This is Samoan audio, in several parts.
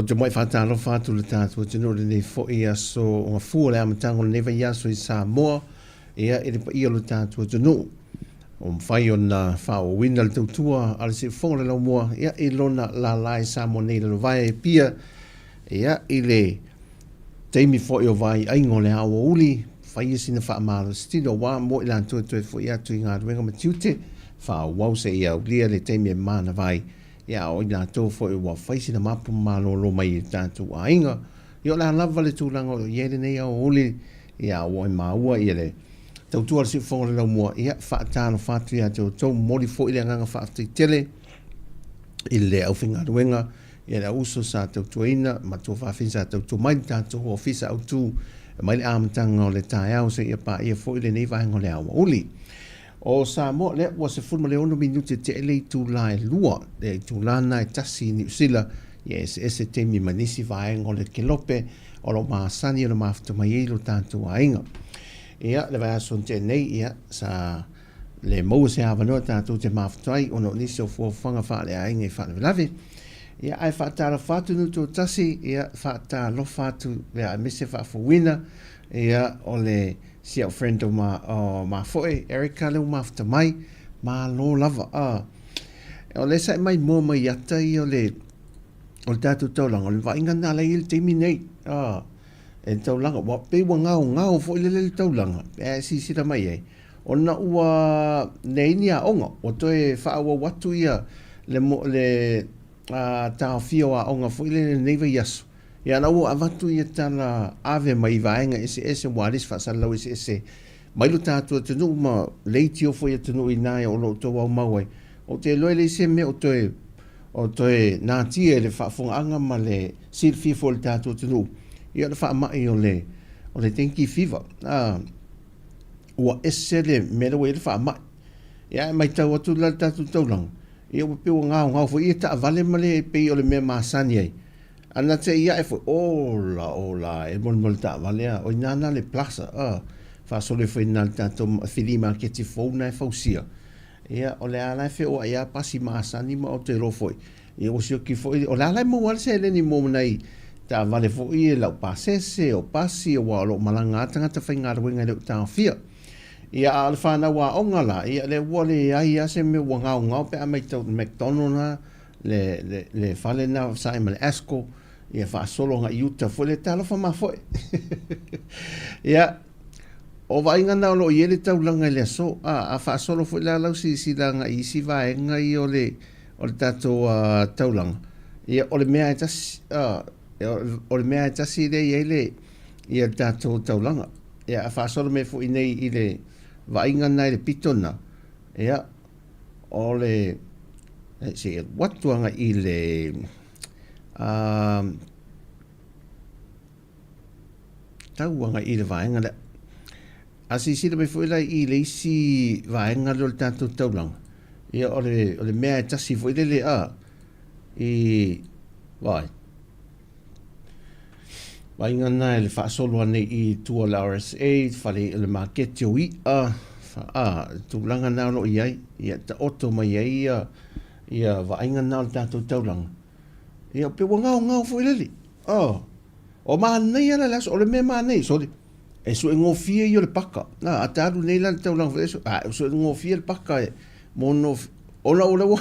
Ou te muai faatalofa atu le tatou atunuu i lenei foi aso o gafua o le amataga o lenei vaiaso i Samoa, ia i le paia o le tatou atunuu. Ua mafai ona faaauauina le tautua a le Siufofoga o le Laumua ia i lona lala i Samoa nei lalovaea i Apia ia i le taimi foi o vaiaiga o le aoauli, faia sina faamalositino aua mo i latou e toe foi atu i galuega ma tiute, faaauau seia aulia le taimi e manava ai, ia a o i latou foi ua fai sina mapu malolo mai i tatou aiga. Ia o le a lava le tulaga o lo o i ai lenei aoauli, ia ua maua ia le tautua a le Siufofoga o le Laumua, ia faatalofa atu ia te outou, momoli foi le agaga faafetai tele i le aufaigaluega ia le auuso sa tautuaina ma tuafafine sa tautua mai le tatou ofisa autu mai le amataga o le taeao seia paia foi lenei vaega o le aoauli. O Samoa lea ua 16 minute tea le itula e 2, le itula lena e tasi i Niu Sila, ia eseese taimi ma nisi vaega o le kelope o lo o masani ona mafuta mai ai lo tatou aiga. Ia, le vaiaso na tea nei, ia, sa le maua se avanoa tatou te mafuta ai ona o nisi o fuafuaga faaleaiga i faalavelave. Ia, ae faatalofa atu nuu toatasi, ia, faatalofa atu, ia, aemaise faafouina, ia, o le si au friend o ma, o mafoe, Erica lea ua mafuta mai, malo lava. Ah, o lea sa e maimoa mai ata ia o le, o le tatou taulaga, o le vaaiga lena la e i ai le taimi nei. Ah, e le taulaga. Ua pei ua gaogao foi lele le taulaga pe a e silasila mai ai, ona ua leai ni aoga, ua toe faaauau atu ia le le taofia o aoga foi lele i lenei vaiaso. Ia la ua avatu ia tala ave mai i vaega eseese ua le isi faasalalau eseese mai lo tatou atunuu ma leitio foi atunuu i ina o lo o outou aumau ai. Ou te iloa e leai se mea o toe o toe natia i le faafofogaaga ma le silafia foi o le tatou atunuu, ia o le faamai o le o le dengue fever. Ua ese le mea lea ua i ai le faamai. Ia ae matau atu la i le tatou taulaga, ia ua pei ua gaogao foi ia taavale ma le pei o le mea masani ai. A na te i ae foi, ola, ola, e molimoli taavale a, o i ina na le plaza, a, faasolo ifo i ina i le tatou fili maketi fou na e fausia. Ia, o le a la e feoai a pasi masani ma ou te iloa foi, ia ua sioki foi, o le a la e maua ai le seleni mo nai taavale foi ia laupasese, o pasi, aua o lo o malaga lava tagata faigaluega e le o taofia. Ia, a o le fanau aoga la, ia lea ua leai lava se mea ua gaogao pe a matau i le McDonald na, le, le, le fale na sa ai ma le Asco, ia faasolo agai i uta foi lea, talofa mafoe. Ia, o vaaiga na o lo o i ai le taulaga i le aso, a, a faasolo foi la lau silasila agai i isi vaega ia o le, o le tatou taulaga, ia, o le mea lava e tasi, a, o le mea lava e tasi lea e i ai le, ia le tatou taulaga. Ia, a faasolo mai foi nei i le vaaiga na i le pito na, ia, o le, se i alu atu agai i le, a, tau agai i le vaega lea. A silasila mai foi la i le isi vaega lea o le tatou taulaga, ia o le, o le mea e tasi foi lele a, i, vaai, vaaiga na e le faasolo ane i tua o le RSA, fale o le maketi o i'a, a, tulaga na o lo o i ai, ia taoto mai ai ia, ia vaaiga na o le tatou taulaga. Ia, pe ua gaogao foi lele. Oh, o manaia la le aso, o le mea manaia, sole, e suegofie ia o le paka. Na, a te alu nei la le taulaga foi, a, e suegofie le paka e, mono, ona o le ua,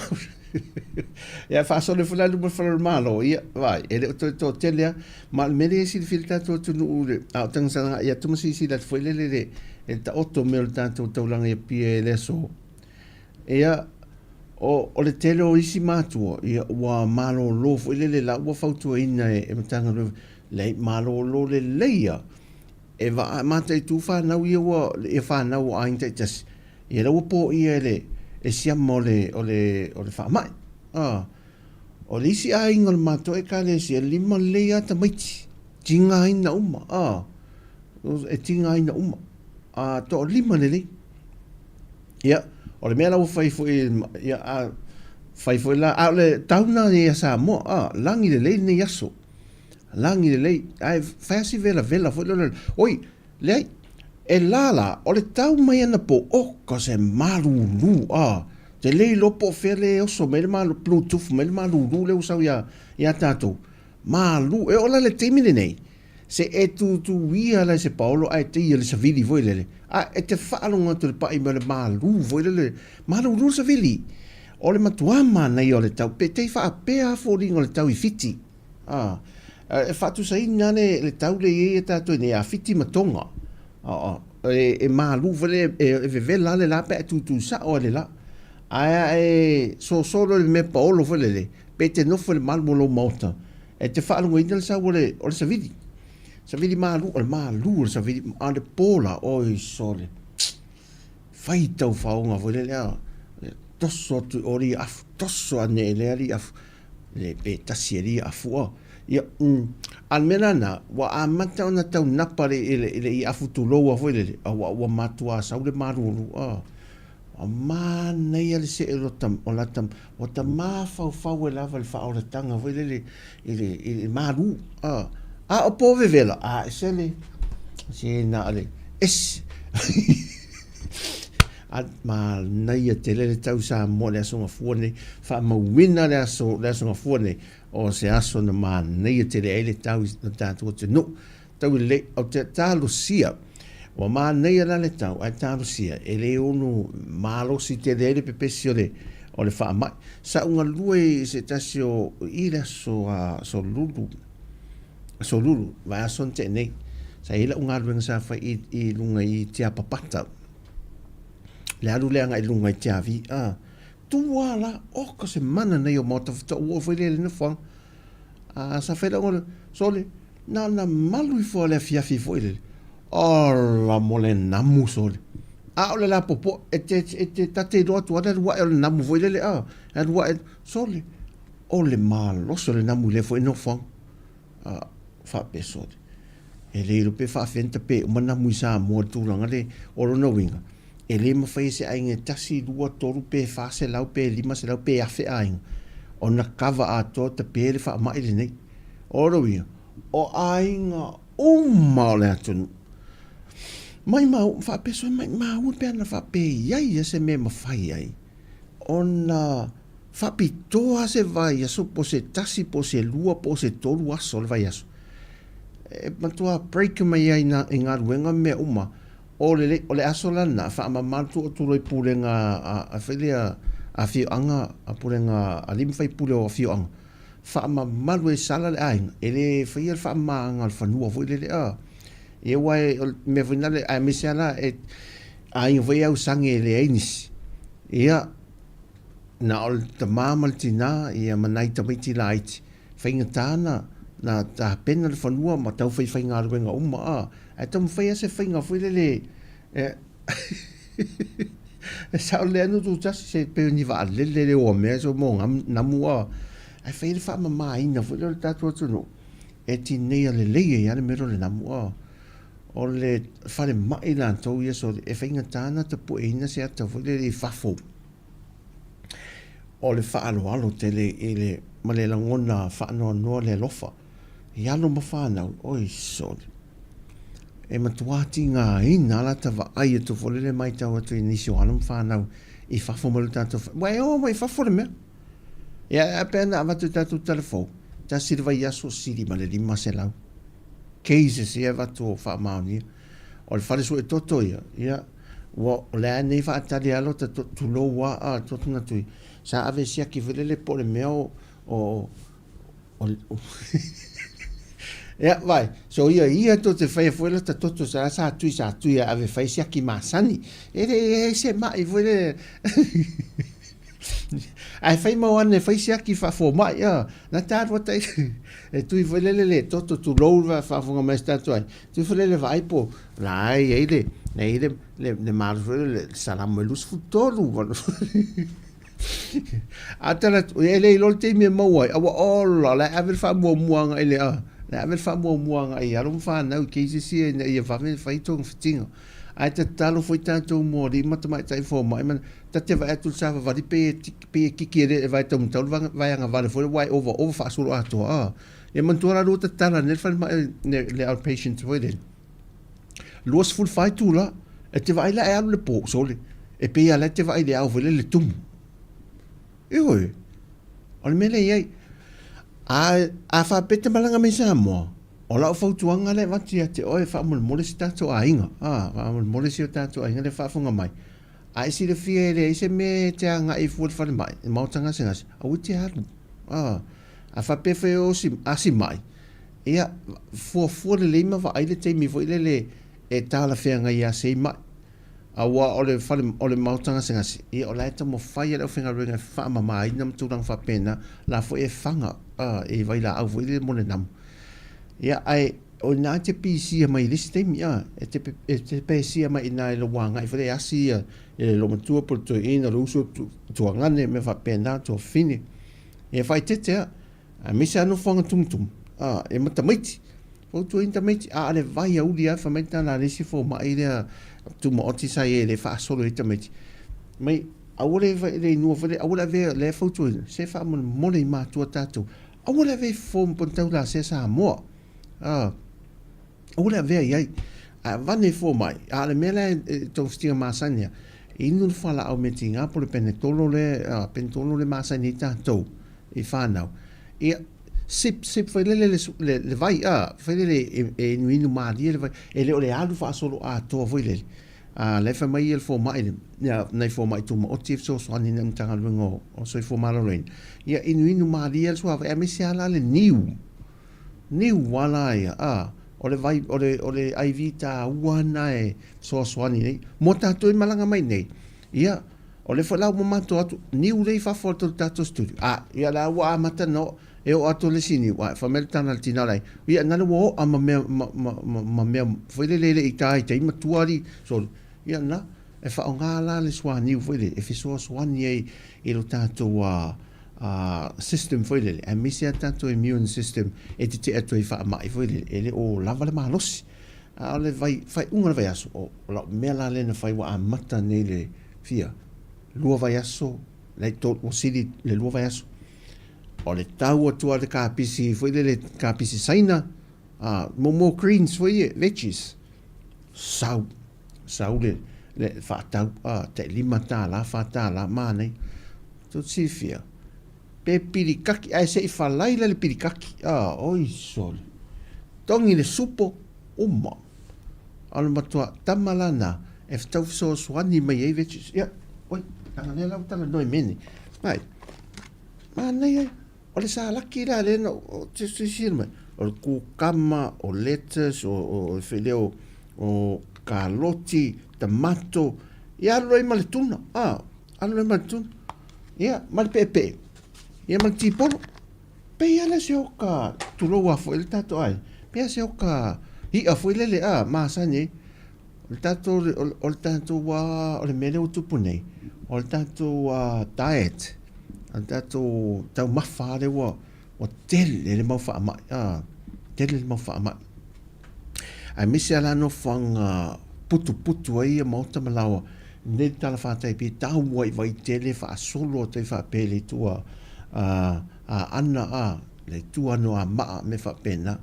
ia faasolo ifo la i luma o le fale o le Malo, ia, vaai, e le o toe toatele lava. Ma o le mea lea e silafia e le tatou atunuu, le, a o tagata agai atu ma silasila atu foi lele i le, i le taoto mai o le tatou taulaga i Apia i le aso. Ia, o, o le tele o isi matua, ia, ua malolo foi lele la ua fautuaina e, e Matagaluega, leai, malolo lelei lava. E vaa, mataitu fanau ia ua, ia fanau o aiga taitasi, ia la ua poia e le, e siama o le, o le, o le faamai. A, o le isi aiga o le matou ekalesia, e lima lelei lava tamaiti, tigaina uma, a, e tigaina uma, a, toalima lelei. Ia, o le mea la ua fai foi, ia, a, fai foi la, a o le tau na ia Samoa, a, lagi lelei lenei aso. Lagi lelei, ae fai lava si velavela foi lea, oi, leai, e la la, o le tau mai anapo, oka se malulu, a, te le iloa po o fea le oso mai le malu, bluetooth mai le malulu lea ua sau ia, ia tatou. Malu, e oo la i le taimi lenei, Se e tūtūia la i se paolo ae teia le savili foi lele, a e te faalogo atu i le paʻi mai o le malū foi lele, malūlū le savili. O le matuā manaia o le tau, pe tei faapea a foliga o le tau i Fiti. A, e faatusaina le, le tau le i ai ia tatou i nei a Fiti ma Tonga. A, a, e, e malū foi lele, e, e vevela a le la pe a e tūtū sao a le la. Ae a e sosolo i le mea paolo foi lele, pe te nofo i le malu o lou maota, E te faalogoina le sau o le, o le savili. Savili malu, o le malu o le savili, a o le pō la, oi sole. Fai tau faoga foi lele a, toso atu i o le afu, toso ane e lea alii afu, le pe tasi e alii afu a. Ia, a le mea la na, ua amata ona tau napa le, le, le i afu tuloua foi lele, a ua, ua matua sau le malulu a. Ua manaia le see o lata, ua ta mafaufau ai lava i le faaolataga foi lele i le, i le malu. A, a o po vevela, a e sele, se na o le ese. A manaia tele le tau Samoa le aso Gafua nei, faamauina le aso, le aso Gafua nei, o se aso na manaia tele ai le tau i lo tatou atunuu. Tau lelei, ou te talosia, ua manaia la le tau, ae talosia, e le ono malosi tele ai le pepesi o le, o le faamai. Sa ou galue i se tasi o, i le aso, aso Lulu, aso Lulu, vaiaso na tea nei. Sa i ai lau galuega sa fai i, i luga i Tiapapata. Le alu lea agai i luga i Tiavi, a. Tua la, oka se mana nei o maota faatoa ua oo foi lea i le nofoaga. A sa fai lau galuega, sole, na ona malu ifo lava i le afiafi foi lele. Ola mo le namu sole. A o le lapopoa, e te, e te, ta te iloa atu lava le alu ae o le namu foi lele, a, e alu ae, sole, o le malosi o le namu i lea foi nofoaga. A, faapea sole, e le iloa pe faafefea ona tape uma namu i Samoa i le tulaga lea. O lona uiga, e le mafai e se aiga e tasi, lua, tolu pe 400 pe 500 pe 1000 aiga ona kava atoa tape le faamai lenei. O lona uiga, o aiga uma o le atunuu. Maimau, faapea sole, maimau e pe ana faapea e i ai ia se mea e mafai ai ona faapitoa se vaiaso po o se tasi po o se lua po o se tolu aso o le vaiaso e matua break mai ai i galuega ma mea uma. O le, o le aso lana, faamama le tuu atu loa i pulega a, a foi lea, afioaga, a pulega a alii ma faipule o afioaga, faamamalu e sala le aiga, e le faia le faamamaina o le fanua foi lele a. Ia aua o le mea foi lea, aemaise lava la e aiga foi e ausage e leai nisi, ia, na o le tama ma le tina, ia ma nai tamaiti laiti, faigata na, na tapena le fanua ma tau faifaigaluega uma a. Ae taumafai lava se faiga foi lele e e sao lelei lava Nutu tasi se pei o ni vaalele le oa mea so mo namu a. Ae fai le faamamaina foi lea o le tatou atunuu e tineia lelei ai lava le mea lea o le namu a. O le falemai latou ia so e faigata ona tapueina se ata foi lele i fafo. O le faaaloalo tele i le ma le lagona faanoanoa le alofa i alo ma fanau, oi sole. E matua tigaina lava lata vaai atu foi lele matau atu i nisi o alo ma fanau i fafo mai o le tatou aua e o mai fafo le mea. Ia ae pe ana avatu i tatou tala fou, tasi le vaiaso sili ma le 500 cases ia e avatu o faamaonia. O le fale sue toto ia, ia ua o le a nei faatali lava lota tulou lava a toto na tui, sa ave e siaki foi lele po o le mea o, o, Ia, vai, so ia ia to te whaia foi la ta toto sa sa tui sa tui a ave whai siaki masani. E le e se mai foi le. Ai whai mau ane whai siaki wha fo mai a. Na tā rua tai e tui foi le le toto tu lou va whaafonga mai sta tu ai. Tui foi le le vai po la ai ai le le le le le maru foi le salamu e lusu tolu. A tala atu, e le iloa le taimi e maua ai, a ua ola, o la e ave le faamuamua agai i le, o la e ave le faamuamua agai i alo ma fanau i cases ia ina ia vave ona fai togafitiga. Ae tatalo foi tatou mo alii ma tamaitai fomai ma ta te vaai atu i le savavali pei e pei e kiki e le vae taumatau le vae agavale foi lea ua e ovaova faasoloatoa a. Ia manatua la lua tatala nei le falemai le outpatient foi lele. 24 itula, e te vaai la e alu le po, sole, e pei lava la e te vaai i le ao foi lele le tumu. Ioe, o le mea lea e i ai. A, a faapea e te malaga mai Samoa, o lau fautuaga lea e avatu ia te oe, faamolemole si tatou aiga, a, faamolemole si o tatou aiga lea e faafofoga mai. A e silafia e leai se mea e te agai fua i le falemai, i le maota gasegase, aua e te alu. A, a faapea foi e osi, asi mai, Ia, fuafua lelei ma vaai le taimi foi lele e talafeagai ia sei mai. Aua o le fale, o le maota gasegase, ia o la e taumafai lava le aufaigaluega e faamamaina ma tulaga faapena, la foi e faga e vailaau foi lele mo le namu. Ia, ae o ina e te pisia mai i le isi taimi, a, e te, e te pesia mai i ina i lou agai foi lea e asi ia i le loomatua po o le toeaina, o le uso, tuagane, mea faapena, tuafafine. Ia faaeteete lava. Aemaise lava nofoaga tumutumu, a, e ma tamaiti. Fautuaina tamaiti, a o le vaiauli lava fai mai tala a le isi fomai lea tumaoti sa i ai lea e faasolo ai tamaiti. Mai, aua le le inua foi lea, aua le avea lea e fautuaina, se faamolemole i matua tatou. Aua le avea i fofo ma Ponitaulasea Samoa. A, aua le avea i ai. Ae avane i fomai, a o le mea la e togafitiga masani lava, inu le fualaau mea tiga po o le penetolo lea, penetolo lea e masani ai tatou i fanau. Ia, sip, sip foi lele le, le, le vai, a, foi lele e, e inuinu malie le vai, e le o le alu faasoloatoa foi lele. A, la e fai mai ia le fomai le, ia, nai fomai tumaoti e fesoasoani i le Matagaluega o, o Soifua Maloloina. Ia, inuinu malie le suavai, aemaise lava la le niu. Niu lava la ia, a, O le vai, o le, o le IV tāua na e fesoasoani nei. Mo tātou i malaga mai nei, ia, o lea foi la ua matou atu, niu lea i fafo atu o le tatou studio. A, ia la ua amata na o, e oo atu le isi niu, a, fai mai le tala a le tina o le aiga, ia, na le ua oa ma mea, ma, ma, ma, ma mea foi lele e le i ta i tai matua alii, sole. Ia na, e faaaoga la le suaniu foi lele e fesoasoani ai i lo tatou a, system foi lele, aemaise a tatou immune system e tetee atu ai i faamai foi lele, e le o lava le malosi. A o le vai, faaiuga o le vaiaso, o, o lau mea la lea na fai ua amata nei le fia, lua vaiaso, lai tolu, ua sili le lua vaiaso. O le tau atu a le kapisi foi lele, kapisi Saina, a, mo mo greens foi ie, veggies, sau, sau le, le faatau, a, tai $5, $4, manaia. Tou te silafia, pe pilikaki, ae se i falai la le pilikaki, a, oi sole. Togi le supo, uma. A o le matua tama la na, e tau fesoasoani mai ai veggies. Ia, oi, leaga lea la ua talanoa i mea nei. Ai, manaia, o le salaki la lea na ou silasila mai, o le kukama, o lettuce, o, o, o, o, o kaloti, tamato, ia alu ai ma le tuna, a, Alu le ma le tuna. Ia, ma le peepee. Ia, ma le tipolo. Pei lava lea o se oka, tulou lava foi le tatou aiga, pei lava se oka i'a foi lele a, masani ai. O le tatou, o le tatou lava, o le mea lea ua tupu nei, o le tatou diet, o le tatou taumafa lea ua, ua tele le mau faamai, a, tele le mau faamai. Aemaise lava la nofoaga putuputu ai ia maota ma laoa, nei le talafatai pei tau ai i Vaitele faasolo atu ai faapea i le itu a Aana a, le itu Anoamaa mea faapena.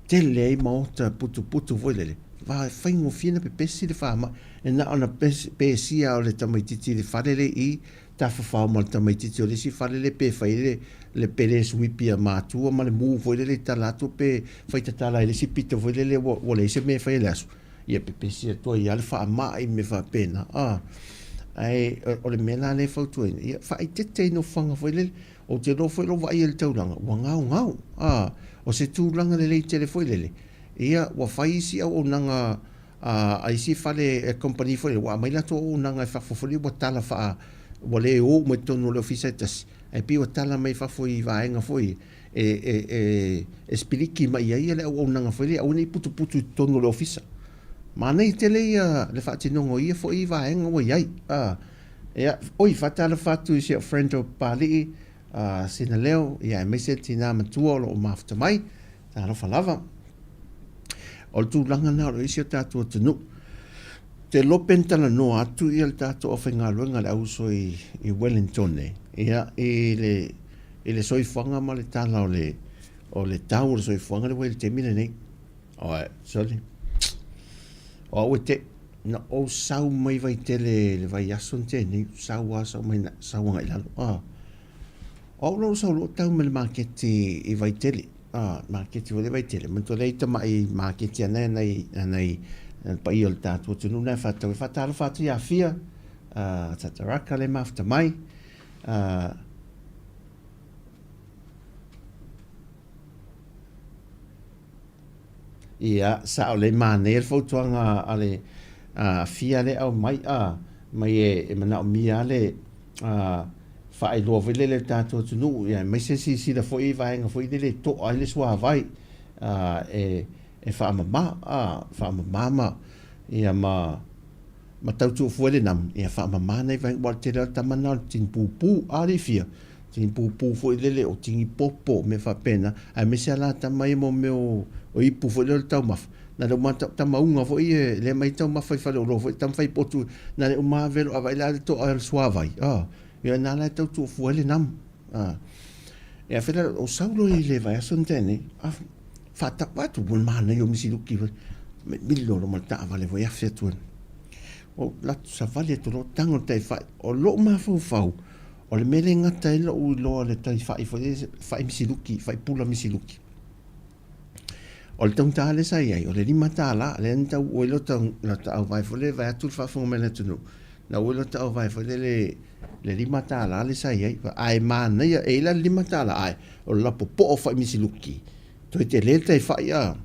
Tele ai maota putuputu foi lele, faigofie ona pepesi le faamai. E na ona pesia lava o le tamaitiiti i le fale lea i i, tafafao ma le tamaitiiti o le isi fale lea pe fai ai le pele suipi a matua ma le mu foi lele i tala atu pe fai tatala i le isi pito foi lele ua leai se mea e fai i le aso, ia pepesi atu ai lava le faamai ma mea faapena. Ae o le mea la lea e fautuaina, ia faaeteete i nofoaga foi lele. Ou te iloa foi lou vaai i le taulaga, ua gaogao. O se tulaga lelei tele foi lele, ia ua fai isi auaunaga a isi fale kamupani foi lele, ua aumai latou auaunaga i fafo foi lele ua tala faa, ua le o uma i totonu o le ofisa e tasi, ae pei ua tala mai fafo i vaega foi e sipiliki mai ai le auaunaga foi lea, aua ne i putuputu i totonu o le ofisa. Manaia tele ia le faatinoga o ia foi vaega ua i ai. Ia, oi, faatalofa atu i si au friend o Papalii, sina leo, ia aemaise le tina matua o lo o mafuta mai. Talofa lava. O le tulaga lena o lo o i ai si o tatou atunuu. Ou te iloa pe na talanoa atu ia le tatou aufaigaluega le auuso i, i Wellington ia, i le, i le soifuaga ma le tala o le, o le tau o le soifuaga lea ua i le taimi lenei. Oi, sorry. O au e te, na ou sau mai Vaitele i le vaiaso na tea nei, sau lava sau mai, sau agai i lalo. Ah. O au lou sau loa tau mai le maketi i Vaitele. Ah, maketi foi lea Vaitele. Manatua lea i tamai maketi ana e nai, nai paia o le tatou atunuu na e whātau. E whātalofa atu ia Fia, Tataraka le mafuta mai. Ia, sao lelei manaia le fautuaga a le Fia lea e aumai a mai e manaomia lava le faailoa foi lele i le tatou atunuu, ia aemaise silasila foi i vaega foi lele e to'a ai le suavai e faamama, faamama ma ia ma ma tau tuufua ai le namu, ia faamama nai vaega, aua o le tele lava o tama na o le tini pupu, a alii fia, tini pupu foi lele, o tini popo, mea faapena, aemaise lava la tama ia mo mea o ipu foi lele o le taumafa, na le uma tamauga foi ia, lea e aumai taumafa i faleoloa foi, taumafai potu, na le uma lava velo, a vaai la i le toa o le suavai, a, ia na la e tau tuufua ai le namu. A, ia fai la, o sau loa i le vaiaso na tea nei, a, faatapa atu, ua manaia o Misiluki foi, milo loa ma le taavale foi afe atu ai. Ou alu atu savali atu loa, tago le taifai. O lou mafaufau, o le mea lea e gata ai lou iloa i le taifai foi lea, fai misiluki, fai pula misiluki. O le taugata lea sa i ai, o le $5, lea na tau ua ai lota auvae foi lea vaeatu le faafofoga mai a le atunuu, na ua ai lota auvae foi lele le $5 lea sa i ai. Ae manaia, e i ai la le $5, ae o le lapopoa o fai misiluki, toe tele le taifai a.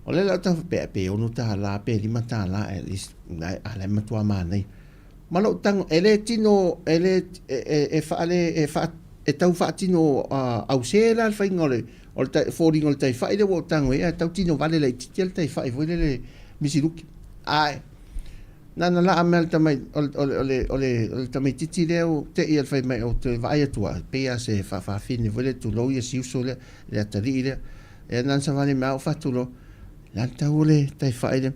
O lea la ou taumafai pe, pe $6 pe $5 at least, a la e matua manaia. Ma lou tago, e le tino, e le, e, e, e faale, e faa, e tau faatino uh, ause la le faiga o le, o le tai, foliga o le taifai lea ua ou tago i ai, ae tau tino vale laitiiti le taifai foi lele misiluki. Ae, na na laa mea le tamai, o le, o le, o le, o le, o le tamaitiiti lea ua te i le fai mai ou te vaai atu ai, pei lava se faafafine foi lea tulou ia si uso lea, le atalii lea. Ia na na savali mai au faatulou, le a le tau o le taifai lea?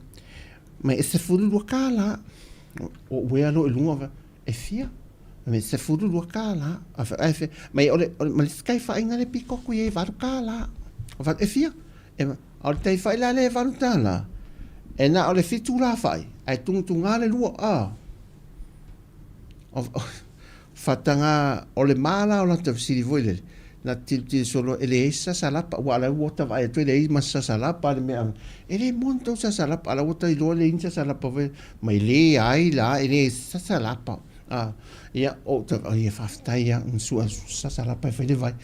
Mai e $12. O uea loa i luga, e fia? Mai e $12. A fai, ai fia? Mai o le, o le, ma le isi taifaiga lea pito atu i ai e $8. O fai, e fia? E, a o le taifai la lea e $8, e na o le 7 la fai, ae tugatuga le lua, a. Faataga, o le ma la o lata fesili foi lele, na tilotilo solo, e leai se sasalapa, aua o la ua ta vaai atu e leai ma se sasalapa le mea, e le moni tou sasalapa, a o la ua ta iloa e leai ni sasalapa foi, ma e leai la, e leai se sasalapa. A, ia, ou ta, ia faafetai lava, na sue sasalapa e fai le vai.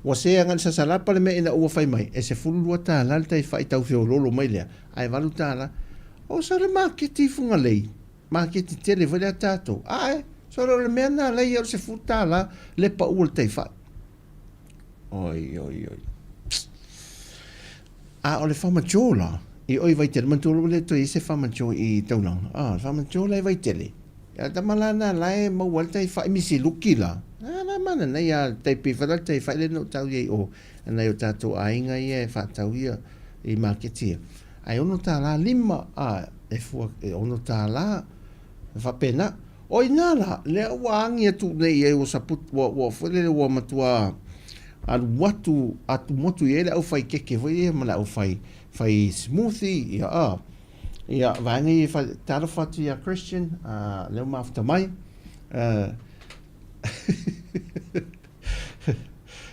Ua se agai i le sasalapa le mea ina ua fai mai, e $12 le taifai tau feoloolo mai lea, ae $8. O sa le maketi i Fugalei, Maketi tele foi lea tatou. Ae, sole o le mea na lea ia o le $10 le pau o le taifai. Oi, oi, oi. A o le Farmer Joe la, i oi Vaitele, manatua ua le toe i ai se Farmer Joe i Taulaga. A, o le Farmer Joe la i Vaitele, a tama la na la e maua ai le taifai misiluki la. A la mananai a tai pei foi la le taifai lea na ou tau i ai o nai o tatou aiga ia e faatau ia i maketi ia. Ae $6 5 a e fua e $6 e faapena. O ina la, lea ua agi atu nei i ai ua sapu, ua, ua foi lele ua matua alu atu, atu motu i ai le aufai keke foi ia ma le aufai fai smoothie, ia a. Ia, vaega ia e talofa atu ia Christian, a, lea ua mafuta mai.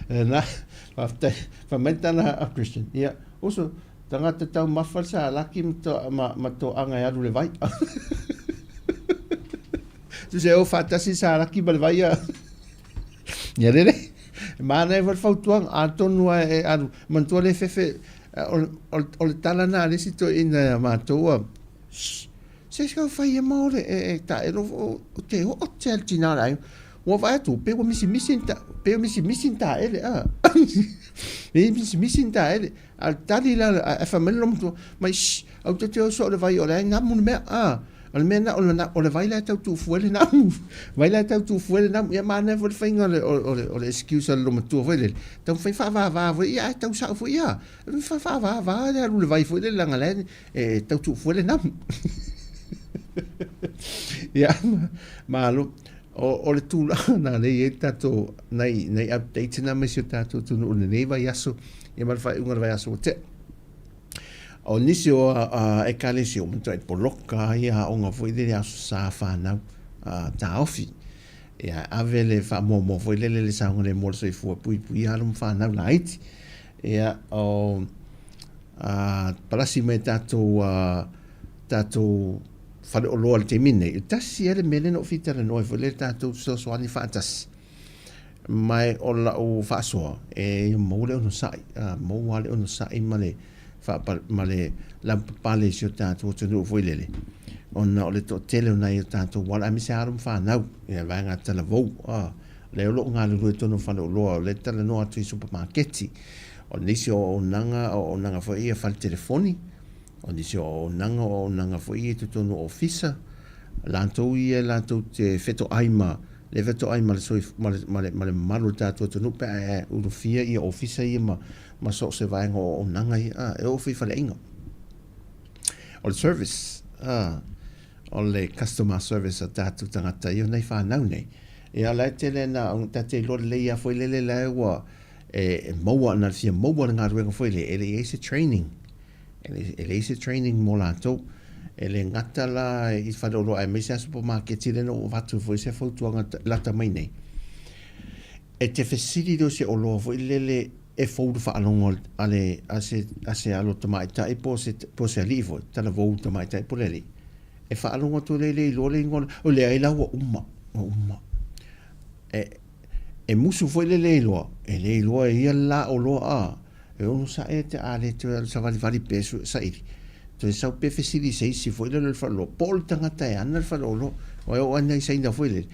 Na, faafetai, fai mai tana a Christian, ia, uso, Tagata taumafa le salaki ma to, ma, ma toaga e alu le vai. Tusa e o faatasi le salaki ma le vai a. Ia lele. E manaia foi le fautuaga, atonu lava e alu, manatua le fefe, o, o, o le tala na a le isi toeaina ia matou a, shh, se se fai ia ma ole e, e taelo o te oo te le tina o le aiga. Ua vaai atu, pe ua misimisi ni ta, pe ua misimisi ni taele, a. Pe misimisi ni taele. A o le tali la, ae fai mai le loomatua, mai, shh, aua tou te o soo i le vai o la e namu le mea, a. O le mea na, o le, o le vai la e tau tuufua ai le namu. Vai la e tau tuufua ai le namu. Ia manaia foi le faiga o le, o le, o le excuse a le loomatua foi lele. Taumafai faavava foi, ia ae tau sao foi ia. Faavava le alu i le vai foi lele leaga la e tau tuufua le namu. Ia, malo. O, o le tulaga na lea e i ai tatou, nai, nai updates na mai si o tatou atunuu i lenei vaiaso, ia ma le faaiuga o le vaiaso ua tea. O nisi o a, ekalesia ua matuai poloka ai aoga foi lele Aso Sa fanau a, taofi. Ia, ave le faamuamua foi lele le saogalemu o le soifua puipuia alo ma fanau laiti. Ia, o a, palasi mai tatou a, tatou faleoloa i le taimi lenei, e tasi lava le mea lea na ou fia talanoa ai foi lea tatou fesoasoani faatasi. Ma o lau faasoa, e maua le onosai, a, maua lava le onosai ma le faapa, ma le lavapapale i si o tatou atunuu foi lele, ona o le toatele o nai o tatou alo, aemaise alo ma fanau, ia vaega talavou, a, lea o lo o galulue i totonu o faleoloa, o lea e talanoa atu i supamaketi, o nisi o auaunaga, o auaunaga foi ia fale telefoni, O nisi o auaunaga, o auaunaga foi ia i totonu o ofisa, latou ia latou te fetoai ma le fetoai ma le soif, ma le, ma le, ma le mamalu o le tatou atunuu pe a e ulufia ia ofisa ia ma, ma so o se vaega o auaunaga ia, a, e oo foi i faleaiga. O le service, a, o le customer service a tatou tagata ia o nai fanau nei. Ia o la e tele na, ta te iloa lelei lava foi lele la e ua e, e maua, na le fia maua le galuega foi lea, e le i ai se training. E leai se training mo latou. E le gata la i faleoloa aemaise lava supamaketi lea na ou avatu foi se fautuaga lata mai nei. E te fesili lea o se oloa foi lele e fou le faalogo a le a se a se alo tamaitai po o se po o se alii foi, talavou tamaitai po o le alii. E faalogo atu lea e le iloa le igoa, o leai la ua uma, ua uma. E e musu foi le le iloa, e le iloa e ia le la oloa a. E onosai e te a le toe alu savalivali pea e saili. Toe sau pea fesili i se isi foi lele o le faleoloa, po o le tagata e ana le faleoloa. Aua e oo lava i nai Saina foi lele,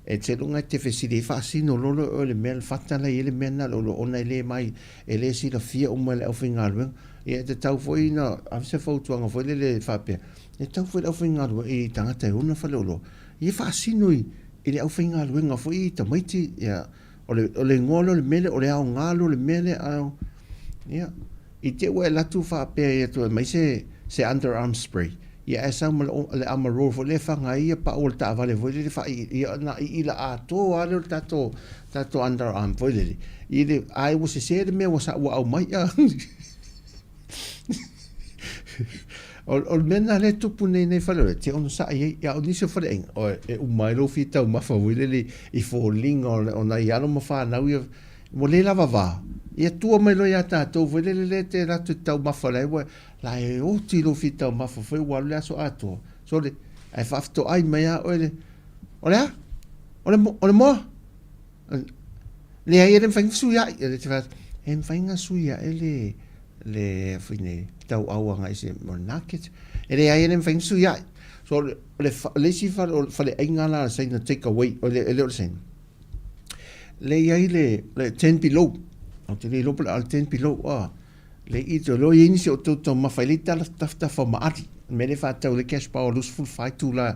e te iloga e te fesili ai faasino loa lea e oe le mea, le fata la e i ai le mea lena o le oloa ona e le mai, e le silafia uma e le aufaigaluega. Ia e tatau foi ona ave se fautuaga foi lele e faapea, e tatau foi i le aufaigaluega, i tagata e ona faleoloa, ia faasino i le aufaigaluega foi i tamaiti, ia, o le, o le igoa lea o le mea lea, o le aoga lea o le mea lea, a, ia, i te i ua e alu atu faapea ia toe aumai se, se underarm spray, ia ae sau ma le, le armor foi lea e faga ai ia pau o le taavale foi lele faaii, ia ona iila atoa lava lea o le tatou, tatou underarm foi lele, i le, ae ua sese le mea ua, ua aumai. O, o le mea lena lea e tupu nei nei faleoloa, e te onosai ai. A o nisi o faleaiga, o, e uma ai lou fia taumafa foi lele i foliga o, o nai alo ma fanau ia, ua le lava va. Ia tua mai loa ia tatou foi lele lea e te alu atu e te taumafa la e ua, la e oti lou fia taumafa foi ua alu le aso atoa. Sole, ae faafetoai mai lava oe le, o le a? O le, o le moa? Leai, e le mafai ona fesuiai. E le te fai atu, e mafai ona suiai le, le, foi nei, tauau agai se mo le nuggets. E leai, e le mafai ona fesuiai. So, o le, o le, le isi fale, o le faleaiga la a le Saina take away, o le, e le o le Saina. Le i ai le, le ten below. Ou te le iloa po o le a le ten below, ah. Le i te loa i ai nisi o outou taumafa i le tala tafatafa o maali. Le mea lea e faatau le cash power 24 itula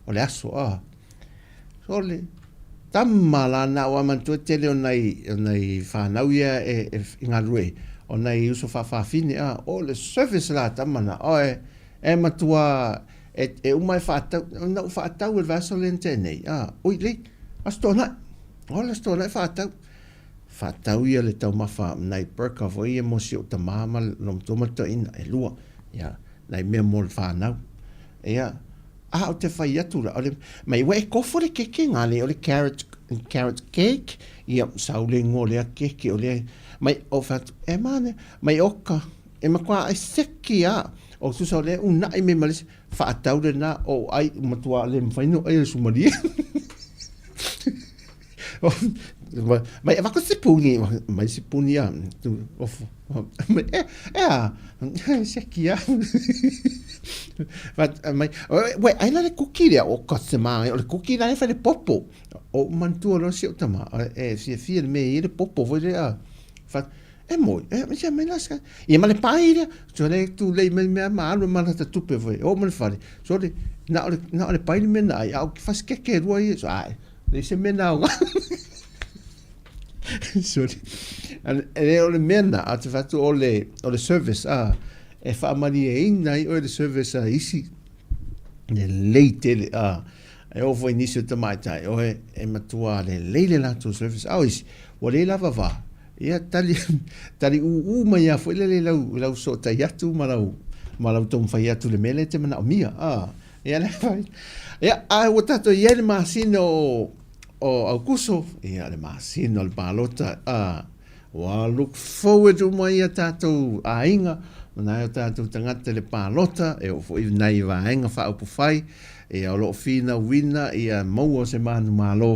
o le aso, ah. Sole, tama la na ua manatua tele o nai, o nai whanau ia e, e, e galue, o nai uso whaawhawhine, a, o le service la tama na, o e, e matua, e, e uma e whaatau, na u whaatau e le vaso le nte nei, a, oi lei, aso tōnai, o le aso tōnai whaatau, whaatau ia le taumafa nai burka foi ia mo si o tamā ma le matua ma le toeaina, e lua, ia, nai mea mo le whanau, ia, A ou te whai atu la, o le, mai ua e kofo le keke ngā le, o le carrot, carrot cake, ia, sau le ingoa o lea keke, o lea, mai, o whai atu, e mane, mai oka, e matua ai seki a, o tusa o lea unai me ma le isi, whaatau le na, o ai, matua le mwhai no ai le sumarie. Mai avako se puni, mai se puni a, tu, ofo, mai, e, e a, seki a. But, mai, wai, ai la le kuki lea, o ka se māngai, o le kuki la e whai le popo. O mantua loa si o tama, e fiafia le mea i le popo foi lea. Fa, e moi, e, ia mai la ska. Ia ma le pai lea, so le tu lei mai mea ma alu ma lata tupe foi, o ma le fale. So le, na o le, na o le pai le mea na ai, a o ki whasikeke rua ia, so ai, Leai se mea na aoga. Sorry. E le o le mea na, a te whatu o le, o le service, a, e whaamarieina ai oe le service a isi, le lei tele, a, e oo foi nisi o tamaitai, oe, e matua le lei le latou service, a o isi, ua le lava va, ia tali, tali uu mai a foi lele lau, lau sootai atu ma lau, ma lau taumafai atu le mea lea e te manaomia, a, Ia le whai. Ia, a ua tātou i ai le masina o, o Aukuso, ia le masina o le palota, a, ua look forward uma ia tātou āinga, ma nai o tātou tangata le palota, e o foi nai vaenga whaupufai, ia o loo whinauina, ia maua o se manu malo,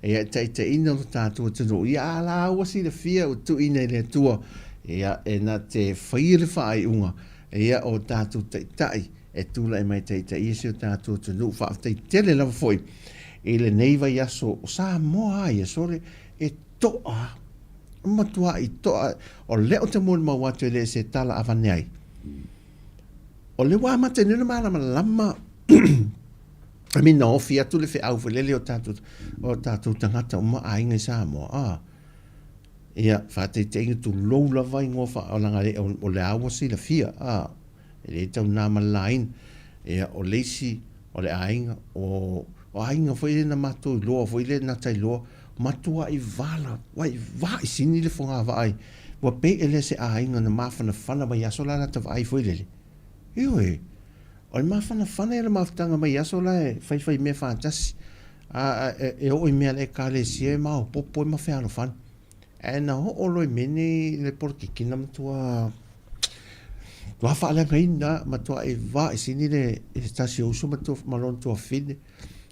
ia e taitaina lo tātou atunuu, ia a la ua silafia ua tuuina i le Atua, ia e na te whai le whaaiunga, ia o tātou taitai, e tulai mai taitaia si o tatou atunuu. Faafetai tele lava foi i lenei vaiaso o Samoa a ia sole e toa, matuai toa, o lea ou te molimau atu e le se tala avane ai. O lea ua amata nei ona malamalama I mean, na ofi atu le feau foi lele o tatou, o tatou tagata uma aiga i Samoa. Ah, ia, faataitaiga tulou lava ingoa wha, o langa le, o, o le a ua silafia. Ah, E le tau nā ma le laina. Ia, o le isi, o le aiga, o, o aiga foi lea na matou iloa foi lea na ta iloa, matuai vala, wai vaai sini le fogavaa ua pei e lea se aiga na mafanafana mai aso la lata vaai foi lele. Ioe, o le mafanafana ia le mafutaga mai aso la e faifai mea faatasi, a, a e, e oo i mea le ekalesia e maopoopo ai ma fealofani. Ae na oo loa i mea nei le polokiki na matua matua faaleagaina, matua e vaesini le se tasi o uso ma ma lona tuafafine,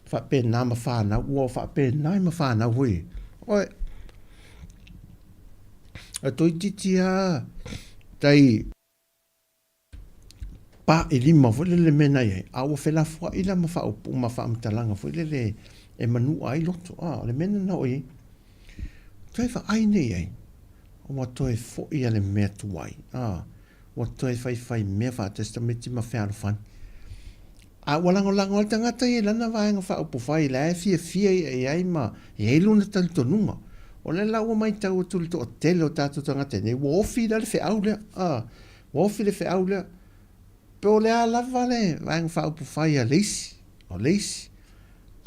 faapena ma fanau, ua faapena ai ma fanau foi. Oe. A toeitiiti lava tai 45 foi lele mea na i ai, a ua felafoai la ma faaupu ma faamatalaga foi lele e manua ai loto. A, o le mea lena o i ai. Toe vaai nei i ai, ua toe foi a le mea tuai. A, ua toe faifai mea faatasi tamaiti ma fealofani. A ua lagolago lava le tagata ia i lana vaega faaupufai, la e fiafia ia i ai ma i ai lona talitonuga. O lea la ua matau atu i le toatele o tatou tagata nei, ua ofi la le feau lea, a, ua ofi le feau lea. Po o le a lava le Vaega Faaupufai a le isi, o le isi,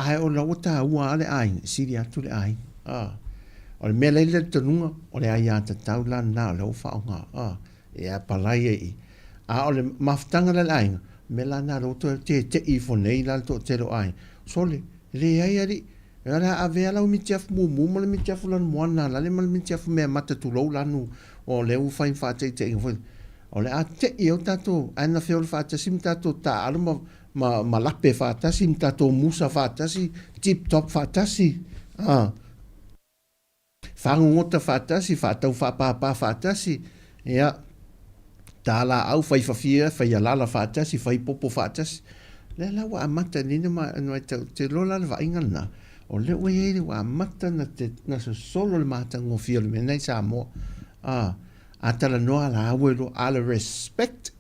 ae o la ua taua lava le aiga, e sili atu le aiga. A, o le mea la e i ai le talitonuga, o le aiatatau la lena o lea ua faaaoga, a, e apalai ai i i. A o le mafutaga la i le aiga, o le mea la lena o lea ua toe tete'i ifo nei la le toatele o aiga, sole, e leai alii, o le a ave lava lau mitiafu mumu ma le mitiafu lanumoana alale ma le mitiafu meamata tulou lanu o lea ua fai ma faataitaiga foi. O le a te'i au tatou ae na feola faatasi ma tatou taaalo ma, ma, ma lape faatasi ma tatou musa faatasi, tip top faatasi, a, fagogota faatasi, faatau faapāpā faatasi, ia, tālaau, fai fafia, fai alala faatasi, fai popo faatasi. Lea la ua amata nei na matau, te iloa la le vaaiga lena, o lea ua i ai, ua amata na, te, na sosolo le matagofie o le mea lena i Samoa. A, A talanoa lāua i lua, a le respect,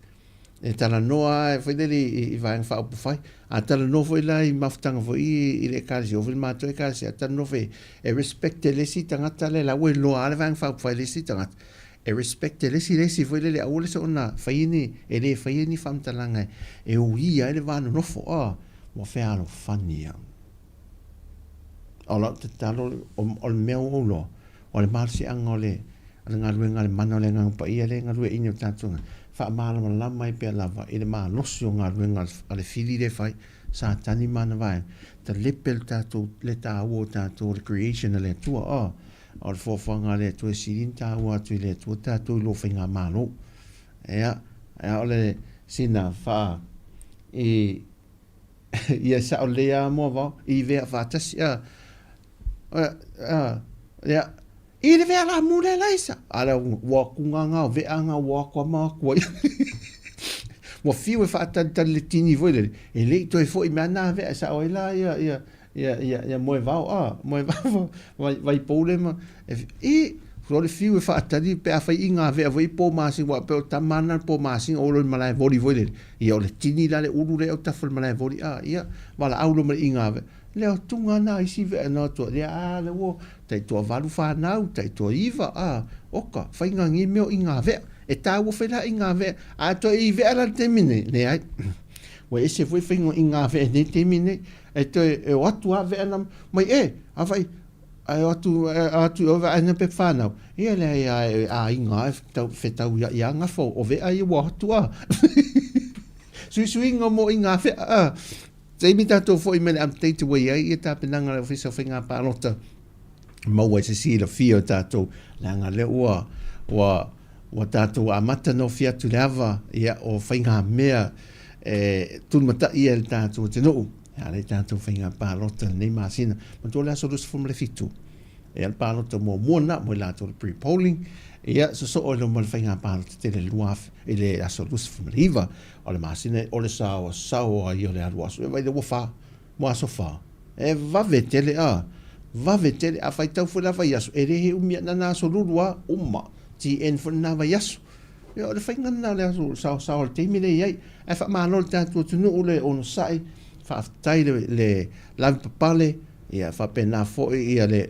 e talanoa foi lele i Vaega Faaupufai. A talanoa foi la i mafutaga foi i le Ekalesia, oo foi i le matou Ekalesia, a talanoa foi e respect e le isi tagata lea la ua iloa lava le Vaega Faaupufai e le isi tagata, e respect e le isi le isi foi lele, aua le soona faia ni, e le faia ni faamatalaga e uia ai le va nonofo, a, ua fealofani lava. O lau tatalo, o le mea ua ou iloa, o le malosiaga o le galuega a le Mana o le Agaga Paia lea e galueaiina i o tatou tagata, faamalamalama ai pea lava i le malosi o galuega a le fili lea e fai, Satani ma ana vaega, talepe le tatou, le taua o tatou o le creation a le Atua. Oh, o le foafoaga a le Atua e sili ona taua atu i le Atua tatou i lo faigamalo. Ia, o le sina faa i ia sao lelei lava moavao i vea faatasi a a ia i le vea la mu le laisa a le ua ku nganga o vea nga ua aku ama aku ai ua fiu e faatalitali le tini foi lele e le i toe foi mai ana vea e sao ai la ia ia ia ia ia moevao a moevao vai vai poule ma e i o le fiu e faatali pe afai i ngā vea foi po masina aua pei o tama ana po masina o lo i malae voli foi lele ia o le tini la le ulu lea o tafa o le malae voli a ia valaau lo ma le i ngā vea le o tunga ana isi vea na atu ia a le ua tai toa valu whanau tai toa iva a oka whainga ngi meo i ngā vea e tāua whai la i ngā vea a toe i vea la le taimi nei ne ai ua ese foi whainga i ngā vea nei taimi nei e toe e o atu a vea na mai e a whai Ae o atu, atu i ova aina pe whanau. Ia le ai a e a inga e tau whetau ia ia ngafo o vea ia ua atu a. Suisuinga mo i ngā whea a. Taimi tātou foi me le update ua iai ia tāpenanga le ofisa o whainga pālota. Maua i se silafia o tātou. Leaga lea ua, ua, ua tātou amata no fi atu le ava ia o whainga mea e tūmata'i e le tātou atunuu. E ala i tātou whainga pālota lenei masina. Matua le aso 27. E ala pālota muamua na, mo i lātou le pre-polling. Ia, sosoo i loma le whainga pālota tele lua i le aso 29. O le masina, o le saoa, saoa i o le alu aso. E vai le ua wha, mo aso wha. E vave tele a, vave tele. A whai tau foi la whai aso. E rehe umi a nana aso lulu a, uma. TN foi nā vai aso. Ia, o le whainga nā le aso saoa saoa le teimi le i ai. Ae faamalo le tatou atunuu le onosai, faafetai le, le lavapapale, ia faapena foi ia le,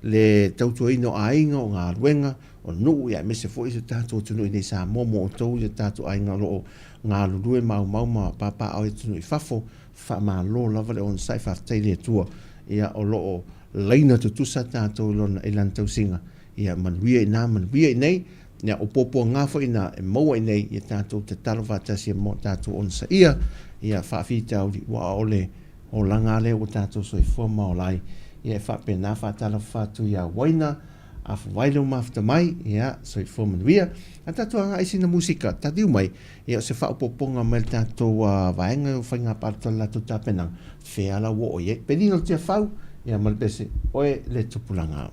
le tautuaina o aiga, o galuega, o nuu, ia aemaise foi si o tatou atunuu i nei Samoa mo outou i o tatou aiga o lo o galulue maumau ma papaaao i atunuu i fafo. Faamalo lava le onosai, faafetai i le Atua, ia o lo o laina tutusa tatou i lona, i lana tausiga. Ia manuia i nā, manuia i nei, ia o puapuaga foi nā e maua i nei, ia tātou tatalo faatasi e mo tātou onosaia, ia faafitauli, ua ʻaʻole olaga lea ua tātou soifua ma ola ai. Ia e faapena faatalofa atu iā Waina, Afawai lou mafuta mai, ia, soifua manuia. A tātou agai sina musika, taliu mai, ia o se faaopoopoga mai le tātou uh, vaega o faiga palota le latou tapenaga, fea la ua oo i ai. Pelina o Tiafau, ia ma le pese, oe le tupulaga.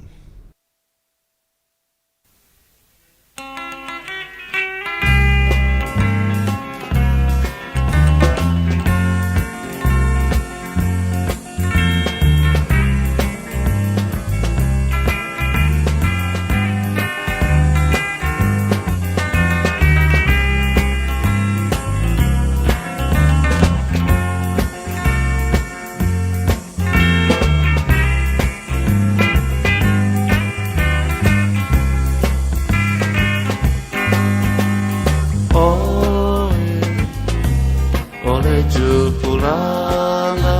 tupulaga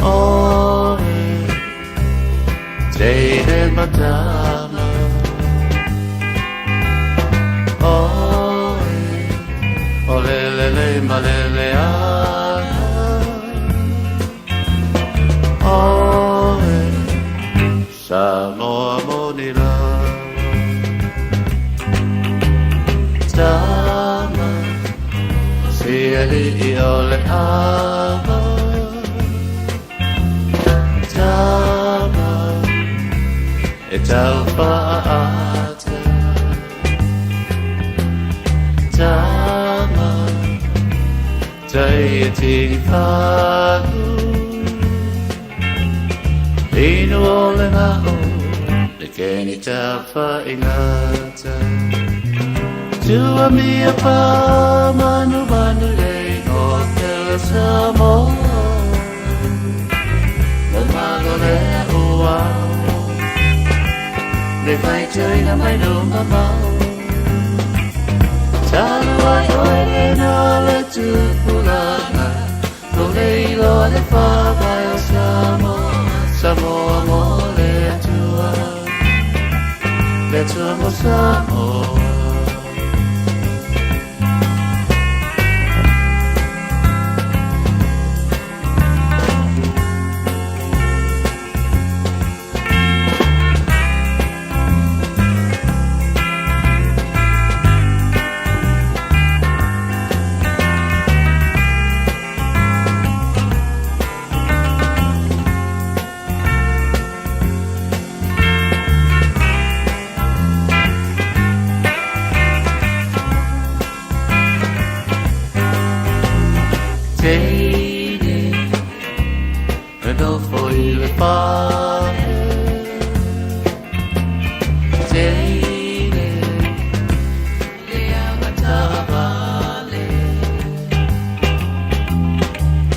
Oe teine ma tama Oe o le lelei ma le leaga Oe Samoa moni lava Tama Si ali'i o le ava Tama E tau faaata Tama Tai e tinifagu Inu o le ngao Le keni tafa i ngata Tua mia pa manu manu lei o te Samoa Le malo le ua Le fai tui mai no mamau Talu ai oe le na le tupulaga No le iloa le faavae o Samoa Samoa mo le Atua Le Atua mo Samoa. Teine e nofo i le fale Teine le agatavale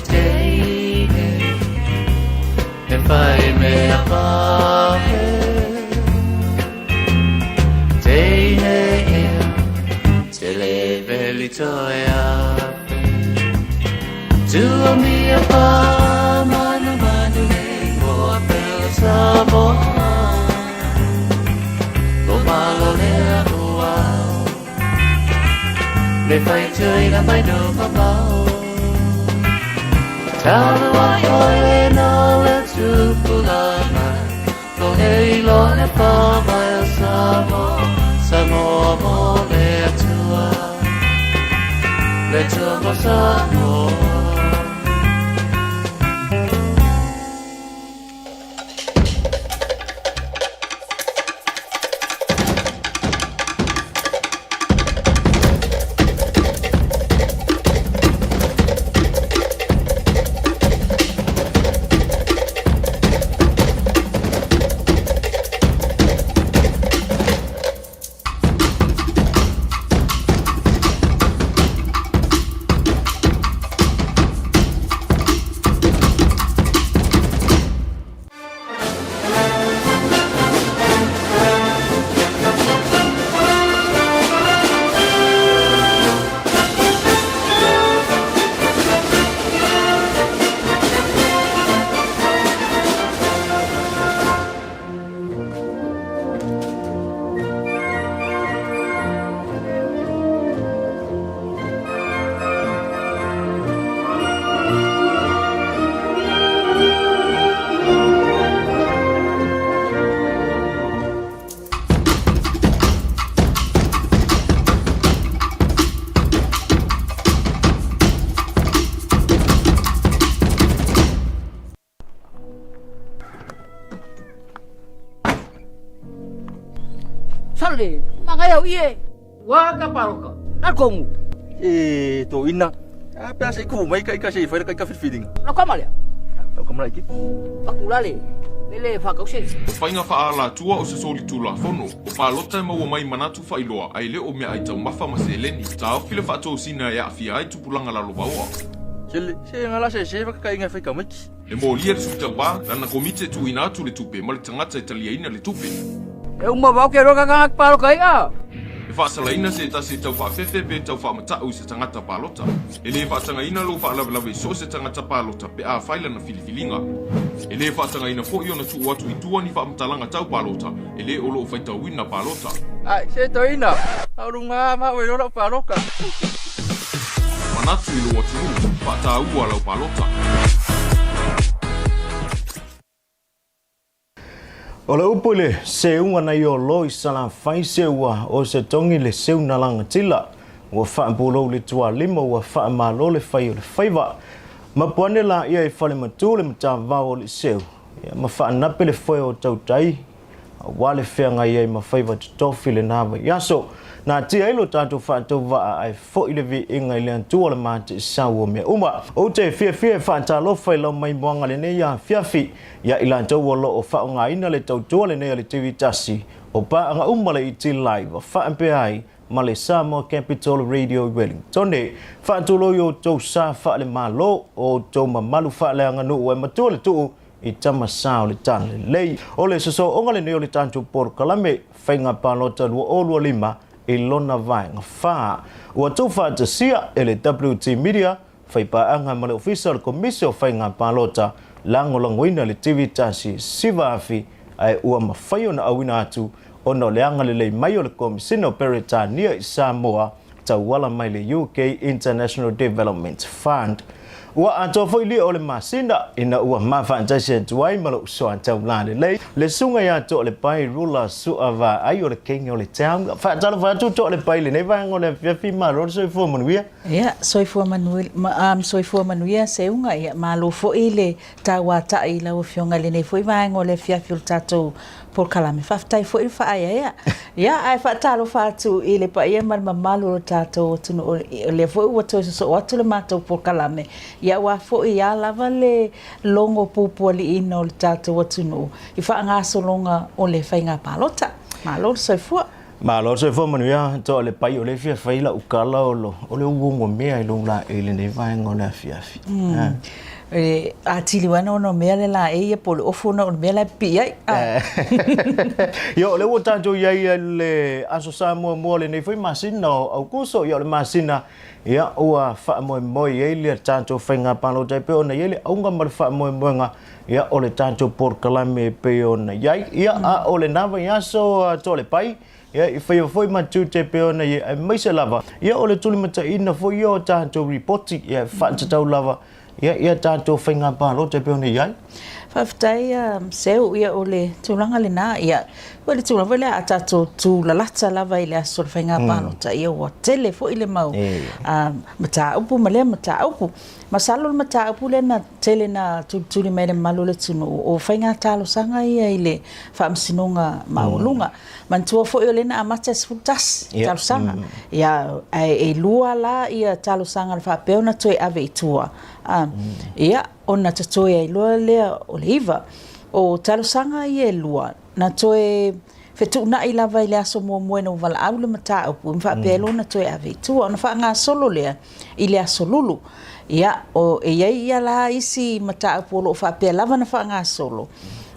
Teine e fai mea pale Teine ea te le veli toe afe Tua mia pa manu manu nei moa pele Samoa Lo malo lea ua Le fai tuina mai no mamau Talu ai oe le na le tupulaga Lo le iloa le faavae o Samoa Samoa mo le Atua Le Atua mo Samoa. Sale, magai au ie. Wa ka paloka. Na kongu. E to ina. A pe se ku mai kai ka se fai kai ka filfilinga. Na kama lea. Tau kamala iki. Pakulale. Lele whakause. O faiga faaalatua o se solitulafono, o palota e maua mai manatu faailoa ae le o meaai taumafa ma seleni. Taofi le faatosina e aafia ai tupulaga lalovaoa. Sele, se ngala se se ka inga fai kamaki. E molia le sui tauva, lana komiti e tuuina atu le tupe ma le tagata e taliaina le tupe. E uma vau ke roka kanga paloka ia. E faasalaina se tasi e tau faafefe pe tau faamata'u i se tagata palota. E lē faatagaina lou faalavelave i so o se tagata palota pe a fai lana filifiliga. E lē faatagaina fo'i ona tuu atu i tua ni faamatalaga tau palota e lē o lo'o faitauina palota. Ai, se toeaina, a o luga ma oe loa lau palota. Manatu i lou atunuu, faataua lau palota. O le upu i le seuga nai Olo i Salafai se ua o se togi le seu na lagatila ua faapulou le tualima ua faamalo le fai o le faiva. Mapu ane laia i Falematu le matavao o le seu ma faanape le foe o tautai aua le feagai ai ma faiva totofi lena vaiaso. Na atia ai lo tatou faatauvaa ae foi le viiga i le Atua le Mateisau o mea uma. Ou te fiafia e faatalofa i lau maimoaga lenei afiafi ia i latou o lo o faaaogaina le tautua lenei a le TV tasi o paaga uma le ET Live faapea ai ma le Samoa Capital Radio i Wellingtone. Faatulou i outou sa faale-Malo, o outou mamalu faaleaganuu e matua le tuu i tama sa o le Talalelei. O le sosooga lenei o le tatou polokalame Faiga Palota 2025 i lona vaega fa. Ua tuufaatasia e le WT Media, Faipaaga ma le Ofisa o le Komisi o Faiga Palota, lagolagoina le TV tasi siva afi ae ua mafai ona auina atu ona o le agalelei mai o le Komisina o Peretania i Samoa tauala mai le UK International Development Fund. Ua atoa foi lia o le masina ina ua mafaatasi atu ai ma lou soa taulalelei le susuga ia Toalepai Rula Suavaai o le King o le Town. Faatalofa atu Toalepai i lenei vaega o le afiafi, malo le soifua manuia. Ia, soifua manuia, soifua manuia Seuga, ia malo foi le tauata'i i lau Afioga i lenei foi vaega o le afiafi o le tatou polokalame. Faafetai foi le faaeaea. Ia, ae faatalofa atu i le paia ma le mamalu o le tatou atunuu, o lea foi ua toe sosoo atu le matou polokalame, ia aua foi a lava le logo puapualiiina o le tatou atunuu i faagasologa o le faiga palota. Malo le soifua. Malo le soifua manuia, toa le pai o lea e fia fai lau tala o le uogo mea i lou laei i lenei vaega o le afiafi. E atili uana ona o mea le laei ia po o le ofu ona o le mea la e pipii ai. Ia o lea ua tatou i ai i le Aso Sa muamua o lenei foi masina o Aukuso, ia o le masina ia ua faamoemoe i ai le tatou faiga palota e pei ona i ai le auga ma le faamoemoega ia o le tatou polokalame e pei ona i ai. Ia a o lena vaiaso toa le pai, ia i faia foi ma tiute e pei ona i ai, aemaise lava ia o le tulimataiina foi ia o tatou ripoti ia e faatatau lava ia ia tatou faiga palota e pei ona i ai. Faafetai Seu, ia o le tulaga lena, ia o le tulaga foi lea a tatou tulalata lava i le aso o le faiga palota, ia ua tele foi le mau mataupu ma lea mataupu. Masalo le mataupu lea na tele na tulituli mai e le mamalu o le atunuu, o faiga talosaga ia i le Faamasinoga Maualuga. Manatua foi o lea na amata i le 11 talosaga. Ia, ae e lua la ia talosaga na faapea ona toe ave i tua, ia, ona totoe ai loa lea o le iva. O talosaga ia e lua, na toe fetuunai lava i le aso muamua ina ua valaau le mataupu ma faapea ai loa ona toe ave i tua. Ona faagasolo lea i le aso lulu. Ia, o, e i ai ia la isi mataupu o lo o faapea lava ona faagasolo,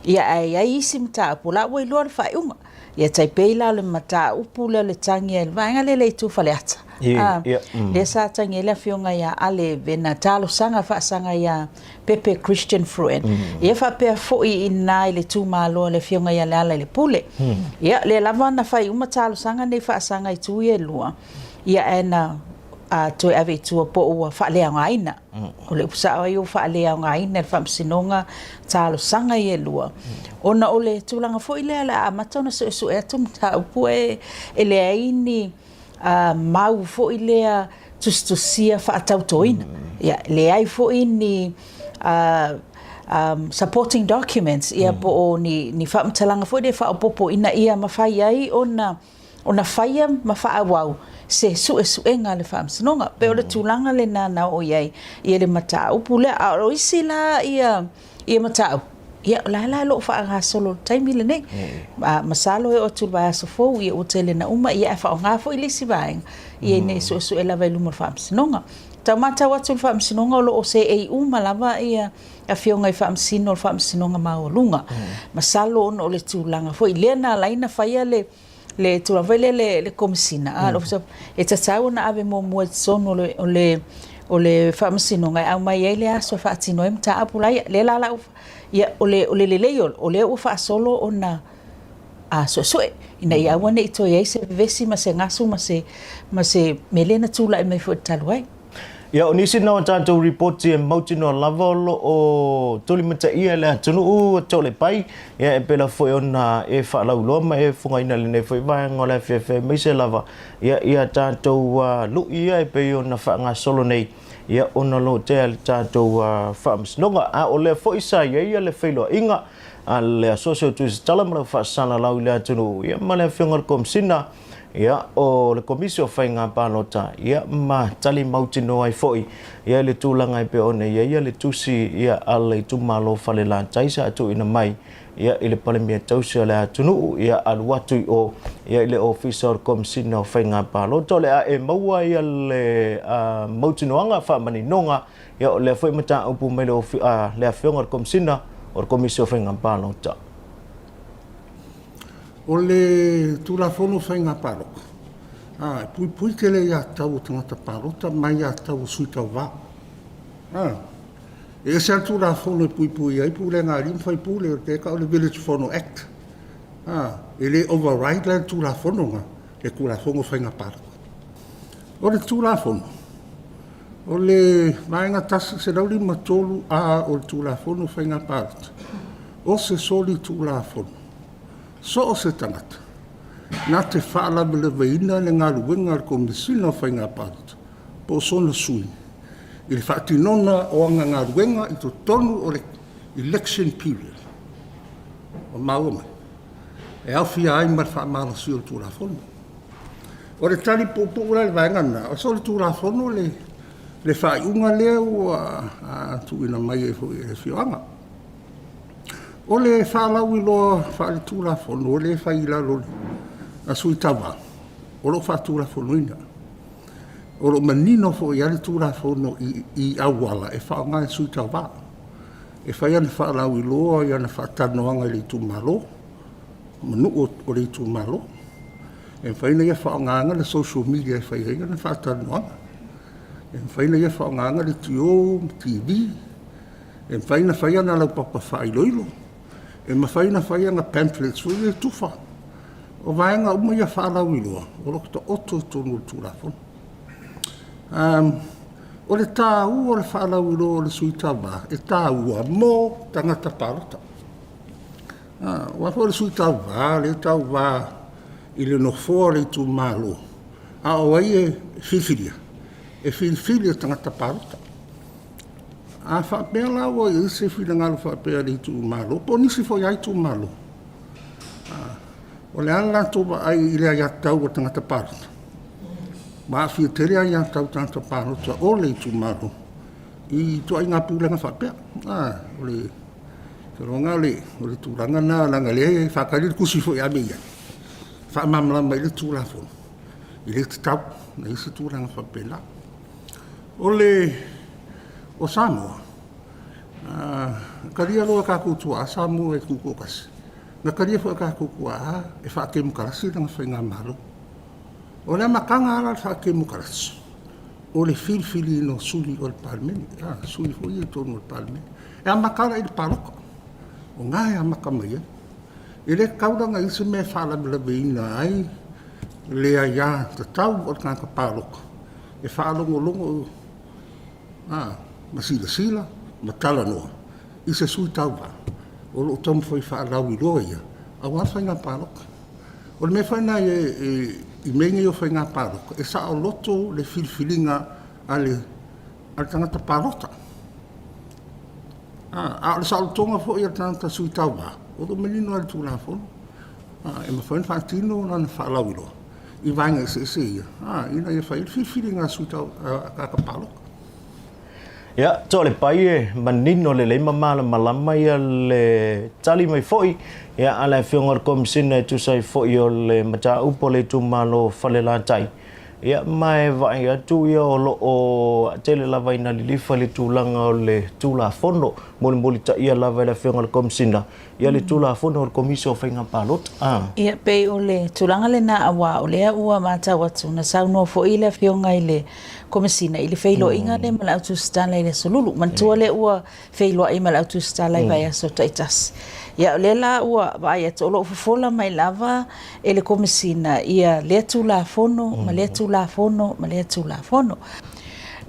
ia ae i ai isi mataupu o la ua iloa le faaiuga. Ia tai pei la o le mataupu lea o le tagi ai le vaega lea i le itu Faleata. Ia, ia, Lea sa tagi ai le afioga ia Ale Vena talosaga faasaga ia Pepe Christian Fruin. Ia faapea foi i ina i le itumalo a le afioga ia Lealailepule. Ia, lea lava na fai uma talosaga nei faasaga i itu ia e lua, ia ae na a toe ave i tua po o ua faaleaogaina. O le upu sao ai ua faaleaogaina e le Faamasinoga talosaga ia e lua, ona o le tulaga foi lea o le a amata ona suesue atu mataupu e leai ni mau foi lea tusitusia faatautoina. Ia, leai foi ni supporting documents, ia po o ni faamatalaga foi lea e faaopoopo ina ia mafai ai ona ona faia ma faaauau se suesuega a le Faamasinoga. Pei o le tulaga lena na oo i ai le mataupu lea. A o isi la ia mataupu, ia o la la o lo o faagasolo i le taimi lenei. Masalo e oo atu i le vaiaso fou ia ua tele ina uma, ia ae faaaoga foi le isi vaega ia ina ia suesue lava i luma o le Faamasinoga. Tau matau atu i le Faamasinoga o lo o seei uma lava ia afioga i Faamasino o le Faamasinoga Maualuga. Masalo ona o le tulaga foi lea na ala ai ona faia le le tulaga foi lea le le Komesina a le Ofisa e tatau ona ave muamua i totonu o le o le o le Faamasinoga e aumai ai le aso e faatino ai mataupu la ia. Lea la lau ia o le o le lelei o lea ua faasolo ona a suesue ina ia aua ne i toe i ai se vevesi ma se gasu ma se ma se mea lea na tulai mai foi talu ai. Ia, o nisi na o tatou ripoti e mautinoa lava o lo o tulimataia e le atunuu Toalepai, ia e pela foi ona e faalauiloa ma e fogaina lenei foi vaega o le afiafi aemaise lava ia ia tatou lui ia e pei ona faagasolo nei ia ona lo tea le tatou faamasinoga. A o lea foi sa i ai le feiloaiga a le Asosi o Tusitala ma lau Faasalalau i le atunuu ia ma le Afioga i le Komesina ia o le Komisi o Faiga Palota ia ma tali mautinoa ai foi ia i le tulaga e pei ona i ai le tusi ia a le itumalo Falelatai sa tuuina mai ia i le Palemia tausi o le atunuu ia alu atu i o ia i le Ofisa o le Komesina o Faiga Palota. O le a e maua ia le mautinoaga faamaninoga ia o lea foi mataupu mai le le Afioga i le Komesina o le Komisi o Faiga Palota. O le Tulafono o Faiga Palota, e puipui tele aiatatau a tagata palota ma aiatatau a sui tauva. E ese lava le Tulafono e puipui ai pulega a alii ma faipule, o lea e tau o le Village Fono Act. E le override la le Tulafono lena i le Tulafono o Faiga Palota. O le Tulafono, o le Vaega 153 A o le Tulafono o Faiga Palota, o se solitulafono, so o se tagata na te faalavelaveina le galuega a le Komesina o Faiga Palota po o sona sui i le faatinoga o ana galuega i totonu o le election period. Ua maua mai? E aofia ai ma le faamalosia o le Tulafono. O le tali puupuu la i le vaega lena, o solitulafono le faaiuga lea ua tuuina mai ai foi e le afioaga. O le faalauiloa faaletulafono lea e fai i lalo o sui tauva, o lo o faatulafonoina. O lo o manino foi lava le Tulafono i auala e faaaoga e sui tauva. E fai ana faalauiloa i ana faatalanoaga i le itumalo ma nuu o le itumalo. E mafai ona ia faaaogaina le social media e fai ai ana faatalanoaga. E mafai ona ia faaaogaina leitio ma TV. E mafai ona fai ana laupapa faailoilo. E mafai ona fai ana pamphlets foi ia e tufa. O vaega uma ia faalauiloa o lo o taoto i totonu o le Tulafono. O le taua o le faalauiloa o le sui tauva, e taua mo tagata palota. Aua foi o le sui tauva, lea e tauva i le nofoa o le itumalo, a o ai e filifilia? E filifili e tagata palota. A faapea la ua i ai se finagalo faapea i le itumalo, po o nisi foi lava itumalo, o le a le latou vaai i le aiatatau a tagata palota? Ua aafia tele aiatatau a tagata palota o le itumalo i ituaiga pulega faapea. O le tulaga o le tulaga lena, leaga o lea e faatali le tusi foi e ave i ai, e faamalamalama ai le Tulafono, e le tatau ona i ai se tulaga faapena. O le o Samoa, na talia loa e tatou tuaa Samoa e tutoatasi, na talia foi e tatou tuaa e faatemokarasi lana faigamalo. O le amataga lava la o le faatemokarasi, o le filifiliina o sui o le Palemene, sui foi ia i totonu o le Palemene. E amata la i le palota, o i ina e amata mai ai. E le tatau la ona i ai se mea e faalavelaveina ai le aiatatau a le tagata palota e faalogologo ma silasila ma talanoa i se sui tauva o lo o taumafai e faalauiloa ia aua le faiga palota. O le mea foi lena i mea nei o faiga palota, e saoloto le filifiliga a le tagata palota. A o le saolotoga foi a le tagata sui tauva, o lo o manino lava i le Tulafono, e mafai ona faatino lana faalauiloa i vaega eseese ia, ina ia fai ai le filifiliga a tagata palota. Ia, Toalepai e manino lelei ma malamalama ia le tali mai foi ia a le Afioga i le Komesina e tusa ai foi o le mataupu a le itumalo o Falelatai. Ia, ma e vaai atu ia o lo o tele lava ina lilifa i le tulaga o le Tulafono mulimulitaia lava e le Afioga i le Komesina, ia le Tulafono o le Komisi o Faiga Palota. A. Ia, pei o le tulaga lena aua o lea ua matau atu na saunoa foi le Afioga i le Komesina i le feiloaiga lea ma le autusitala i le Aso Lulu. Manatua lea ua feiloai ma le autusitala i vaiaso taitasi. Ia, o lea la ua vaai atu o lo o fofola mai lava e le Komesina ia lea Tulafono ma lea Tulafono ma lea Tulafono.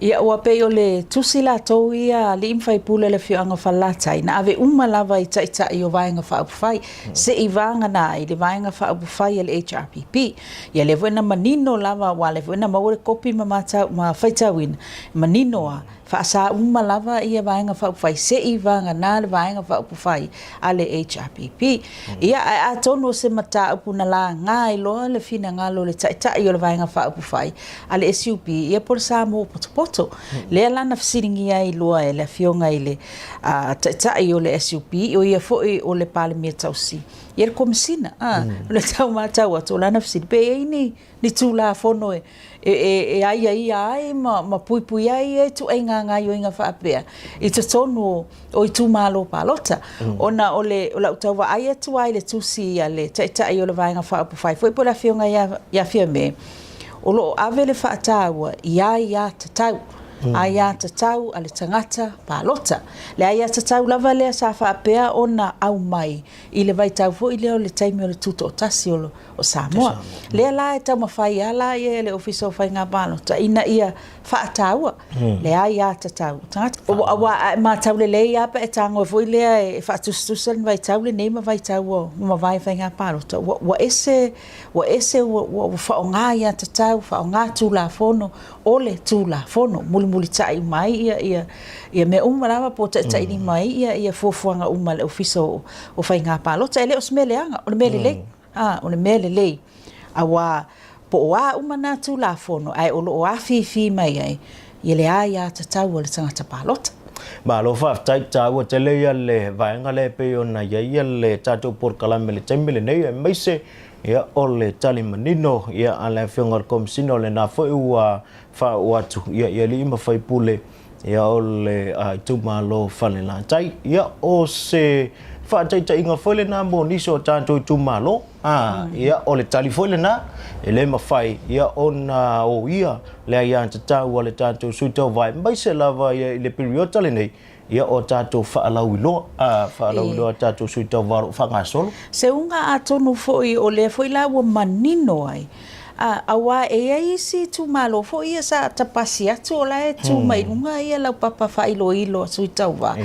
Ia, ua pei o le tusi latou ia a alii ma faipule o le afioaga o Falelatai na ave uma lava i taitai o Vaega Faaupufai, se i vagana ai le Vaega Faaupufai a le HRPP. Ia, lea foi na manino lava aua o lea foi na maua le kopi ma matau ma faitauina, manino lava Faasa uma lava ia Vaega Faaupufai se i vagana le Vaega Faaupufai a le HRPP. Ia, ae atonu o se mataupu na laga ai loa le finagalo o le Taitai o le Vaega Faaupufai a le SUP, ia po o le Samoa Potopoto. Lea la na fesiligia ai loa e le Afioga i le Taitai o le SUP, o ia foi o le Palemia Tausi, ia le Komesina. O le tau matau atu o lana fesili, pe i ai ni ni Tulafono e aiaia ai ma puipui ai ia ituaiga gaoioiga faapea i totonu o itumalo palota. Ona o le o lau tau vaai atu lava i le tusi a le Taitai o le Vaega Faaupufai foi po o le Afioga ia Fiame, o lo o ave le faataua i aiatatau, aiatatau a le tagata palota. Le aiatatau lava lea sa faapea ona aumai i le vaitau foi lea o le taimi o le Tutoatasi o o Samoa. Lea la e taumafai lava la ia le Ofisa o Faiga Palota ina ia faataua le aiatatau o tagata. Aua a e matau lelei lava pe a e tago foi lea e faatusatusa le vaitau lenei ma vaitau ua mavae faiga palota, ua ese, ua ese, ua faaaoga aiatatau, faaaoga Tulafono o le Tulafono, mulimulitai uma ai ia mea uma lava po o taitailima ai ia fuafuaga uma a le Ofisa o Faiga Palota. E le o se mea leaga, o le mea lelei. A, o le mea lelei, auā po o a uma nā Tulafono ae o lo o afifi mai ai ia le aiatatau a le tagata palota. Malo faafetai, taua tele ia le vaega lea e pei ona i ai ia le tatou polokalame i le taimi lenei aemaise ia o le tali manino ia a le Afioga i le Komesina o lena foi ua faaoo atu ia i alii ma faipule Ia o le itumalo Falelatai. Ia o se faataitaiga foi lena mo nisi o tatou itumalo. Ia o le tali foi lena, e le mafai ia ona oia le aiatatau a le tatou sui tauva aemaise lava ia i le piriota lenei ia o tatou faalauiloa, faalauiloa a tatou sui tauva o lo o faagasolo. Se uga atonu foi o lea foi la ua manino ai A, auā e i ai isi itumalo foi ia sa ta pasi atu o la e tu mai luga ia laupapa faailoilo a Sui Tauva.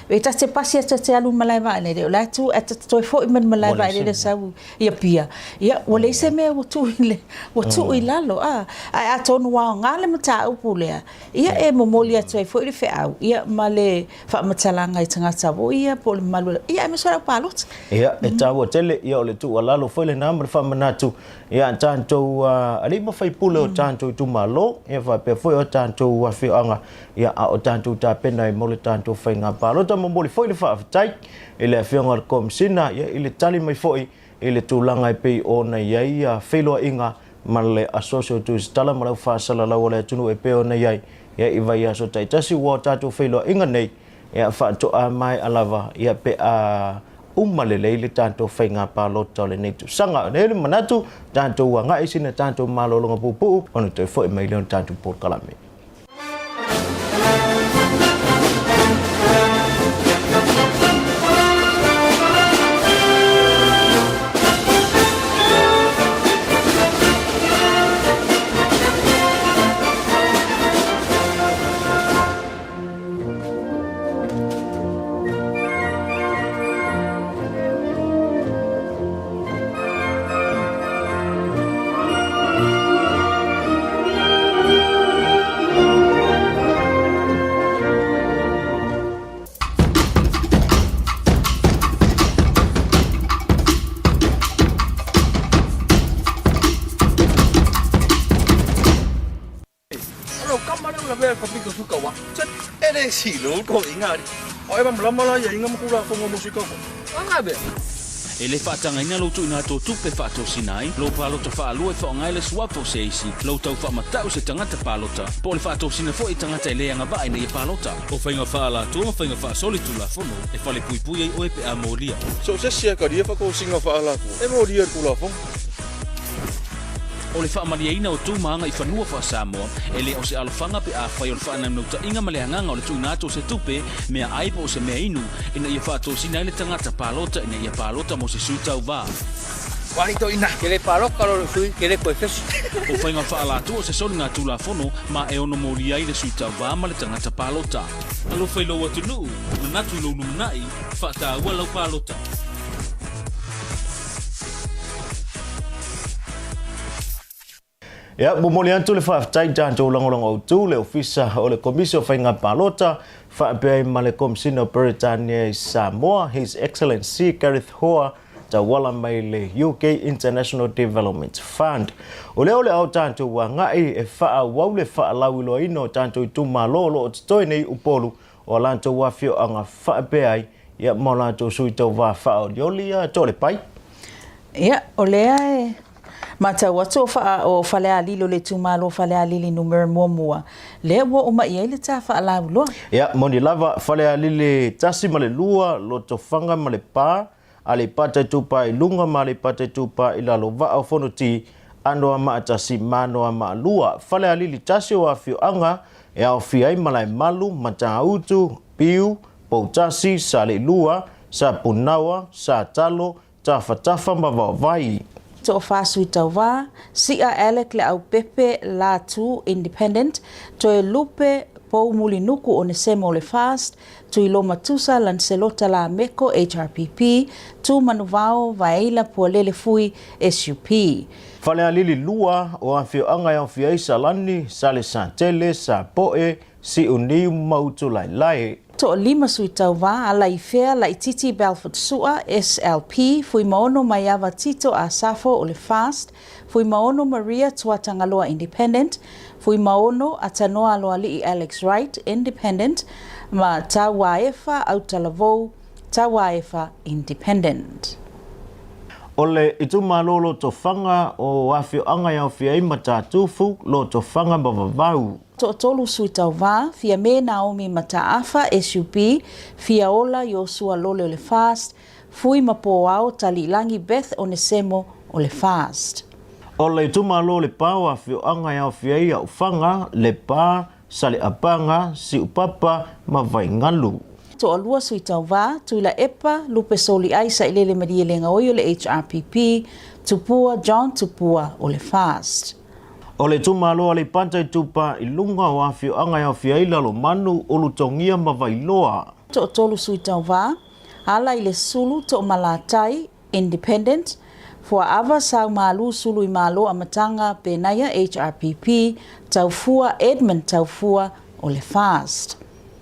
E ta te pasi atu ta te alu i malae vaalele o la e tu ae ta te toe foi mai i le malae vaalele sau i Apia, ia ua leai se mea ua tuu i le, ua tuu i lalo, a. Ae atonu ua aoga le mataupu lea, ia e momoli atu ai foi le feau, ia ma le faamatalaga i tagata foi ia po o le mamalu, ia aemaise o le au palota. Ia, e taua tele, ia o le tuualalo foi lena ma le faamanatu Ia tatou alii ma faipule o tatou itumalo, ia faapea foi o tatou afioaga, ia a o tatou tapena ai mo le tatou faiga palota. Momoli foi le faafetai i le Afioga i le Komesina, ia i le tali mai foi i le tulaga e pei ona i ai ia feiloaiga ma le Asosi o Tusitala ma le Au Faasalalau o le Atunuu e pei ona i ai ia i vaiaso taitasi. Ua o tatou feiloaiga nei Ia faatoa maea lava ia pe a uma lelei le tatou faiga palota o lenei tausaga. E i ai le manatu, tatou agai sina tatou malologa puupuu ona toe foi mai lea o le tatou polokalame. O lou kama lea ua lavea i le pito suka ua. E le silo ko inga ari. O e malama la ia inga ma kula fongo mo sika ko. Anga be. E le faatagaina lou tuuina atu o tupe e faatosina ai lou palota faalua e faaaoga ai le suafa o se isi, lou tau faamatau se tagata palota, po o le faatosina foi i tagata e le agavaa ina ia palota. O faiga faaalatua ma faiga faasolitulafono e falepuipui ai oe pe a molia. So o se isi e talia faatosina faaalatua e molia i le Tulafono. O le faamalieina o tu ma agaifanua faa-Samoa, e le o se alofaga pe afai o le faanaunautaiga ma le agaga o le tuuina atu o se tupe, mea ai po o se mea inu, ina ia faatosina ai le tagata palota ina ia palota mo se sui tauva. Wali to ina. Ke le paloka lo le sui, ke le koe fesi. O faiga faaalatua o se soliga Tulafono ma e ono molia ai le sui tauva ma le tagata palota. Alofa i lou atunuu, manatu i lou lumanai, faataua lau palota. Ia, momoli atu le faafetai i tatou lagolago autu, le Ofisa o le Komisi o Faiga Palota, faapea ai ma le Komisina o Peretania i Samoa, His Excellency Gareth Hoare, tauala mai le UK International Development Fund. O lea o le a o tatou agai e faaauau le faalauiloaina o tatou itumalo o lo o totoe nei Upolu o a latou afioaga faapea ai ia ma o latou sui tauva faaolioli ia Toalepai. Ia, o lea e matau atu o, faa, o Falealili o le itumalo Falealili numera muamua, lea ua oo mai i ai le ta faalauiloa. Ia, moni lava, Falealili 1 ma le 2, Lotofaga ma Lepa, Aleipata Itupa i Luga ma Aleipata Itupa i Lalo, Vaa o Fonoti, Anoamaa 1 ma Anoamaa 2. Falealili 1 o afioaga e aofia ai Malaemalu, Matautu, Piu, Poutasi, Saleilua, Sapunaoa, Satalo, Tafatafa ma Vaovai. Toafa Sui Tauva, Sia Alec Leaupepe Latu, Independent, Toe Lupe Pou Mulinuku Onesemo o le FAST, Tuiloma Tusa Lancelota Lameko, HRPP, Tu Manuvao Vaeila Pualele Fui, SUP. Falealili 2, o afioaga e aofia ai Salani, Salesatele, Sapoe, Siuniu ma Utulaelae. Toalima Sui Tauva, Alaifea Laititi Belford Sua, SLP, Fuimaono Maiava Tito Asafo o le FAST, Fuimaono Maria Tuatagaloa Independent, Fuimaono Atanoa Aloalii Alex Wright, Independent, ma Tauaefa Autalavou Tauaefa Independent. O le itumalo Lotofaga o afioaga e aofia ai Matatufu, Lotofaga ma Vavau. Toatolu Sui Tauva, Fiame Naomi Mataafa, SUP, Fiaola Iosua Lole o le FAST, Fui ma Poao Taliilangi Beth Onesemo o le FAST. O le itumalo o Lepa o afioaga e aofia ai Aufaga, Lepa, Saleapaga, Siupapa ma Vaigalu. Toalua Sui Tauva, Tuilaepa, Lupe Soliai Sailele Malielegaoi o le HRPP, Tupua John Tupua o le FAST. O le itumalo Aleipata Itupa i Luga o afioaga e aofia ai Lalomanu, Ulutogia ma Vailoa. Toatolu Sui Tauva, Ala i le Sulu Toomalatai, Independent, Fuaava Sau Malu Sulu i Malo Amataga Penaia HRPP, Taufua Edmund Taufua o le FAST.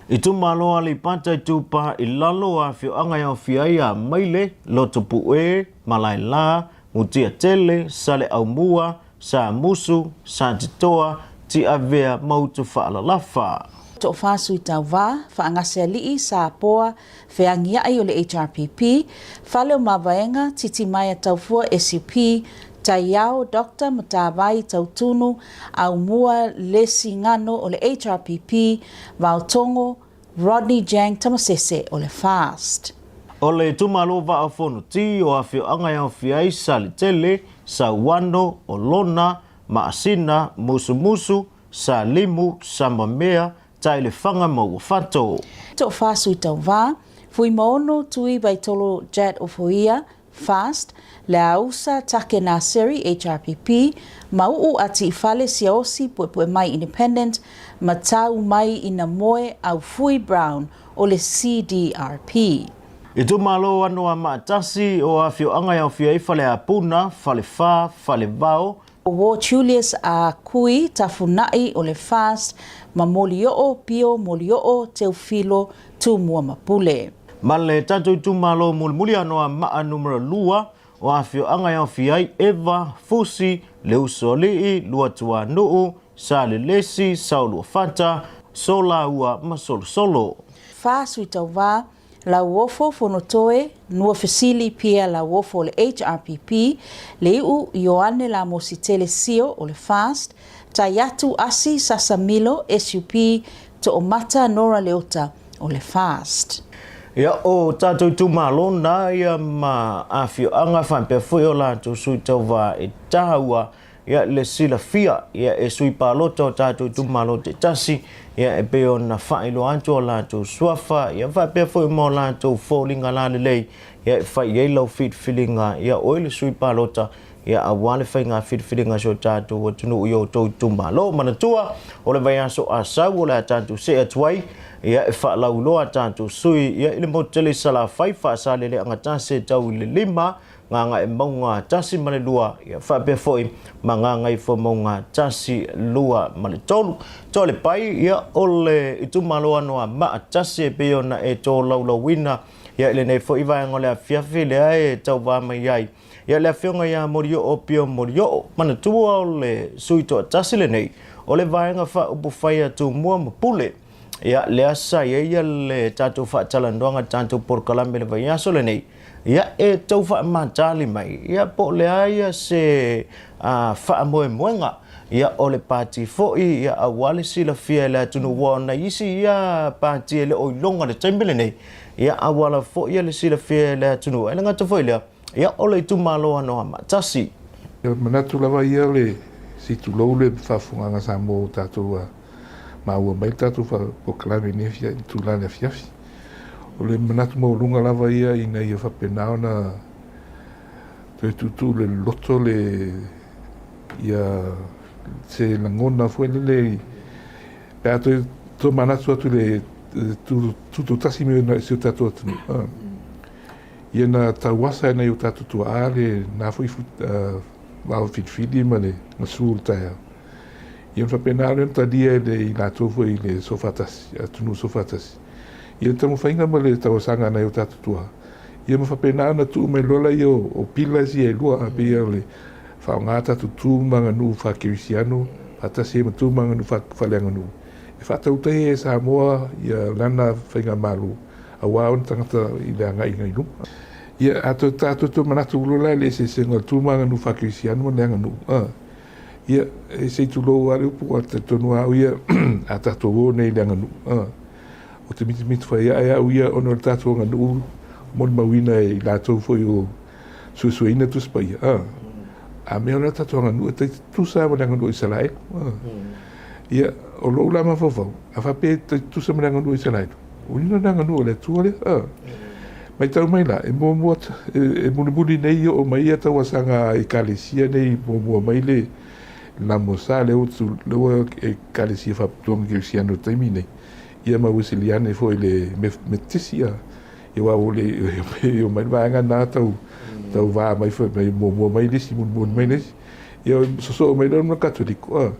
Itumalo Aleipata Itupa i Lalo o afioaga e aofia ai Amaile, Lotopue, Malaela, Mutiatele, Saleaumua, Samusu, Satitoa, Tiavea ma Utufaalalafa. Toafa Sui Tauva, Faagasealii, Sapoa, Feagiai o le HRPP, Fale o Mavaega, Titimaea Taufua SUP, Taiao, Doctor Matavai Tautunu, Aumua Lesigano o le HRPP, Vaotogo, Rodney Jang Tamasese o le FAST. O le itumalo Vaa o Fonoti o afioaga e aofia ai Salitele, Sauano, Olona, Maasina, Musumusu, Salimu, Samamea, Taelefaga ma Uafato. Toafa Sui Tauva, Fuimaono Tui Vaitolo Jat Ofoia, FAST, Leausa Take Naseri, HRPP, Mauu Atiifale Siaosi Puepuemai Independent, ma Tau Mai Ina Moe Aufui Brown o le CDRP. Itumalo Anoamaa 1 o afioaga e aofia ai Faleapuna, Falefa, Falevao, Ward Julius A Kui Tafunai o le FAST ma Molioo Pio Molioo Teufilo Tumua ma Pule. Ma le tatou itumalo mulimuli Anoamaa numera 2 o afioaga e aofia ai Eva, Fusi, Leusoalii, Luatuanuu, Salelesi, Saoluafata, Solaua ma Solosolo. Fa Sui Tauva, Lauofo Fonotoe Nuafesili Pierre Lauofo o le HRPP, Leiu'u Ioane Lamositele Sio o le FAST, Taiatu Asi Sasa Milo, SUP, To'omata Nora Leota o le FAST. Ia, o tātou itumalo nā ia ma afioaga faapea foi o latou sui tauva e tāua ia le silafia ia e sui palota o tātou itumalo taitasi ia e pei ona faailoa atu o latou suafa ia faapea foi ma o latou foliga lalelei ia e fai i ai lau filifiliga ia oe le sui palota ia aua le faiga filifiliga a si o tatou atunuu i o outou itumalo. Manatua, o le vaiaso Asau o le a tatou see atu ai, ia e faalauiloa a tatou sui ia i le motu tele i Salafai, Faasaleleaga tasi e tau i le 5, Gagaemauga 1 ma le 2, ia faapea foi ma Gagaifomauga 1, 2 ma le 3. Toalepai, ia o le itumalo Anoamaa 1 e pei ona e tolaulauina ia i lenei foi vaega o le afiafi lea e tauva mai ai Ia le afioga ia Molioo Pio Molioo, manatua o le sui toatasi lenei o le vaega faaupufai a Tumua ma Pule. Ia lea sa i ai ia le tatou faatalanoaga le tatou polokalame i le vaiaso lenei, ia e tau faamatali mai ia po o le a ia se faamoemoega ia o le pati foi ia aua le silafia e le atunuu aua o nai isi ia pati e le o iloga i le taimi lenei ia auala foi ia le silafia e le atunuu. Ae le gata foi i lea, Ia, o le itumalo Anoamaa 1. E manatu lava ia le se i tulou le faafofogaaga Samoa ua tatou maua mai le tatou polokalame i lenei itula i le afiafi. O le manatu maualuga lava ia ina ia faapena ona toe tuutuu le loloto le ia se lagona foi lele pe a toe tomanatu atu i le tutoatasi mai o si o tatou atunuu. Ia na tauasa e nai o tatou tuaa le na foi vao filifili ma le gasu o le taeao. Ia ona faapena lea ona talia e le i latou foi i le soofaatasi, atunuu soofaatasi. Ia le taumafaiga ma le tauasaga a nai o tatou tuaa, ia ma faapena ona tuu mai loa laia o pillars ia e lua, pei o le faaaoga tatou tu ma aganuu faa-kerisiano faatasi ai ma tu ma aganuu faaleaganuu e faatautaia e Samoa ia lana faigamalo. aua ona tagata i le agaiga i luma. Ia, a toe tatou toe manatu loa la i le eseesega o le tu ma aganuu faa-kerisiano ma le aganuu, a, ia, e se i tulou lava le upu, aua e talitonu lava au ia, a tatou o nei i le aganuu, a, ou te mitamita fai ae au ia ona o le tatou aganuu molimauina e i latou foi o suesueina Tusi Paia, a, a mea o le tatou aganuu e tutusa lava ma le aganuu o Isaraelu, a. Ia, o lou la mafaufau, a faapea e tutusa ma le aganuu o Isaraelu, O ina le aganuu a le Atua lea? A. Matau mai la, e muamua, e mulimuli nei oo mai ia tauasaga a Ekalesia nei muamua mai le Lamosa lea ua tu, lea ua Ekalesia Faapitoa Kerisiano i le taimi nei, ia ma Ueseliane foi i le Metotisi, a. Ia aua ua le i oo mai le vaega lena tau, tau va mai foi mai muamua mai le isi, mulimuli mai le isi. Ia sosoo mai loa ma le Katoliko, a.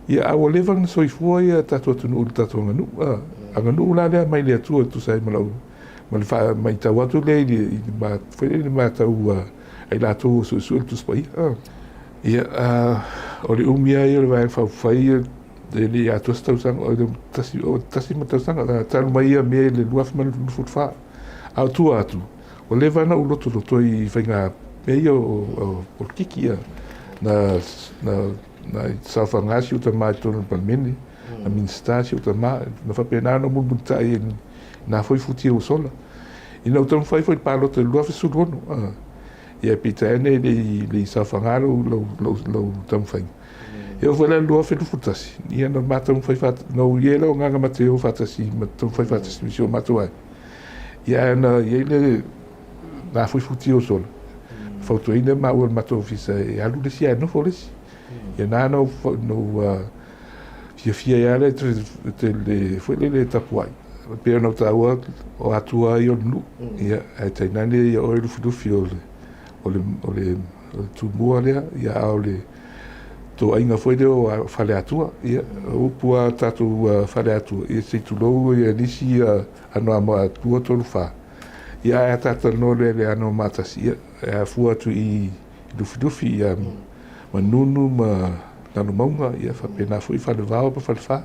Ia, a ua leva ona soifua ia tatou atunuu i le tatou aganuu, a. Aganuu la lea mai le Atua e tusa ai ma lau, ma le faamaitau atu lea i le, i le ma, foi lea i le matau a i latou o suesue le Tusi Paia, a. Ia, a, o le umi lava ia o le Vaega Faaupufai e le i atoa se tausaga, o le tasi, o le tasi ma tausaga, talu mai ia mea i le 2024. A o tua atu, Ua leva ona ou lotoloto i faiga mea ia o polokiki ia. Na, na, na saofaga si ou tama i totonu o le Palemene, na Minisita si ou tama, na faapena ona mulimulitai i nā foi futia ua sola. Ina ua taumafai foi i le palota i le 2016, ia peitai ane e le i saofaga lou, lou, lou, lou taumafaiga. E oo foi la i le 2021, ia na ma taumafai faatasi, na ou i ai lau agaga mateo faatasi ma taumafai faatasi ma si o matou aiga. Ia ae na i ai le nā foi futi o sola. Fautuaina maua e le matou ofisa e alu le isi ae nofo le isi. Ia na na ou fiafia ai lava le le foi lele tapuai. Pei ona ou taua o Atua ia o le nuu. Ia ae tainane ia oe Lufilufi o le o le o le Tumua lea, ia a o le toaiga foi lea o Faleatua. Ia o upu a tatou Faleatua, ia se i tulou ia nisi Anoamaa 2, 3, 4. Ia ae a ta talanoa loa i le Anoamaa 1, ia e afua atu i Lufilufi, ia Manunu ma Lalomauga, ia faapena foi Falevao ma Falefa.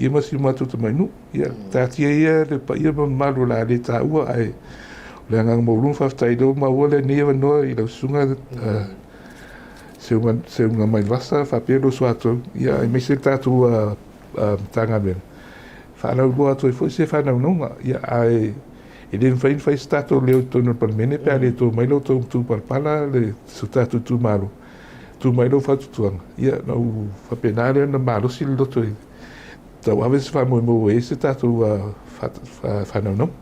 ia ma si o matou tamainuu. Ia, taatia ia le paia ma mamalu o le a le taua, ae o le agaga maualuga faafetai lea ua maua lenei avanoa i lau susuga Seuga Mailevasa faapea lou soatau, ia aemaise le tatou Matagaluega, faalauiloa atu ai foi se faanaunauga, ia ae e le mafai ona fai se tatou leo i totonu o le Palemene pe a le to mai lo outou matupalapala le so tatou itumalo, tuu mai lau fautuaga, ia ona ou faapena lea ona malosi le loto e tauave se faamoemoe ua i ai se tatou faanaunauga.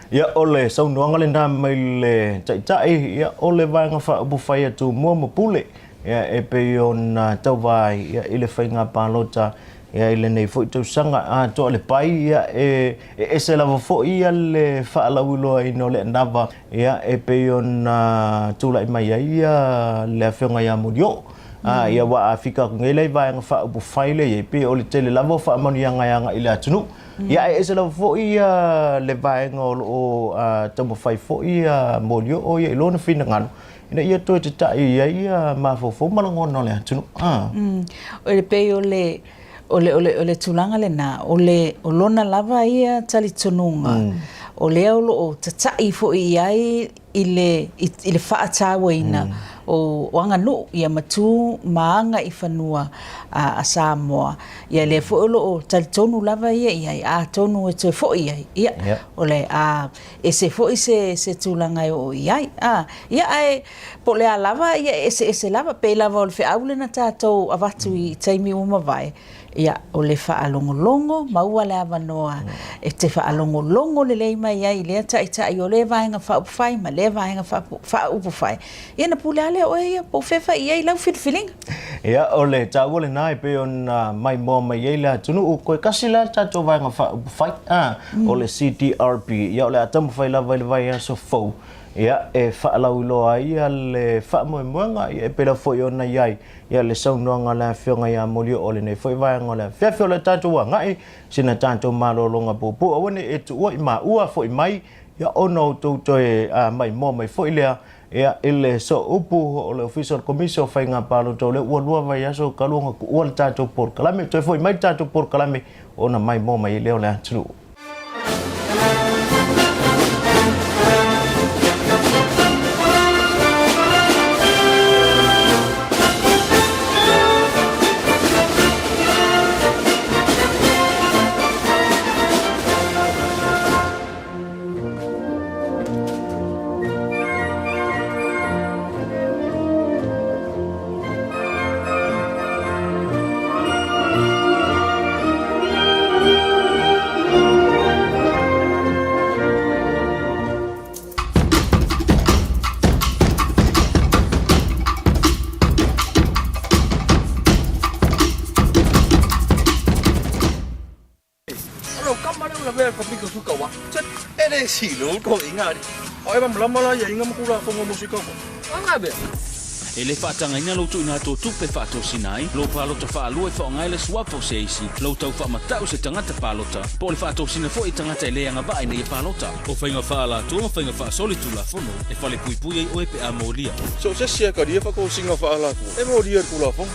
Ia, o le saunoaga lena mai le Taitai, ia, o le Vaega Faaupufai a Tumua ma Pule, ia, e pei ona tauva ai, ia, i le faiga palota, ia, i lenei foi tausaga. Atoa le pai, ia, e ese lava foi, ia, le faalauiloaina o le anava, ia, e pei ona tulai mai ai, ia, le Afioga ia Molioo. A, ia, ua afika atu nei la i Vaega Faaupufai lea e i ai, pei o le tele lava o faamanuiaga e agai i le atunuu. Ia, ae ese lava foi ia le vaega o lo o taumafai foi ia Molioo ia i lona finagalo ina ia toe tata'i ai ia mafaufau ma lagona o le atunuu. O le pei o le o le o le o le tulaga lena, o le o lona lava ia talitonuga, o lea o lo o tata'i foi i ai i le i le faatauaina o aganuu ia ma tu ma aga i fanua a Samoa. Ia lea foi o lo o talitonu lava ia i ai, atonu e toe foi i ai, ia, o le a ese foi se se tulaga e oo i ai. A, ia ae po o le a lava, ia e eseese lava, pei lava o le feau lea na tatou avatu i taimi ua mavae, ia, o le faalogologo, maua le avanoa e te faalogologo lelei mai ai i lea taitai o lea Vaega Faaupufai ma lea Vaega Faaupufai, ia ona pule lava lea o oe ia po o fea e fai i ai lau filifiliga. Ia, o le taua lena e pei ona maimoa mai ai le atunuu, koe kasi la le tatou Vaega Faaupufai, a, o le CDRP, ia o le a taumafai lava i le vaiaso fou, ia, e faalauiloa ai le faamoemoega, ia e pei lava foi ona i ai Ia le saunoaga a le Afioga ia Molioo o lenei foi vaega o le afiafi o le tatou agai sina tatou malologa puupuu aua ne i e tuua i maua foi mai ia ona outou toe maimoa mai foi lea ia i le sooupu o le Ofisa o le Komisi o Faiga Palota o lea ua lua vaiaso talu ona tuua le tatou polokalame toe foi mai le tatou polokalame ona maimoa mai ai lea o le atunuu. E le faatagaina lou tuuina atu o tupe faatosina ai lou palota faalua e faaaoga ai le suafa o se isi, lou tau faamatau se tagata palota, po o le faatosina foi i tagata e le agavaa ina ia palota. O faiga faaalatua ma faiga faasolitulafono e falepuipui ai oe pe a molia. So o se isi e talia faatosina faaalatua e molia i le Tulafono.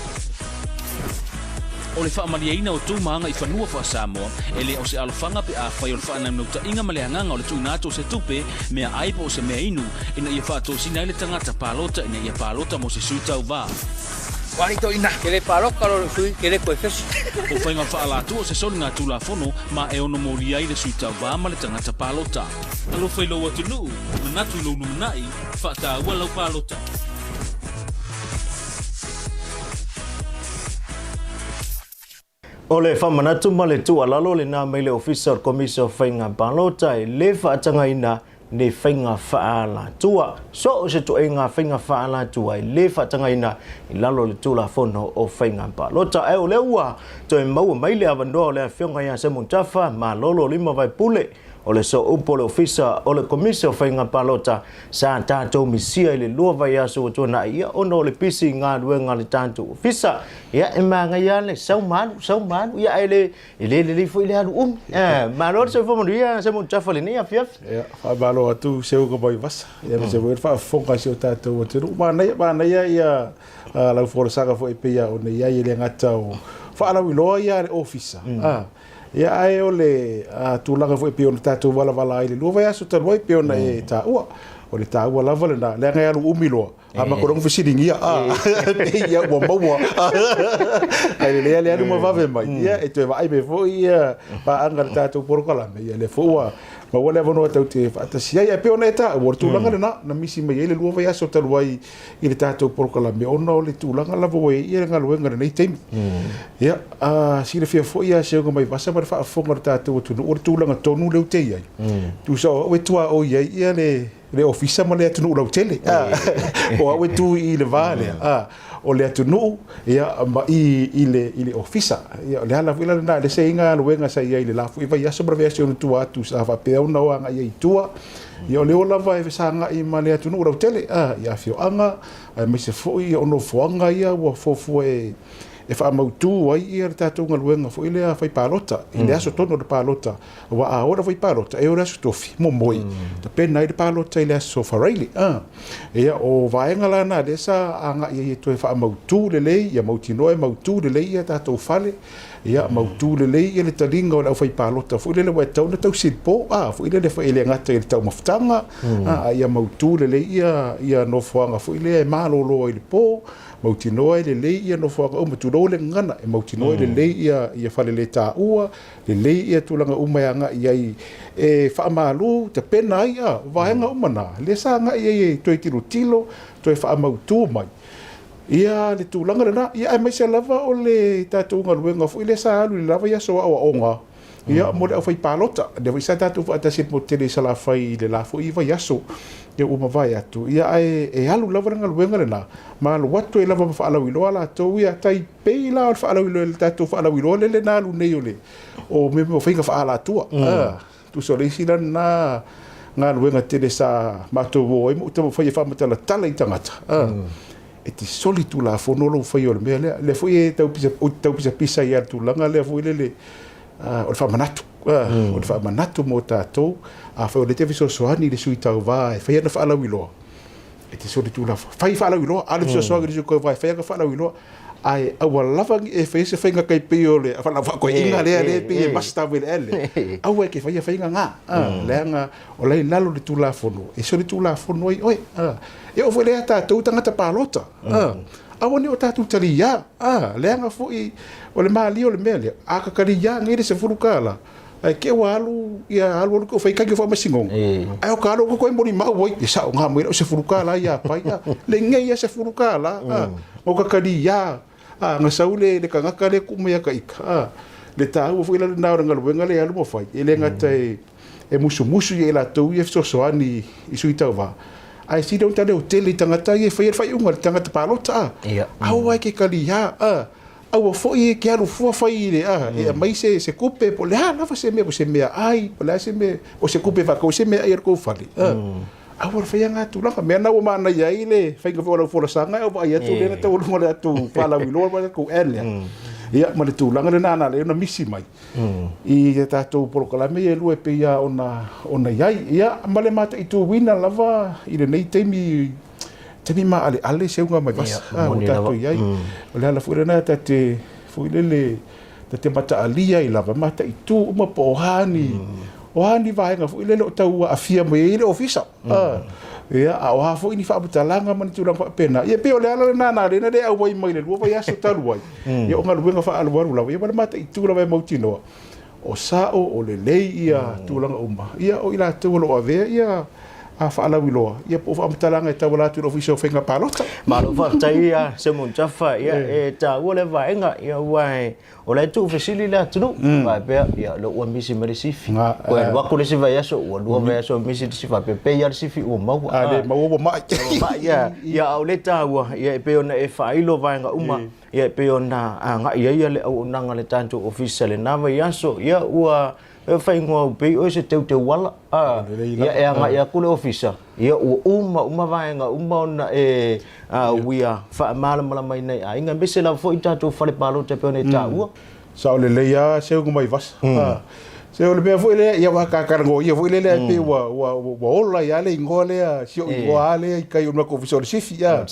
O le faamalieina o tu ma aga i fanua faa-Samoa, e le o se alofaga pe afai o le faanaunautai-ga ma le agaga o le tuuina atu o se tupe, mea ai po o se mea inu, ina ia faatosina ai le tagata palota ina ia palota mo se sui tauva. Ke le paloka lo le sui, ke le koe fesi. O faiga faaalatua o se soliga Tulafono ma e ono molia ai le sui tauva ma le tagata palota. Alofa i lou atunuu, manatu i lou lumanai, faataua lau palota. O le faamanatu ma le tuualalo lena mai le Ofisa o le Komisi o Faiga Palota e le faatagaina nei faiga faaalatua. So o se ituaiga faiga faaalatua e le faatagaina i lalo o le Tulafono o Faiga Palota. Ae o lea ua toe maua mai le avanoa o le Afioga ia Simon Tafa Malolo Limavae Pule. O le sooupu o le Ofisa o le Komisi o Faiga Palota sa tatou misia i le 2 vaiaso ua tuanai, ia ona o le pisi i galuega a le tatou Ofisa. Ia e manaia lava le sau ma alu, sau ma alu, ia ae le, e le lelei foi le alu umi. Eh, malo le soifua manuia Simon Tafa i lenei afiafi. Ia, faamalo atu Seuga Vaivasa, ia aemaise foi le faafofoga a si o tatou atunuu. Manaia, manaia ia lau folasaga foi e pei ona i ai e le gata o faalauiloa ia a le Ofisa, Ia ae o le tulaga foi e pei ona tatou valavala ai i le 2 vaiaso talu ai e pei ona e taua, o le taua lava lena, leaga e alu umi loa, a matou logo fesiligia, a pei ia ua maua. Ae lelei lava le alu ma vave mai, ia e toe vaai mai foi ia paaga a le tatou polokalame, ia lea foi ua maua le avanoa tatou te faatasi ai. Ae pei ona e taua, o le tulaga lena na misi mai ai le 2 vaiaso talu ai i le tatou polokalame ona o le tulaga lava ua i ai le galuega i lenei taimi. Ia, silafia foi ia Seuga Maivasa ma le faafofoga a le tatou atunuu o le tulaga tonu lea ou te i ai. Tusa o au e tuaoi ai ia le ofisa ma le atunuu lautele. O au e tu i le va lea, o le atunuu ia ma i i le ofisa. Ia o le ala foi la lena lea sa i ai galuega sa i ai i le la foi vaiaso ma le vaiaso i ona tua atu sa faapea ona o agai ai i tua. Ia o lea lava e fesagai ma le atunuu lautele, i afioaga aemaise foi o nofoaga ia ua fuafua e faamautu ai ia le tatou galuega foi lea fai palota i le aso tonu o le palota. Aua a o le fai palota, e o le aso tofi, momoe, tapena ai le palota i le aso Faraile. Ia o vaega la na lea sa agai ai e toe faamautu lelei, ia mautinoa e mautu lelei ia tatou fale, Ia mautu lelei ia le taliga o le aufaipalota foi lele ua e tatau ona tausi i le po, a foi lele foi e le gata i le taumafataga, a ia mautu lelei ia ia nofoaga foi lea e malolo ai i le po, mautinoa e lelei ia nofoaga uma, tulou le gagana, e mautinoa e lelei ia ia faleletaua, lelei ia tulaga uma e agai i ai e faamalu, tapena ai, a, o vaega uma na, lea sa agai ai e toe tilotilo, toe faamautu mai. Ia le tulaga lena, ia aemaise lava o le tatou galuega foi lea sa alu i le la vaiaso o aoaoga, ia mo le aufaipalota. Lea foi sa tatou faatasi i le motu tele i Salafai i le la foi vaiaso ia ua mavae atu. Ia ae e alu lava le galuega lena, ma alu atu ai lava ma faalauiloa latou ia, tai pei la o le faalauiloa i le tatou faalauiloa lele na alu nei o le o mea o faiga faaalatua. Tusa o le isi la lena galuega tele sa matou o ai ma ou taumafai e faamatalatala i tagata, e te soli tulafono lou faia o le mea lea. Lea foi e tau pisa, ou te tau pisapisa ai i le tulaga lea foi lele o le faamanatu, o le faamanatu mo tatou. Afai o lea e te fesoasoani i le sui tauva e fai ana faalauiloa, e te soli tulafono. Fai faalauiloa, alu fesoasoani i le sui tauva e fai ana faalauiloa, ae aua lava ne i e faia se faiga tai pei o le faatoeaiga lea lea e pei e master i le ele. Aua e te faia faiga na, leaga o la e i lalo o le Tulafono, e solitulafono ai oe. E oo foi lea ia tatou tagata palota, aua ne i o tatou taliā, leaga foi o le malie o le mea lea, a ta taliā nei le $10, ae te i ua alu ia alu alu te i fai tagi o faamasinoga, ae o ta alu o toe molimau ai, e sao na mai lau $10 ia pai, lenei lava $10, na o ta taliā, na sau le tagata lea tuu mai ia ta ita, le taua foi la lena o le galuega lea e alu ma fai, e le gata e musumusu ia i latou ia e fesoasoani i sui tauva, ae sili ona leotele i tagata ia e faia le faaiuga, le tagata palota, aua e te taliā. Aua foi e te alu fua fai i le a, e aumai se, se tupe, po o le a lava se mea, po o se meaai, po o le a se mea, po o se tupe faatau ai se meaai a le tou fale, a. Aua le faia na tulaga. Mea na ua manaia ai le faiga foi o lau folasaga, e vaai atu lea na taualuga le atu faalauiloa ma le atu ad lea. Ia, ma le tulaga lena na ala ai ona misi mai i a tatou polokalame ia e lua e pei lava ona, ona i ai. Ia, ma le mataituina lava i lenei taimi taimi maaleale seuga mai vasa ua tatou i ai. O le ala foi lena ta te foi lele ta te mataalia ai lava mataitu uma po o a ni o a ni vaega foi lele o tau aafia mai ai le ofisa. Ia, a o a foi ni faamatalaga ma ni tulaga faapena. Ia pei o le ala lena na ala ai ona le auai mai le 2 vaiaso talu ai. Ia o galuega faaalualu lava, ia ma le mataitu lava e mautinoa o sao, o lelei ia tulaga uma, ia o i latou o lo o avea ia a faalauiloa, ia po o faamatalaga e tauala atu i le Ofisa o Faiga Palota. Malo faafetai ia Simon Tafa, ia e taua lea vaega, ia aua o la e tuufesili le atunuu, faapea, ia lea ua misi mai le sifi, toe alu atu le isi vaiaso, ua 2 vaiaso misi le sifi, faapea, pei lava le sifi ua maua. A le maua ua mai. Ua mai, ia, ia a o le taua, ia e pei ona e faailo vaega uma, Ia e pei ona agai ai le auaunaga a le tatou Ofisa i lena vaiaso, ia ua E faaigoa au pei oe se teuteuala, a, ia e agai atu le ofisa, ia ua uma uma vaega uma ona e uia faamalamalamaina i aiga, aemaise lava foi tatou fale palota e pei ona e taua. Sao lelei lava seuga mai vasa. Se o le mea foi lea, ia aua ka talanoa foi lele ae pei ua ua ua ola ai lava le igoa lea, si ou igoa lava lea i tai o le matou ofisa o le Sifi, a.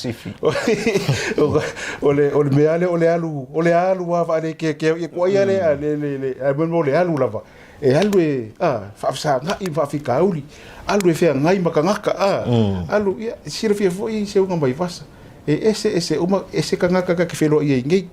O le o le mea lava lea o le alu o le alu lava faalekekea, ia tuai lava le le le le ae mea o le alu lava e alu e faafesagai ma faafitauli, alu e feagai ma tagata, a, alu, ia, silafia foi seuga mai vasa. E ese ese uma, ese tagata ta te feiloai ai nei,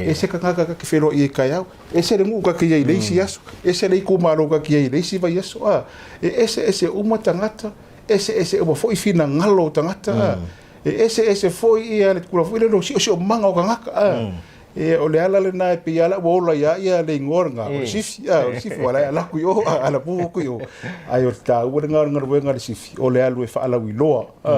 ese tagata ta te feiloai ai taeao, ese le nuu ta te i ai i le isi aso, ese le itumalo ta te i ai i le isi vaiaso, a, e ese ese uma tagata, ese ese uma foi finagalo o tagata, a, e ese ese foi ia le tulaga foi lele o siosiomaga o tagata, a, e o le ala lena e pei lava ua ola ia ia le igoa lena, o le Sifi, a, o le Sifi, aua o la e alu atu i o, a, ala pū atu i o, ae o le taua lena o le galuega a le Sifi, o le alu e faalauiloa, a,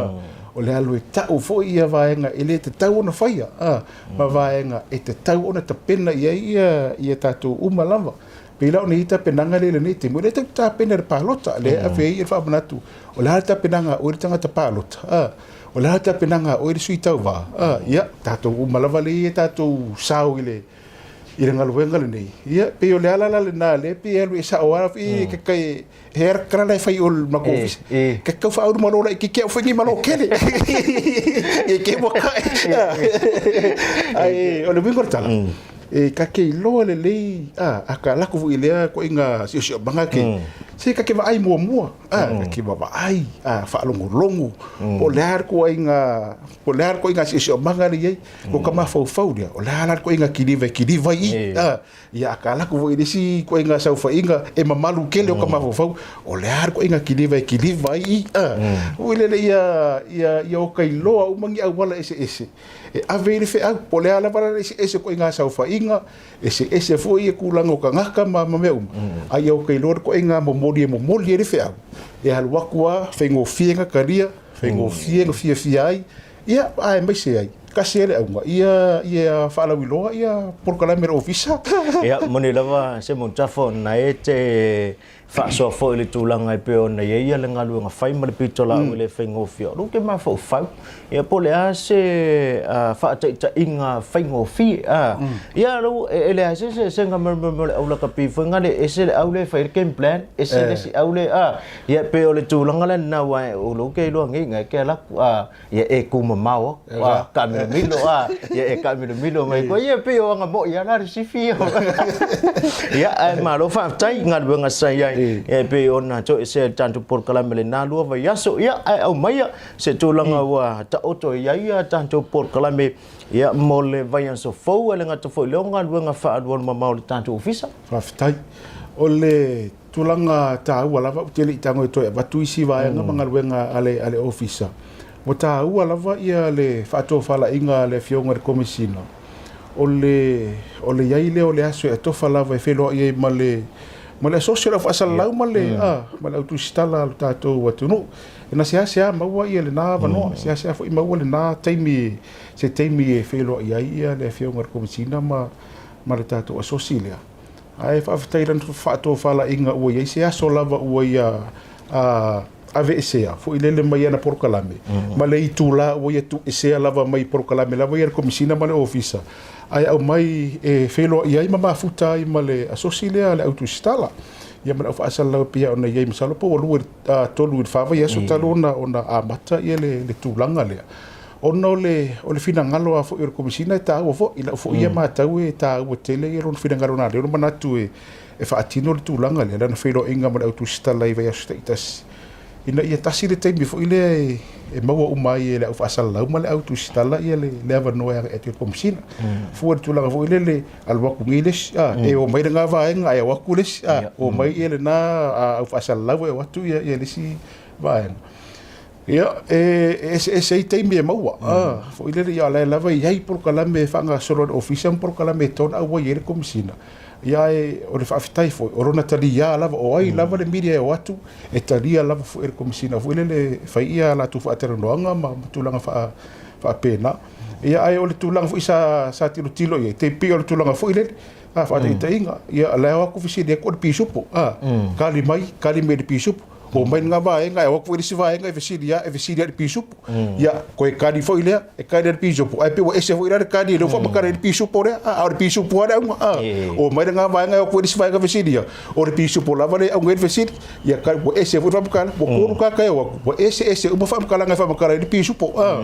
o le alu e tau foi ia vaega e le tatau ona faia, a, ma vaega e tatau ona tapena i ai ia, ia tatou uma lava. Pei la o nei tapenaga lea i lenei taimi, o lea tatou te tapena i le palota, lea e ave ai le faamanatu, o le a le tapenaga a oe le tagata palota, a, o le a le tapenaga a oe le sui tauva, a, ia, tatou uma lava lea e tatou sao i le, i le galuega lenei. Ia, pei o le ala la lena, lea pei e alu e sao lava, e ke kai, he ara kala e fai o le matou ofisa. Ke tau whaauru malo laitiiti au whaingi malo kele. E ke mua kae. Ai, o le uiga o le tala, e ka ke iloa lelei, a, a ka lako foi i lea koiga siosiomaga ke, se ka ke vaai muamua, a, ka ke vaavaai, a, faalogologo, po o le a le koiga, po o le a le koiga siosiomaga le i ai, ko ka mafaufau lea, o le a la le koiga kiliva e kiliva ai i, a, Ia a ka lako foi i le isi ikoaiga saofaiga e mamalu tele o ka mafaufau, o le a le ikoaiga kiliva e kiliva ai i, a. Ui lele ia, ia, ia o ka iloa uma ni auala eseese e ave ai le feau, po o le a lava la le eseese o ikoaiga saofaiga, eseese foi ia tulaga o tagata ma, ma mea uma, a ia o ka iloa le ikoaiga momoli e momoli ai le feau, e alu atu lava, faigofie na talia, faigofie na fiafia ai, Ia, aemaise ai, tasi ai le auga, ia, ia faalauiloa ia polokalame a le Ofisa. Ia, moni lava se Mutafa ona e te faasoa foi i le tulaga e pei ona i ai ia le galuega fai ma le pitolaau e le faigofie. O lou ke mafaufau, ia po o le a se faataitaiga faigofie, a, ia lou, e leai se eseesega ma le au lakapi foi nga le ese le au lea e fai ai le game plan, ese le isi au lea, a, Ia e pei o le tulaga lena aua o lou ke iloa nei ngai ke ala aku a ia e ku mamao aku a kaamilomilo a ia e kaamilomilo mai koe ia pei o anga moi ala le sifi ia ae malo faafetai i galuega sa i ai ia e pei ona toesea i le tatou polokalame lena lua vaiaso ia ae aumaia se tulaga ua taoto i ai ia tatou polokalame ia mo le vaiaso fou ae le gata foi i lea o galuega faaalualumamao a le tatou ofisa. Faafetai. O le Tulaga taua lava, ou te le i tago e toe avatu isi vaega ma galuega a le, a le Ofisa. Ua taua lava ia le faatofalaiga a le Afioga i le Komesina, o le, o le i ai lea o le aso e atofa lava e feiloai ai ma le, ma le asosi o le au faasalalau ma le, a, ma le au tusitala a lo tatou atunuu. E na seasea maua ia lena avanoa, seasea foi maua lena taimi, se taimi e feiloai ai ia le Afioga i le Komesina ma, ma le tatou asosi lea. Ae faafetai i lana faatofalaiga ua i ai se aso lava ua ia aveesea foi lele mai ana polokalame ma le itula ua ia tuuesea lava mai polokalame lava ia a le Komesina ma le Ofisa ae aumai e feiloai ai ma mafuta ai ma le asosi lea a le au tusitala ia ma le au faasalalau e pei ona i ai masalo po ua 2 3 i le 4 vaiaso talu ona amata ia le tulaga lea. Ona o le, o le finagalo lava foi o le Komesina e taua foi, i lau foi ia matau e taua tele ia lona finagalo na lea ona manatu e, e faatino le tulaga lea, lana feiloaiga ma le au tusitala i vaiaso taitasi, ina ia tasi le taimi foi lea e, e maua uma ai e le au faasalalau ma le au tusitala ia le, le avanoa e agai atu i le Komesina. Fua i le tulaga foi lele, alu atu nei le isi, a, e o mai lena vaega ae o atu le isi, a, o mai ia lena au faasalalau ae o atu ia, ia le isi vaega. Ia, e eseese ai taimi e maua, a, foi lele, ia, o la e lava e i ai polokalame e faagasolo a le Ofisa ma polokalame e tona auai ai le Komesina. Ia, ae o le faafetai foi, o lona taliā lava, o ai lava le media e o atu, e talia lava foi e le Komesina foi lele e fai ia latou faatalanoaga ma tulaga faapena. Ia, ae o le tulaga foi sa tilotilo i ai, tai pei o le tulaga foi lele, A, faataitaiga, ia, o la e o atu fesili atu o le pisupo, a, kali mai, kali mai i le pisupo. O mai lena vaega, e o atu foi le isi vaega e fesili lava, e fesili lava i le pisupo. Ia, toe kali foi lea, e kali i le pisupo, ae pei ua ese foi la le kali, lea ua faamatala ai le pisupo lea, a o le pisupo lava le auga, a. O mai lena vaega, e o atu foi le isi vaega fesili ia, o le pisupo lava lea e auga ai le fesili. Ia, kali, ua ese foi le faamatala, ua tolu tagata e o atu, ua eseese uma faamatalaga e faamatala ai le pisupo, a.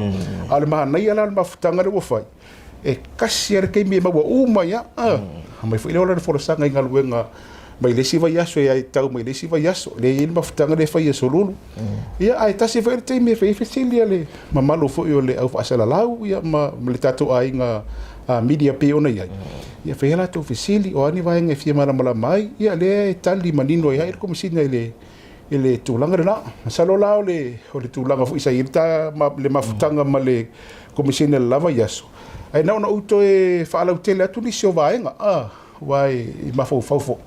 A o le manaia la o le mafutaga lea ua fai, e tasi lava le taimi e maua uma ai lava. A, aumai foi lea o lana folasaga i galuega mai le isi vaiaso e tau mai le isi vaiaso, lea e i ai le mafutaga lea e fai i aso lulu. Ia, ae tasi foi le taimi e fai ai fesili a le mamalu foi o le au faasalalau ia ma le tatou aiga media pei ona i ai. Ia fai a latou fesili, o a ni vaega e fia malamalama ai, ia lea e tali manino ai lava le Komesina i le i le tulaga lena. Masalo la o le, o le tulaga foi sa i ai le, ta, ma, le mafutaga ma le Komesina i le la vaiaso, ae na ona ou toe faalautele atu nisi o vaega, a, aua e mafaufau foi.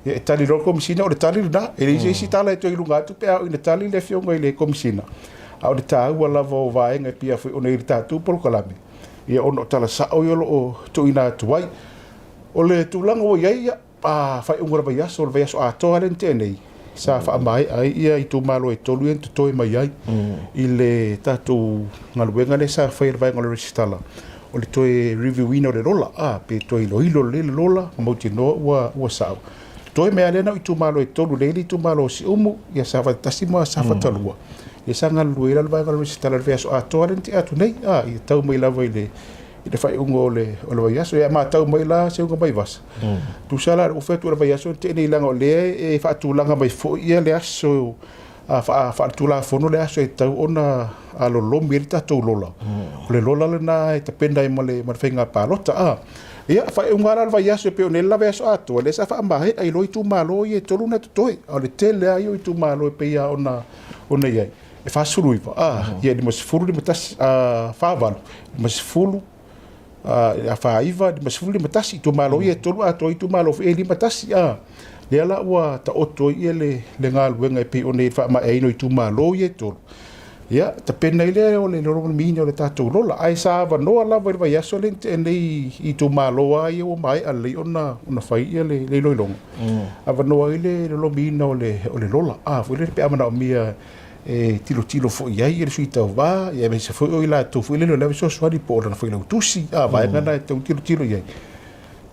Ia, e tali loa le Komesina, o le tali lena. E leai se isi tala e toe i luga atu pe a oo ina tali le Afioga i le Komesina. A o le taua lava o vaega e pei foi ona i ai le tatou polokalame, ia ona o tala sao ia o lo o tuuina atu ai. O le tulaga ua i ai, ia, A faaiuga o le vaiaso, o le vaiaso atoa lea na tea nei, sa faamaea ai ia itumalo e tolu ia na totoe mai ai i le tatou galuega lea sa fai e le vaega o le resitala, o le toe review ina o le lola, a, pe toe iloilo lelei le lola ma mautinoa ua, ua sao. Totoe mai lava lea na o itumalo e tolu lea e i ai le itumalo o Siumu, ia Safata 1 ma Safata 2, lea sa galulue ai la le vaega o le resitala i le vaiaso atoa lea na tea atu nei, a, ia tau mai lava i le i le faaiuga o le, o le vaiaso. Ia matau mai la Seuga Vaivasa, mm. tusa la ou fai atu o le vaiaso te nei leaga o lea e faatulaga mai foi ia le aso a faa faaletulafono le aso e tau ona alolomi ai le tatou lola. Mm. O le lola lena e tapena ai ma le ma le faiga palota a. Ia faaiuga la le vaiaso e pei ona i ai le la vaiaso atoa lea sa faamaea ai loa itumalo ia e tolu na totoe. A o le tele lava ia o itumalo e pei lava ona ona i ai. E 49, a, ia 51, a, 48, 50, a, 49, 51, itumalo ia e tolu atoa itumalo foi e 51, a. Lea la ua taoto ai ia le, le galuega e pei ona i ai le faamaeaina o itumalo ia e tolu. Ia, tapena ai lea o le lolomiina o le tatou lola. Ae sa avanoa lava i le vaiaso lea na tea nei i itumalo lava ia ua maea lelei ona, ona fai ia le, le iloiloga. Avanoa ai le lolomiina o le, o le lola. A foi lele pe a manaomia e tilotilo foi i ai le sui tauva, ia aemaise foi o i latou foi lele o le a fesoasoani po o lana failautusi, a vaega na e tau tilotilo i ai.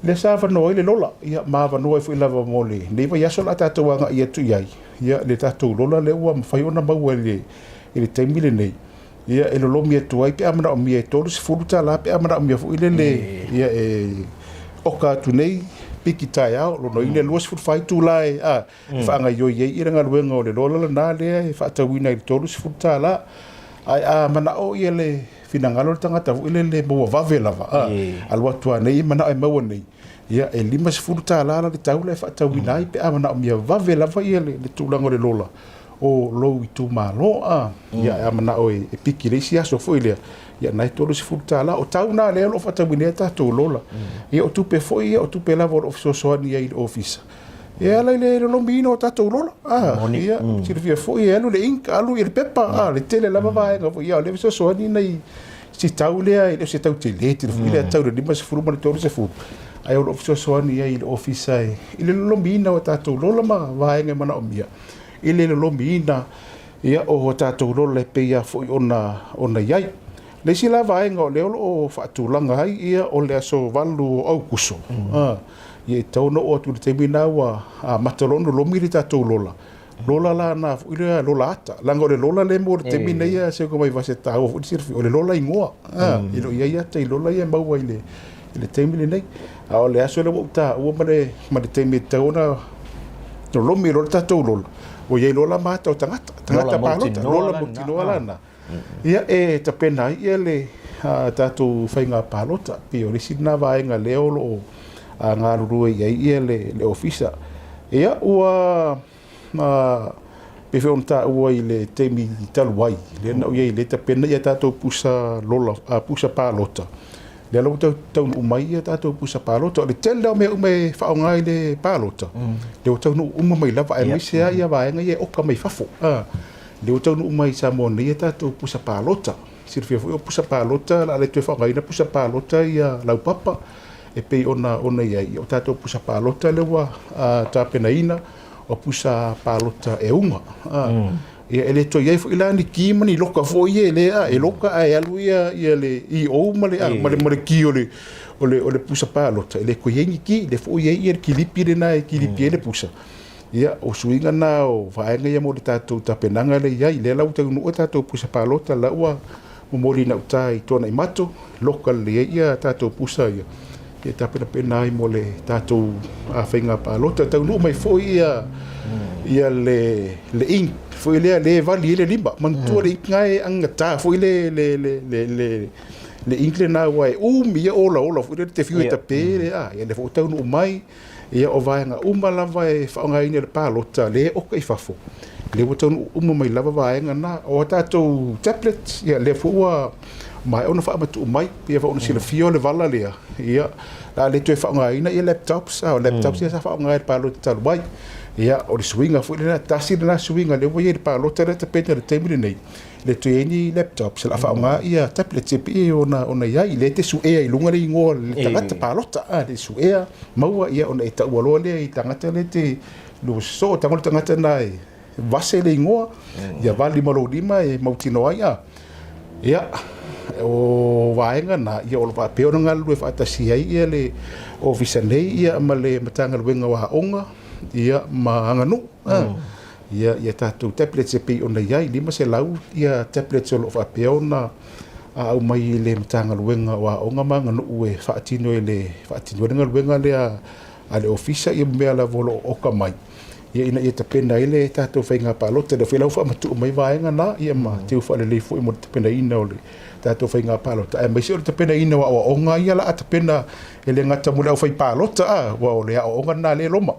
Lea sa avanoa ai le lola, ia ma avanoa ai foi lava mo lenei vaiaso o le a tatou agai atu i ai, ia le tatou lola lea ua mafai ona maua i le, i le taimi lenei, ia e lolomi atu ai pe a manaomia e $30 pe a manaomia foi lele, ia e oka atu nei, piki taeao, lona uiga e 24 itula e, a, e faagaoioi ai le galuega o le lola lena lea e faatauina i le $30. Ae a manao ia le finagalo o le tagata foi lele e maua vave lava, a, alu atu lava nei e manao e maua nei, ia e $50 la le tau la e faatauina ai pe a manaomia vave lava ia le tulaga o le lola o lou itumalo, a, ia a manao e piki i le isi aso foi lea, ia na e $30. O tau na lea o lo o faatauina ai a tatou lola. Ia o tupe foi ia, o tupe lava o lo o fesoasoani ai i le ofisa. E ala i le lolomiina o tatou lola. Ah, ia, silafia foi e alu le ink, alu i le pepa, ah, le tele lava vaega foi. Ia, o lea fesoasoani nai si tau lea, e le o se tau tele tele foi lea tau le 50 ma le 30. Ae o lo o fesoasoani ai i le ofisa e, i le lolomiina o tatou lola ma vaega e manaomia i le lolomiina ia, o tatou lola e pei lava foi ona, ona i ai. Le isi la vaega o lea o lo o faatulaga ai, ia, o le aso 8 o Aukuso. Ah, Ia e tatau ona oo atu i le taimi lena ua amata loa ona lolomi le tatou lola. Lola la na foi lea lola ata. Leaga o le lola lea e maua i le taimi nei a Seuga-mai-vase e taua foi le silafia, o le lola igoa. E le o i ai ata i lola ia e maua i le, i le taimi lenei. A o le aso lea ua ou taua ma le, ma le taimi e tatau ona lolomi loa le tatou lola, ua i ai loa la ma ata o tagata, tagata palota, lola mautinoa la na. Ia, e tapena ai ia le tatou faiga palota. Pei o le isi lena vaega lea o lo o galulue i ai ia le ofisa. Ia, ua pei foi ona taua i le taimi talu ai, lea na ou i ai lea e tapena ia tatou pusa lola, pusa palota. Lea la ua taunuu mai ia tatou pusa palota. O le tele lava o mea uma e faaaoga i le palota, lea ua taunuu uma mai lava, aemaise lava ia vaega ia e oka mai fafo. Lea ua taunuu mai i Samoa nei a tatou pusa palota. Silafia foi o pusa palota, o le a le toe faaaogaina pusa palota ia laupapa. e pei ona ona i ai. O tatou pusa palota lea ua tapenaina, o pusa palota e uga. Ia e le toe i ai foi la ni ki ma ni loka foi ia e le a e loka ae alu ia ia le EO ma le ma le ma le ki o le o le o le pusa palota e le toe i ai ni ki le foi i ai ia le kilipi lena e kilipi ai le pusa. Ia o suiga na o vaega ia mo le tatou tapenaga lea i ai lea la ua taunuu ai tatou pusa palota la ua momoli i gauta i Tuanaimato loka lelei ai ia tatou pusa ia e tapenapena ai mo le tatou faiga palota. Taunuu mai foi ia ia le le ink foi lea le vali ai le lima. Manatua le ink na e agata foi le le le le le le ink lena aua e umi ia olaola foi lea te fiu e tape le a ia lea foi ua taunuu mai Ia, o vaega uma lava e faaaogaina i le palota, lea e oka i fafo, lea ua taunuu uma mai lava vaega na. O a tatou tablets, ia, lea foi ua maea ona faamatuu mai, pei foi ona silafia o le vala lea, ia, o le a le toe faaaogaina ia laptops, a o laptops ia sa faaaoga i le palota talu ai. Ia, o le suiga foi lena, tasi lena suiga lea ua i ai i le palota lea e tapena i le taimi lenei, le toe i ai ni laptops o le a faaaoga ia tablets e pei ona ona i ai lea e te suea i luga le igoa o le tagata palota a le suea maua ia ona e taua loa lea i tagata lea te lua sosoo tago le tagata na e vase le igoa ia vali ma lou lima e mautinoa ai a ia o vaega na ia o lo o faapea ona galulue faatasi ai ia le ofisa nei ia ma le Matagaluega o Aoga ia ma Aganuu Ia, ia tatou tablets e pei ona i ai, 500 ia tablets o lo o faapea ona aumai i le Matagaluega o Aoga ma Aganuu e faatino e le faatino ai le galuega lea a le Ofisa ia ma mea lava o lo o oka mai, ia ina ia tapena ai le tatou faiga palota. Lea foi la ua faamatuu mai vaega na, ia ma teu faalelei foi mo le tapenaina o le tatou faiga palota, aemaise o le tapenaina o aoaoga ia la a tapena e le gata mo le aufaipalota, a, aua o le aoaoga lena lea e loma.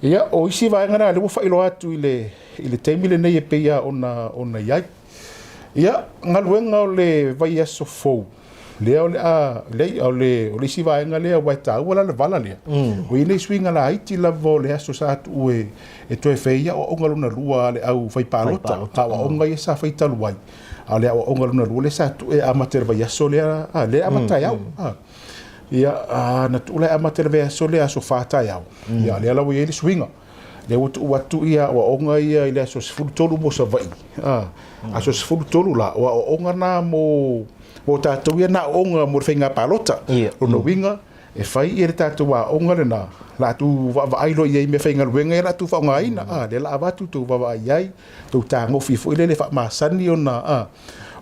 Ia, o isi vaega na lea ua faailoa atu i le, i le taimi lenei e pei lava ona, ona i ai. Ia, galuega o le vaiaso fou, lea o le a, leai, o le, o le isi vaega lea aua e taua la le vala lea. Ua i ai nei suiga laiti lava o le aso sa tuu e, e toe fai ai aoaoga lona lua a le au fai palota, aoaoga ia sa fai talu ai. A o le aoaoga lona lua lea sa tuu e amata i le vaiaso lea, a, lea e amata ai au. A. Ia, a, na tuu la e amata i le vaiaso lea aso 4 taeao. Ia, lea la ua i ai le suiga. Lea ua tuu atu ia aoaoga ia i le aso 13 mo Savaii. A, aso 13 la, o aoaoga na mo, mo tatou ia na aoaoga mo le faiga palota. Lona uiga, e fai ia le tatou aoga lena, la tou vaavaai loa i ai i meafaigaluega ia la tou faaaogaina. A, lea la avatu tou vaavaai i ai, tou tagofi foi lele faamasani ona, a,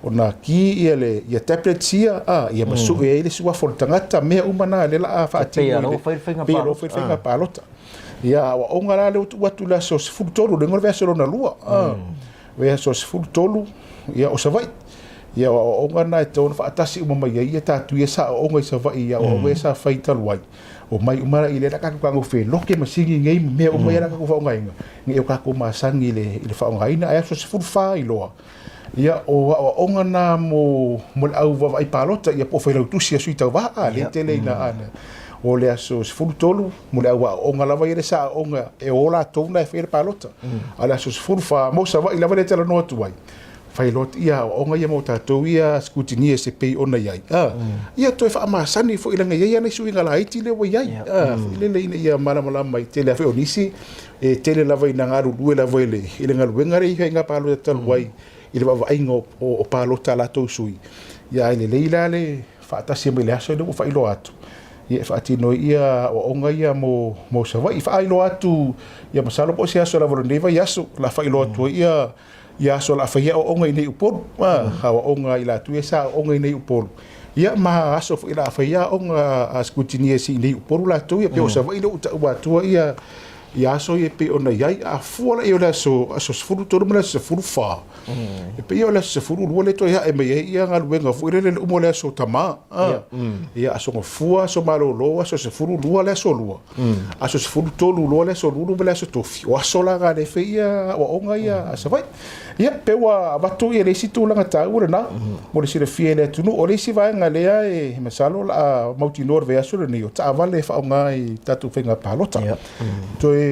ona ki ia le ia tablets ia a ia ma sue ai le suafa o le tagata mea uma na lea la a faatino i le pei o fai faiga palota ia aoaoga la lea ua tuu atu i le aso 13 le igoa o le vaiaso lona lua a vaiaso 13 ia o Savaii ia o aoaoga na e tatau ona faatasi uma mai ai ia tatou ia sa aoaoga i Savaii ia aoaoga ia sa fai talu ai omai uma la i lea la tatou tagofe loke masini nei ma mea uma ia la tatou faaaogaina nei o tatou masani i le faaaogaina ae aso 14 i loa Ia, o aoaoga na mo, mo le au vaavaai palota, ia po o failautusi a sui tauva, a, lea e tele ina, a, o le aso 13, mo le au aoaoga lava ia le sa aoga e o latou na e faia le palota. A o le aso 14, mo Savaii lava lea e talanoa atu ai, fai loa ia aoaoga ia mo tatou ia scrutineers e pei ona i ai. A, ia toe faamasani foi leaga e i ai lava nai suiga laiti lea ua i ai, a, foi lele ina ia malamalama i tele lava foi o nisi E tele lava ina galulue lava i le, i le galuega lea i faiga palota talu ai i le vaavaaiga o, o, o palota a latou sui. Ia ae lelei la le faatasi mai le aso lea ua faailoa atu. Ia e faatino ai ia aoaoga ia mo, mo Savaii. Faailoa atu, ia masalo po o se aso lava o lenei vaiaso, o le a faailoa atu ai ia ia aso o le a fai ai aoaoga i nei Upolu, aoaoga a i latou ia sa aooga i nei Upolu, ia ma aso foi o le a fai ai aoga a scrutineers i nei Upolu latou ia, pei o Savaii lea ua ou taua atua ia ia aso ia e pei ona i ai. A fua la i ai o le aso, aso 13 ma le aso 14, e pei o le aso 12 lea e toe ae mai ai ia galuega foi lele i le uma o le aso tama, ia aso gafua, aso malolo, aso 12 le aso lua. Aso 13 loa le aso lulu ma le aso tofi, o aso la na lea e fai ia aoaoga ia a Savaii. Ia, pe ua avatu ia le isi tulaga taua lena mo le silafia e le atunuu. O le isi vaega lea e masalo o le a mautinoa i le vaiaso lenei, o taavale e faaaoga i tatou faiga palota. Toe.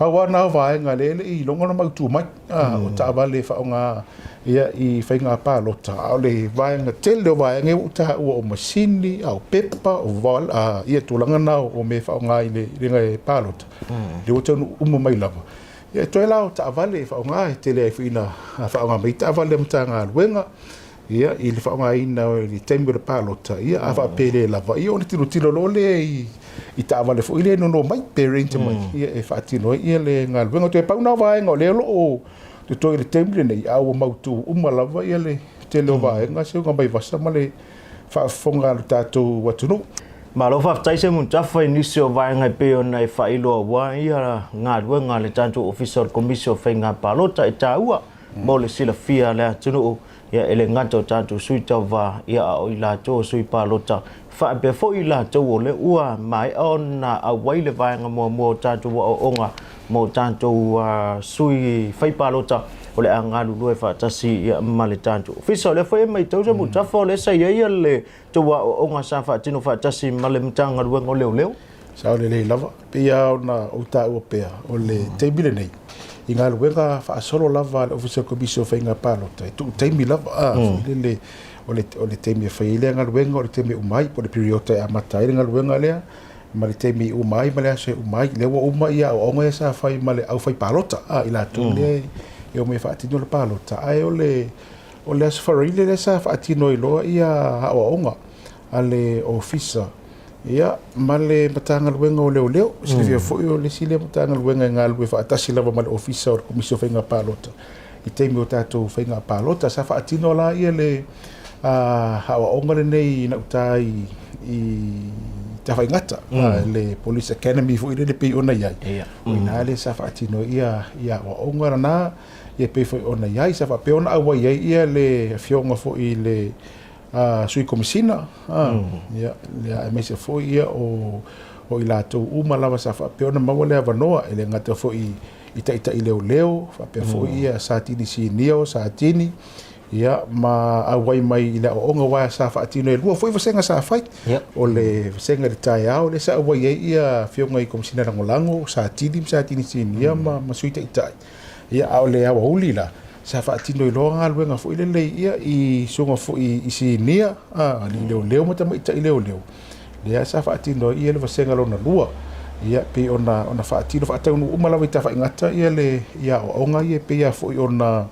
Pau lava na o vaega lea e le i iloga ona mautū mai, o taavale e faaaoga ia i faiga palota, a o le vaega tele o vaega ia ua ou taua o masini, a o pepa, o ia tulaga na o mea e faaaoga i le palota, lea ua taunuu uma mai lava. Ia e toe la o taavale e faaaoga, e tele ai foi ina faaaoga mai taavale a Matagaluega, ia, i le faaaogaina i le taimi o le palota, ia, a faapea e le lava, ia ona tilotilo loa lea i taavale foi lea e nono mai pe rent mai, ia, e faatino ai ia le galuega. Toe pau na o vaega o lea o lo o totoe i le taimi lenei, a ua mautu uma lava ia le tele o vaega seuga mai vasa ma le faafofoga a lo tatou atunuu. Malo faafetai Semutafa i nisi o vaega e pei ona e faailoa aua ia galuega a le tatou Ofisa o le Komisi o Faiga Palota e taua mo le silafia a le atunuu, ia e le gata o tatou sui tauva, ia a o i latou o sui palota, faapea foi i latou o lea ua maea ona auai le vaega muamua o tatou aoaoga mo tatou sui fai palota o le a galulue faatasi ia ma le tatou ofisa. O lea foi e matau Semutafa o lea sa i ai le tou aoaoga sa faatino faatasi ma le Matagaluega o Leoleo. Sao lelei lava. E pei lava ona ou taua pea, o le taimi lenei, i galuega faasolo lava a le Ofisa o le Komisi o Faiga Palota, e tuu taimi lava, a, foi lele, o le, o le taimi e fai ai lea galuega, o le taimi e uma ai, po o le piriota e amata ai le galuega lea, ma le taimi e uma ai ma le aso e uma ai. Lea ua uma ia aoaoga ia sa fai ma le aufaipalota, a, i latou lea e omai e faatino le palota. Ae o le, o le Aso Faraile lea sa faatino ai loa ia aoaoga a le Ofisa Ia, ma le Matagaluega o Leoleo. Silafia foi o le isi lea Matagaluega e galulue faatasi lava ma le Ofisa o le Komisi o Faiga Palota i taimi o tatou faiga palota. Sa faatino la ia le aoaoga lenei i gauta i Tafaigata, le Police Academy foi lele pei ona i ai. O i ina lea sa faatino ai ia aoaoga lena, ia pei foi ona i ai. Sa faapea ona auai ai ia le afioga foi i le Sui Komesina, ia, aemaise foi ia o i latou uma lava sa faapea ona maua le avanoa, e le gata foi i taitai leoleo, faapea foi ia Satini Sinia o Satini, ia, ma auai mai i le aoaoga, aua sa faatino e lua foi vasega sa fai. O le vasega i le taeao lea sa auai ai ia afioga i Komesina Lagolago, Satini ma Satini Sinia ma Sui Taitai. Ia, a o le aoauli la, sa faatino ai loa galuega foi lelei ia i susuga foi i sinia, alii leoleo ma tamaitai leoleo, lea sa faatino ai ia le vasega lona lua. Ia, pei ona, ona faatino faataunuu uma lava i Tafaigata ia le, ia aoaoga ia e pei lava foi ona,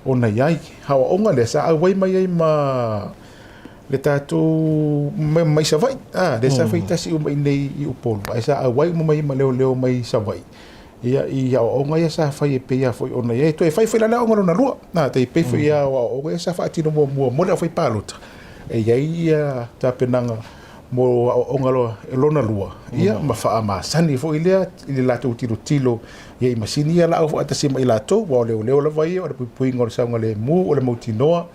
ona i ai. Aoaoga lea sa auai mai ai ma le tatou mai Savaii, lea sa faitasi uma i inei i Upolu, ae sa auai uma mai ai ma leoleo mai Savaii. Ia, i aoaoga ia sa fai e pei lava foi ona i ai. Toe fai foi la le aoga lona lua. Na, tai pei foi ia aoaoga ia sa faatino muamua mo le aufaipalota. E i ai ia tapenaga mo aoaoga lona lua, ia, ma faamasani foi lea i le latou tilotilo ia i masini ia laau faatasi ma i latou, aua o leoleo lava ia, o le puipuiga o le saogalemu, o le mautinoa,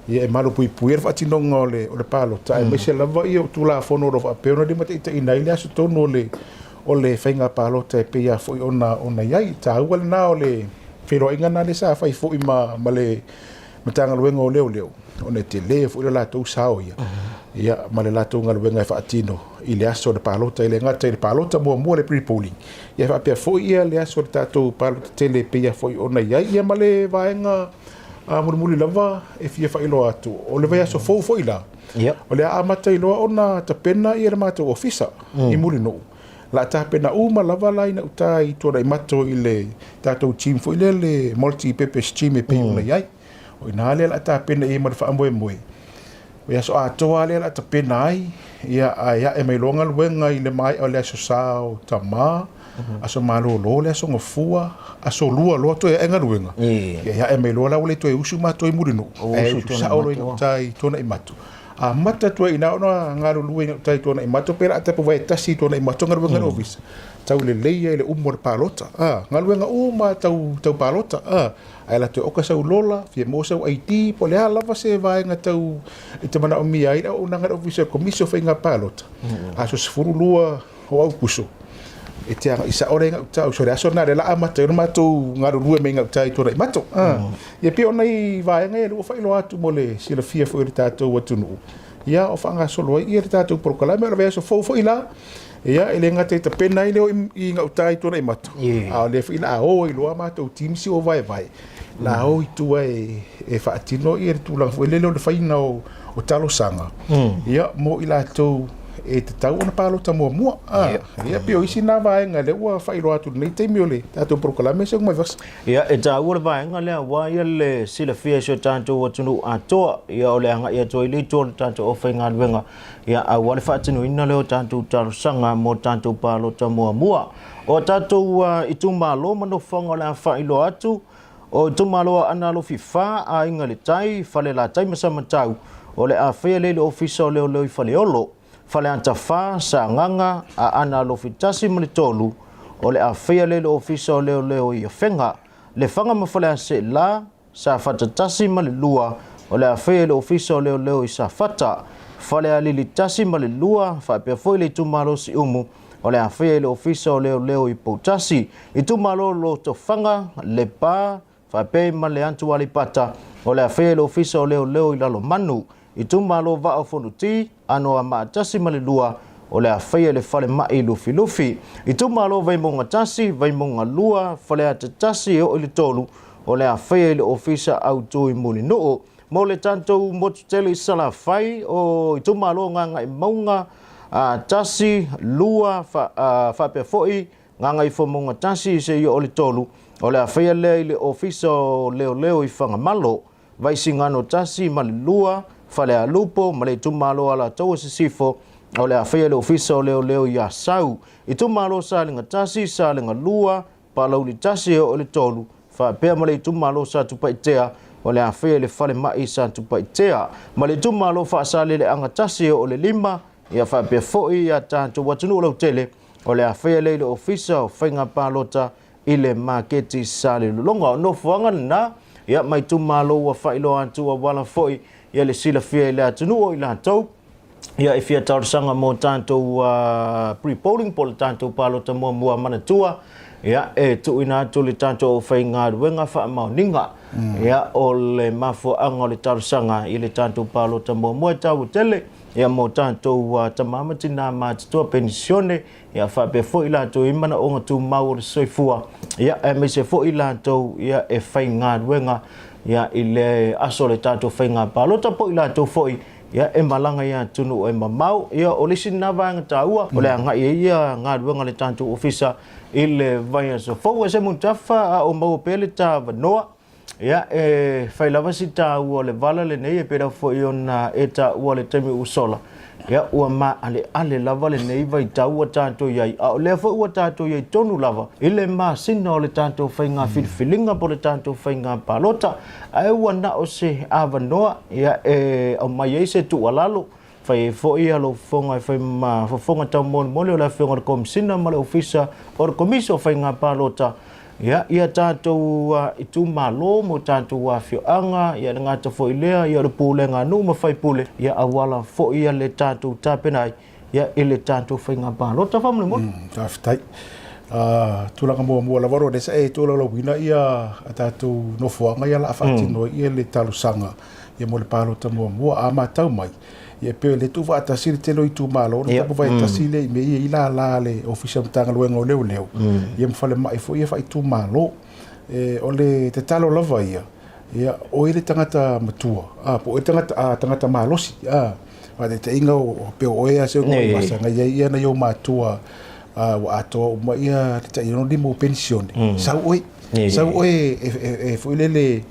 ia e malupuipuia le faatinoga o le palota, aemaise lava ia o Tulafono o lo o faapea ona limataitaiina ai le aso tonu o le o le faiga palota e pei lava foi ona ona i ai. E taua lena o le feiloaiga lena lea sa fai foi ma ma le Matagaluega o Leoleo, ona e tele foi le latou sao ia, ia ma le latou galuega e faatino i le aso o le palota, e le gata i le palota muamua le pre-polling, ia faapea foi ia le aso o le tatou palota tele e pei lava foi ona i ai, ia ma le vaega mulimuli lava e fia faailoa atu, o le vaiaso fou foi la, O le a amata ai loa ona tapena ia le matou ofisa i Mulinuu. O le a tapena uma lava la ina uta i Tuanaimato i le tatou gym foi lea le multi purpose gym e pei ona i ai. O ina lea o le a tapena i ai ma le faamoemoe. O le aso atoa lea o le a tapena ai, ia ae ae mai loa galuega i le maea o le aso Sa o Tama, aso malolo le aso Gafua, aso Lua loa toe ae galuega. Ia ae mai loa la ua le toe usu matou i Mulinuu, ae usu sao loa i gauta i Tuanaimato. Amata atu ai i ina ona galulue i gauta i Tuanaimato pe o le a tapuvae tasi i Tuanaimato galuega a le ofisa, tau lelei ai le uma o le palota. Galuega uma tau tau palota, ae alu atu e oka sau lola, fia maua sau ID, po o le a lava se vaega tau e te manaomia ai le auaunaga a le Ofisa o le Komisi o Faiga Palota, aso 12 o Aukuso, e te agai sao lea i gauta, so le aso lena lea o le a amata ai ona matou galulue mai gauta i Tuanaimato. Ia pei o nai vaega ia lea ua faailoa atu mo le silafia foi o le tatou atunuu, ia o faagasolo ai ia le tatou polokalame. O le vaiaso fou foi la, Ia, e le gata i tapena ai le o i gauta i Tuanaimato, a o lea foi o le a o ai loa a matou team si o vaevae, o le a o i tua e faatino le tulaga foi lele o le faiga o talosaga, ia, mo i latou e tatau ona palota muamua. Ia, pei o isi na vaega lea ua faailoa atu i lenei taimi o le tatou polokalame Seugamuaivasa. Ia, e taua le vaega lea aua ia le silafia e si o tatou atunuu atoa, ia o le agai atu ai le itu o le tatou aufaigaluega Ia, aua le faatinoina lea o tatou talosaga mo tatou palota muamua. O a tatou itumalo ma nofoaga o le a faailoa atu, o itumalo Aana Alofi 4, Aiga i le Tai, Falelatai ma Samatau, o le a faia lea i le Ofisa o Leoleo i Faleolo, Faleata 4, Sagaga, Aana Alofi 1 ma le 3, o le a faia lea i le Ofisa o Leoleo i Afega, Lefaga ma Faleaseela, Safata 1 ma le 2, o le a faia i le Ofisa o Leoleo i Safata. Falealili 1 ma le 2, faapea foi le itumalo Siumu, o le a faia i le Ofisa o Leoleo i Poutasi. Itumalo Lotofaga, Lepa, faapea ma le Antu Aleipata, o le a faia i le Ofisa o Leoleo i Lalomanu. Itumalo Vaa o Fonoti, Anoamaa 1 ma le 2, o le a faia i le falemai Lufilufi. Itumalo Vaimauga 1, Vaimauga 2, Faleata 1 e oo i le 3, o le a faia i le Ofisa Autu i Mulinuu. Mo le tatou motu tele i Salafai, o itumalo Gagaemauga 1, 2, faapea foi Gagaifomauga 1 seia oo i le 3, o le a faia lea i le Ofisa o Leoleo i Fagamalo. Vaisigano 1 ma le 2, Falealupo ma le itumalo Alataua Sisifo, o le a faia le Ofisa o Leoleo i Asau. Itumalo Salega 1, Salega 2, Palauli 1 e oo i le 3, faapea ma le itumalo Satupaitea, o le a faia i le falemai Satupaitea. Ma le itumalo Faasaleleaga 1 e oo i le 5, ia faapea foi ia tatou atunuu lautele, o le a faia lea i le Ofisa o Faiga Palota i le maketi Salelologa. O nofoaga lena, ia, ma itumalo ua faailoa atu auala foi ia le silafia i le atunuu o i latou ia e fia talosaga mo tatou pre-polling po o le tatou palota muamua manatua, ia, e tuuina atu le tatou aufaigaluega faamaoniga ia o le mafuaaga o le talosaga i le tatou palota muamua e taua tele ia mo tatou tama ma tinā matutua penisione ia faapea foi latou i manaoga tumau o le soifua, ia aemaise foi latou ia e faigaluega ia i le aso o le tatou faiga palota po o i latou foi ia e malaga i atunuu e mamao. Ia o le isi lena vaega taua o le agai ai ia galuega a le tatou ofisa i le vaiaso fou. E se mutafa a o maua pea le tavanoa Ia, e fai lava si taua o le vala lenei e pei foi ona e taua le taimi ua sola. Ia, ua maaleale lava lenei vaitau ua tatou i ai, a o lea foi ua tatou i ai tonu lava i le masina o le tatou faiga filifiliga po o le tatou faiga palota. Ae ua na o se avanoa ia, e aumai ai se tuualalo, fai ai foi lou fofoga e fai ma fofoga taumolimoli o le Afioga i le Komesina ma le Ofisa o le Komisi o Faiga Palota, ia, ia tatou itumalo ma o tatou afioaga, ia le gata foi lea, ia o le pulega a nuu ma faipule, ia auala foi ia le tatou tapena ai, ia, i le tatou faiga palota. Faamolemole. Faafetai. Tulaga muamua lava o lea sa e tolaulauina ia a tatou nofoaga ia o le a faatino ai ia le talosaga ia mo le palota muamua. A matau mai, ia e pei o lea e tuufaatasi le tele o itumalo ona taumafai e tasi lea i mea ia i lala a le Ofisa o Matagaluega o Leoleo ia ma falemai foi ia faaitumalo. E, o le tatalo lava ia, ia o oe le tagata matua, a, po o oe le tagata, a, tagata malosi, a, faataitaiga o, pei o oe lava Seugamuaivasa, na i ai ia nai ou matua, a, ua atoa uma ia le tai 65 o penisione, sau oe, sau oe e foi lele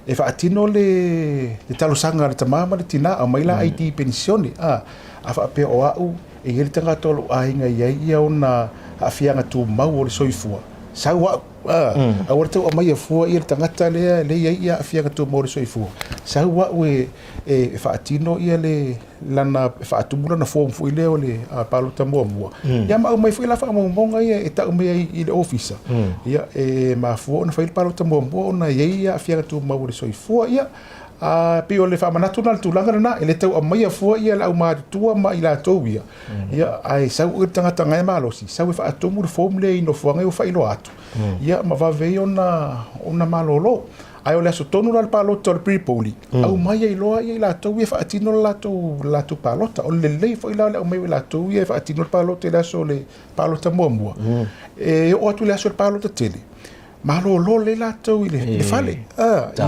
e faatino le talosaga a le tama ma le tina, aumai la ID penisione, a, a faapea o au e i ai le tagata o lou aiga e i ai ia ona aafiaga tumau o le soifua, sau au, a, aua le tau aumaia fua ia le tagata lea lea e i ai ia aafiaga tumau o le soifua, sau au e, e faatino ia le lana, e faatumu lana form foi lea o le palota muamua, ia ma aumai foi la faamaumauga ia e tau mai ai i le ofisa, ia e mafua ona fai le palota muamua ona e i ai aafiaga tumau o le soifua, ia a pei o le faamanatu lena i le tulaga lena, e le tau aumaia fua ia le aumatutua ma i latou ia, ia ae sau oe le tagata na e malosi, sau e faatumu le form lea i nofoaga ia ua faailoa atu, ia ma vave ai ona malolo. Ae o le aso tonu la o le palota o le pre-polling, aumai ai loa i latou ia e faatino le latou, le latou palota. O le lelei foi la o le aumai o i latou ia e faatino le palota i le aso o le palota muamua, e oo atu i le aso o le palota tele, malolo lelei latou i le fale,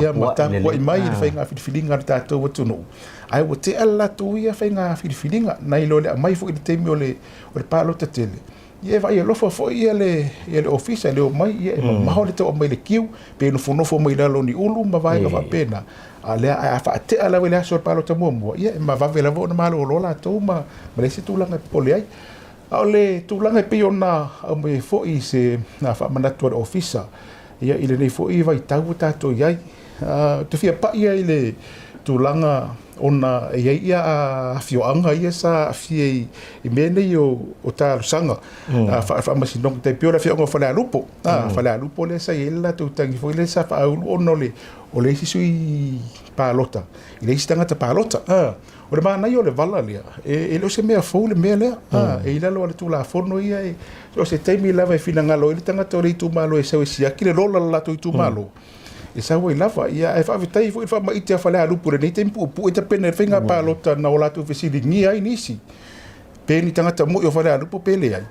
ia ma tapuai mai i le faiga filifiliga a le tatou atunuu, ae ua tea le latou ia faiga filifiliga, nai lo le aumai foi i le taimi o le palota tele. Ia e vaai alofa foi ia le ia le ofisa le omai ia e mamao le tau aumai le kiu pe nofonofo mai lalo o ni ulu ma vaega faapena. A lea ae a faatea lava i le aso o le palota muamua, ia e vave lava ona malolo latou ma ma leai se tulaga e popole ai. A o le tulaga e pei ona aumai ai foi i se faamanatu a le ofisa ia i lenei foi vaitau ua tatou i ai, Ou te fia pai i le tulaga ona e i ai ia afioaga ia sa aafia i mea nei o talosaga faamasinoga, tai pei o le afioaga o Falealupo. Falealupo lea sa i ai le latou tagi foi lea sa faaulu ona o le isi sui palota i le isi tagata palota. O le manaia o le vala lea, e le o se mea fou le mea lea. E i lalo o le Tulafono ia, o se taimi lava e finagalo ai le tagata o le itumalo e sau e siaki le lola o le latou itumalo. E sau ai lava, ia, ae faafetai foi i le faamaite a Falealupo i lenei taimi puupuu e tapena i le faiga palota na o latou fesiligia ai nisi, pe ni tagata moi o Falealupo pe leai,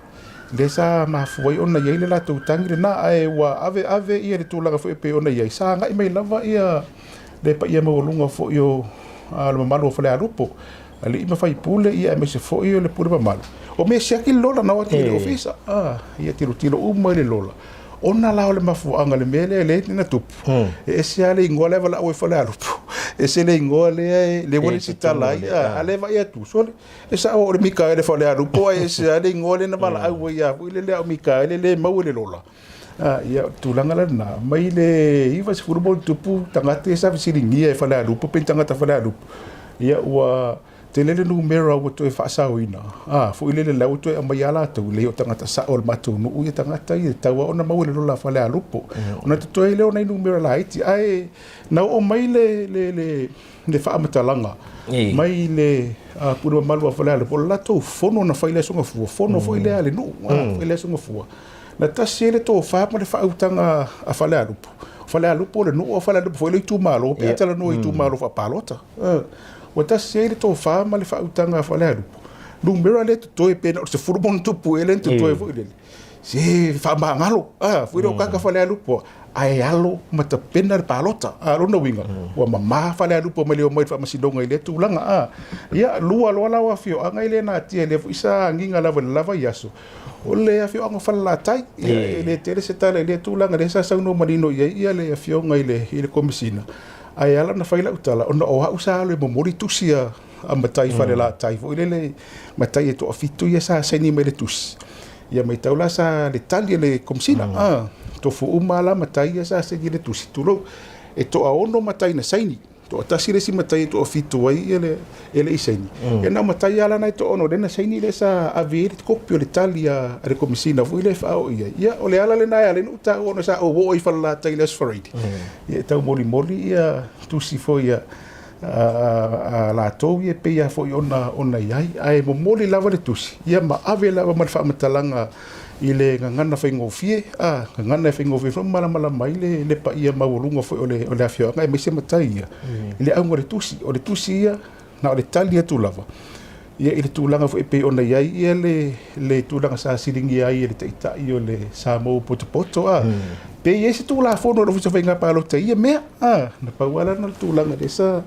lea sa mafua ai ona i ai le latou tagi lena, ae ua ave ave ia le tulaga foi e pei ona i ai, sa agai mai lava ia le paia maualuga foi o le mamalu o Falealupo, alii ma faipule, ia aemaise foi o le pule mamalu. O mea siaki le lola na o atu i le ofisa, ia tilotilo uma i le lola. Ona la o le mafuaaga o le mea lea lea na tupu, e ese lava le igoa lea e valaau ai Falealupo, ese le igoa lea lea ua resitala ai, a lea e vaai atu, sole, e sao o le Mikaele Falealupo, ae ese lava le igoa lea na valaau ai ia foi lele a o Mikaele lea e maua i le lola. Ia, o le tulaga la lena, mai le 90 ma ono tupu tagata ia sa fesiligia e Falealupo pe ni tagata Falealupo, ia ua Tele le numera ua toe faasaoina, ā, foi lele la ua toe aumai lava latou, leai o tagata sao o le matou nuu ia tagata ia, e tatau lava ona maua i le lola a Falealupo. Ona totoe ai lea o nai numera laiti, ae na oo mai le, le, le, le faamatalaga mai le pule mamalu a Falealupo, o le latou fono na fai i le Aso Gafua, fono foi lea a le nuu, fai i le Aso Gafua, na tasi ai le tofa ma le faautaga a Falealupo. O Falealupo o le nuu, a o Falealupo foi le itumalo, pe a talanoa i itumalo faapalota. Ua tasi ai le tofa ma le faautaga a Falealupo. Numera lea totoe pe na o le 10 ma ono tupu ea lea na totoe foi lele. Se faamagalo, a, foi lea o kaka Falealupo, ae alo ma tapena le palota. A, lona uiga, ua mama Falealupo mai le omai i le faamasinoga i lea tulaga. A, ia, lua loa la o afioaga e le natia, lea foi sa agiga lava i le la vaiaso, o le afioaga o Falelatai. Ia, e le tele se tala i lea tulaga, lea sa saunoa manino i ai ia le afioga i le Komesina. Ae ala ona fai lau tala, ona o au sa alu e momoli tusi a, a matai Falelatai foi lele, matai e toafitu ia sa saini mai le tusi. Ia maitau la sa le tali a le Komesina, tofu uma la matai ia sa saini le tusi, tulou, e toaono matai na saini. Toatasi le isi matai e toafitu ai ia le, e le i saini. Ia na o matai lava la na e toaono lea na saini lea sa ave ai le kopi o le tali a, a le Komesina foi lea e faaoo i ai. Ia o le ala lena e ala ai ona ou taua ona sa ou oo i Falelatai i le Aso Faraile. Ia e taumolimoli ia tusi foi a, a, a latou ia e pei lava foi ona, ona i ai. Ae momoli lava le tusi, ia ma ave lava ma le faamatalaga i le gagana faigofie, a, gagana e faigofie foi ma malamalama ai le, le paia maualuga foi o le, o le afioaga aemaise matai ia i le auga o le tusi. O le tusi ia, na o le tali atu lava ia i le tulaga foi e pei ona i ai ia le, le tulaga sa siligia ai e le Taitai o le Samoa Potopoto, a, pe i ai se Tulafono a le Ofisa o Faiga Palota i ia mea, a, na pau lava lena o le tulaga lea sa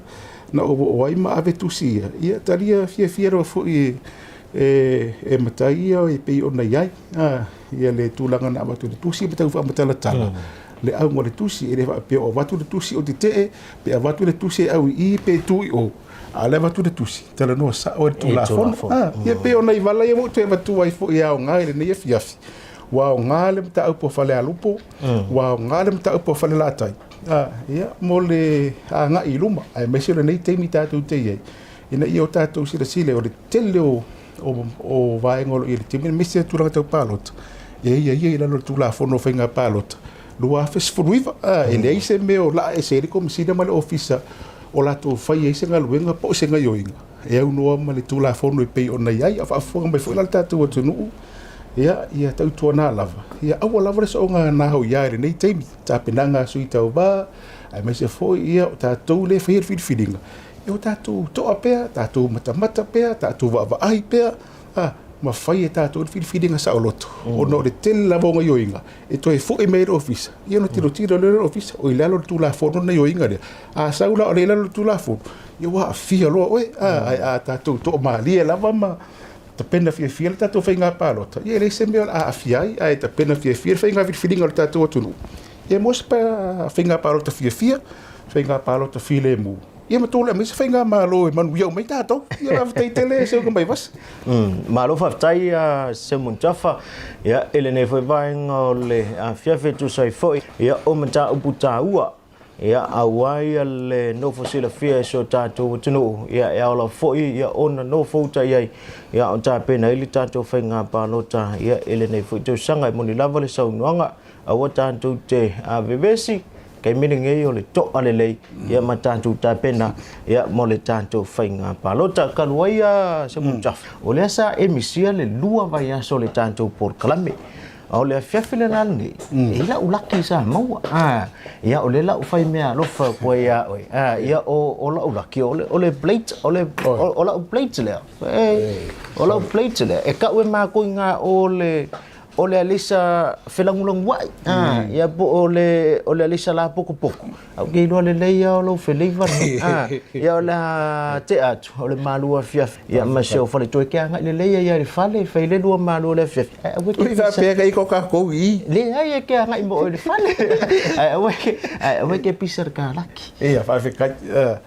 na ou oo ai ma ave tusi ia, ia talia fiafia lava foi e, e, e matai ia e pei ona i ai, a, ia le tulaga na avatu i le tusi ma tau faamatalatala le auga o le tusi, e le faapea o avatu le tusi o tetee, pe avatu le tusi e au i i pe tu i o, a o lea avatu le tusi, talanoa sao ai le Tulafono. Ia pei o nai vala ia ua ou toe avatua ai foi e aoga i lenei afiafi. Ua aoga le mataupu a Falealupo, ua aoga le mataupu a Falelatai, ia, mo le agai i luma, aemaise o lenei taimi tatou te i ai, ina ia o tatou silasila o le tele o o vaega o lo o i ai i le taimi, aemaise o tulaga tau palota, e ia ia i lalo o le Tulafono o Faiga Palota 2019. E leai se mea o laa ese ai le Komesina ma le Ofisa o latou fai ai se galuega po o se gaioiga e aunoa ma le Tulafono e pei ona i ai. A o faafofoga mai foi la le tatou atunuu Ia, ia tautuana lava, ia aua lava le soonga na hau ia i lenei taimi, tapenaga a sui tauva, aemaise foi ia o tatou le faia le filifiliga, ia o tatou toa pea, tatou matamata pea, tatou vaavaai pea, a, ma fai e tatou le filifiliga saoloto, ona o le tele lava o gaioiga e toe foi mai ai le ofisa, ia ona tilotilo lea o le ofisa, o i lalo o le Tulafono le gaioiga lea. A sau la o lea i lalo o le Tulafono, ia ua aafia loa oe, a, ae a tatou toamalie lava ma tapena fiafia le tatou faiga palota, ia e leai se mea o le a aafia ai, ae tapena fiafia le faiga filifiliga o le tatou atunuu, ia maua se faiga palota fiafia, faiga palota filemu, ia ma tulai mai se faigamalo e manuia uma ai tatou. Ia faafetai tele Seuga Maivasa. Malo faafetai Simon Tafa, ia i lenei foi vaega o le afiafi e tusa ai foi ia o mataupu taua ia aua ia le nofo silafia e si o tatou atunuu ia e ao lava foi ia ona nofo uta i ai ia o tapena ai le tatou faiga palota ia i lenei foi tausaga. E moni lava le saunoaga aua tatou te vevesi taimi lenei o le to'a lelei ia ma tatou tapena ia mo le tatou faiga palota. Talu ai a Semutafa, o lea sa e misia le 2 vaiaso o le tatou polokalame, a o le afiafi lena lenei, e i la'u laki sa maua, a ia o lea la ua fai mea alofa atu ai ia oe, a ia o la'u laki o le plate, o le o la'u plate lea, o la'u plate lea e ka'u e makou i gā o le O le alisa felagulaguaʻi, a, ia po o le, o le alisa lapokopoko, ae ou te iloa lelei lava o lou feleiva lena, a, ia o le a tea atu, o le malu afiafi, ia ma si ou faletua e te agai lelei ai lava i le fale, e fai le lua malu o le afiafi, ae aua e te Ui faapea ka i ko kākou i. Leai e te agai mo oe i le fale, ae aua e te, ae aua e te pisa i le kalaki. Ia, faafetai.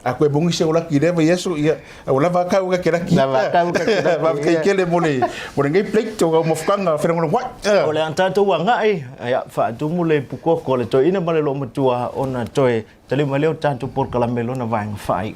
A koe mogi se olaki i lea vaiaso, ia, Ua lava kau ka ke laki. Lava kau ka ke laki. Faafetai tele mo le mo lenei plate o mafukaga felagolagoai. O le a tatou agai, ia, faatumu le pukoko a le toeaina ma le loomatua ona toe taliu mai lea o tatou polokalame lona vaega faaiu.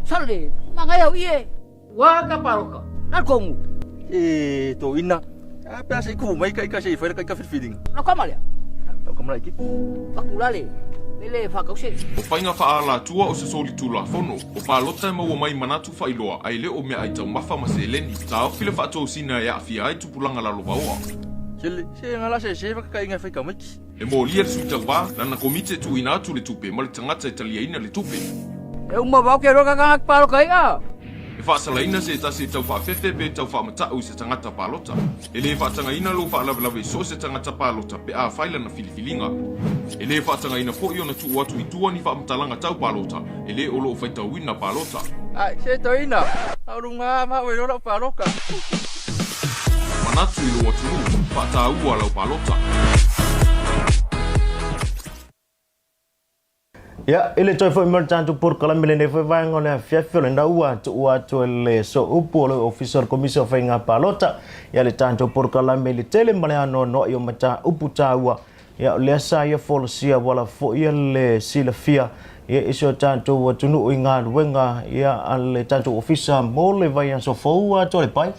Sale, mangai au ie. Wa ka paroka. Na kongu. E to ina. A pe asa iku mai ka ika se fai ka ika filifiliga. Na kama lea. Tau kama iki. Fakulale. Lele fakause. O faiga faaalatua o se solitulafono, o palota e maua mai manatu faailoa ae le o meaai taumafa ma seleni. Taofi le faatosina e aafia ai tupulaga lalovaoa. Sele, se ngala se se fakakaiga e fai kamaiki. E molia le sui tauva, lana komiti e tuuina atu le tupe ma le tagata e taliaina le tupe. E uma vau ke roka kanga paloka ia. E faasalaina se tasi e tau faafefe pe tau faamatau i se tagata palota. E le faatagaina lou faalavelave i so o se tagata palota pe a fai lana filifiliga. E le faatagaina foi ona tuu atu i tua ni faamatalaga tau palota e le o loo faitauina palota. Ai, se toeaina, a o luga ma oe loa lau paloka. Manatu i lou atunuu, faataua lau palota. Ia, i le toe foi mai o le tatou polokalame i lenei foi vaega o le afiafi, o lena ua tuua atu e le Sooupu o le Ofisa o le Komisi o Faiga Palota ia le tatou polokalame i le tele ma le anoanoai o mataupu taua. Ia, o lea sa ia folasia ua lava foi ia le silafia ia i si o tatou atunuu i galuega ia a le tatou ofisa mo le vaiaso fou atoa le pai.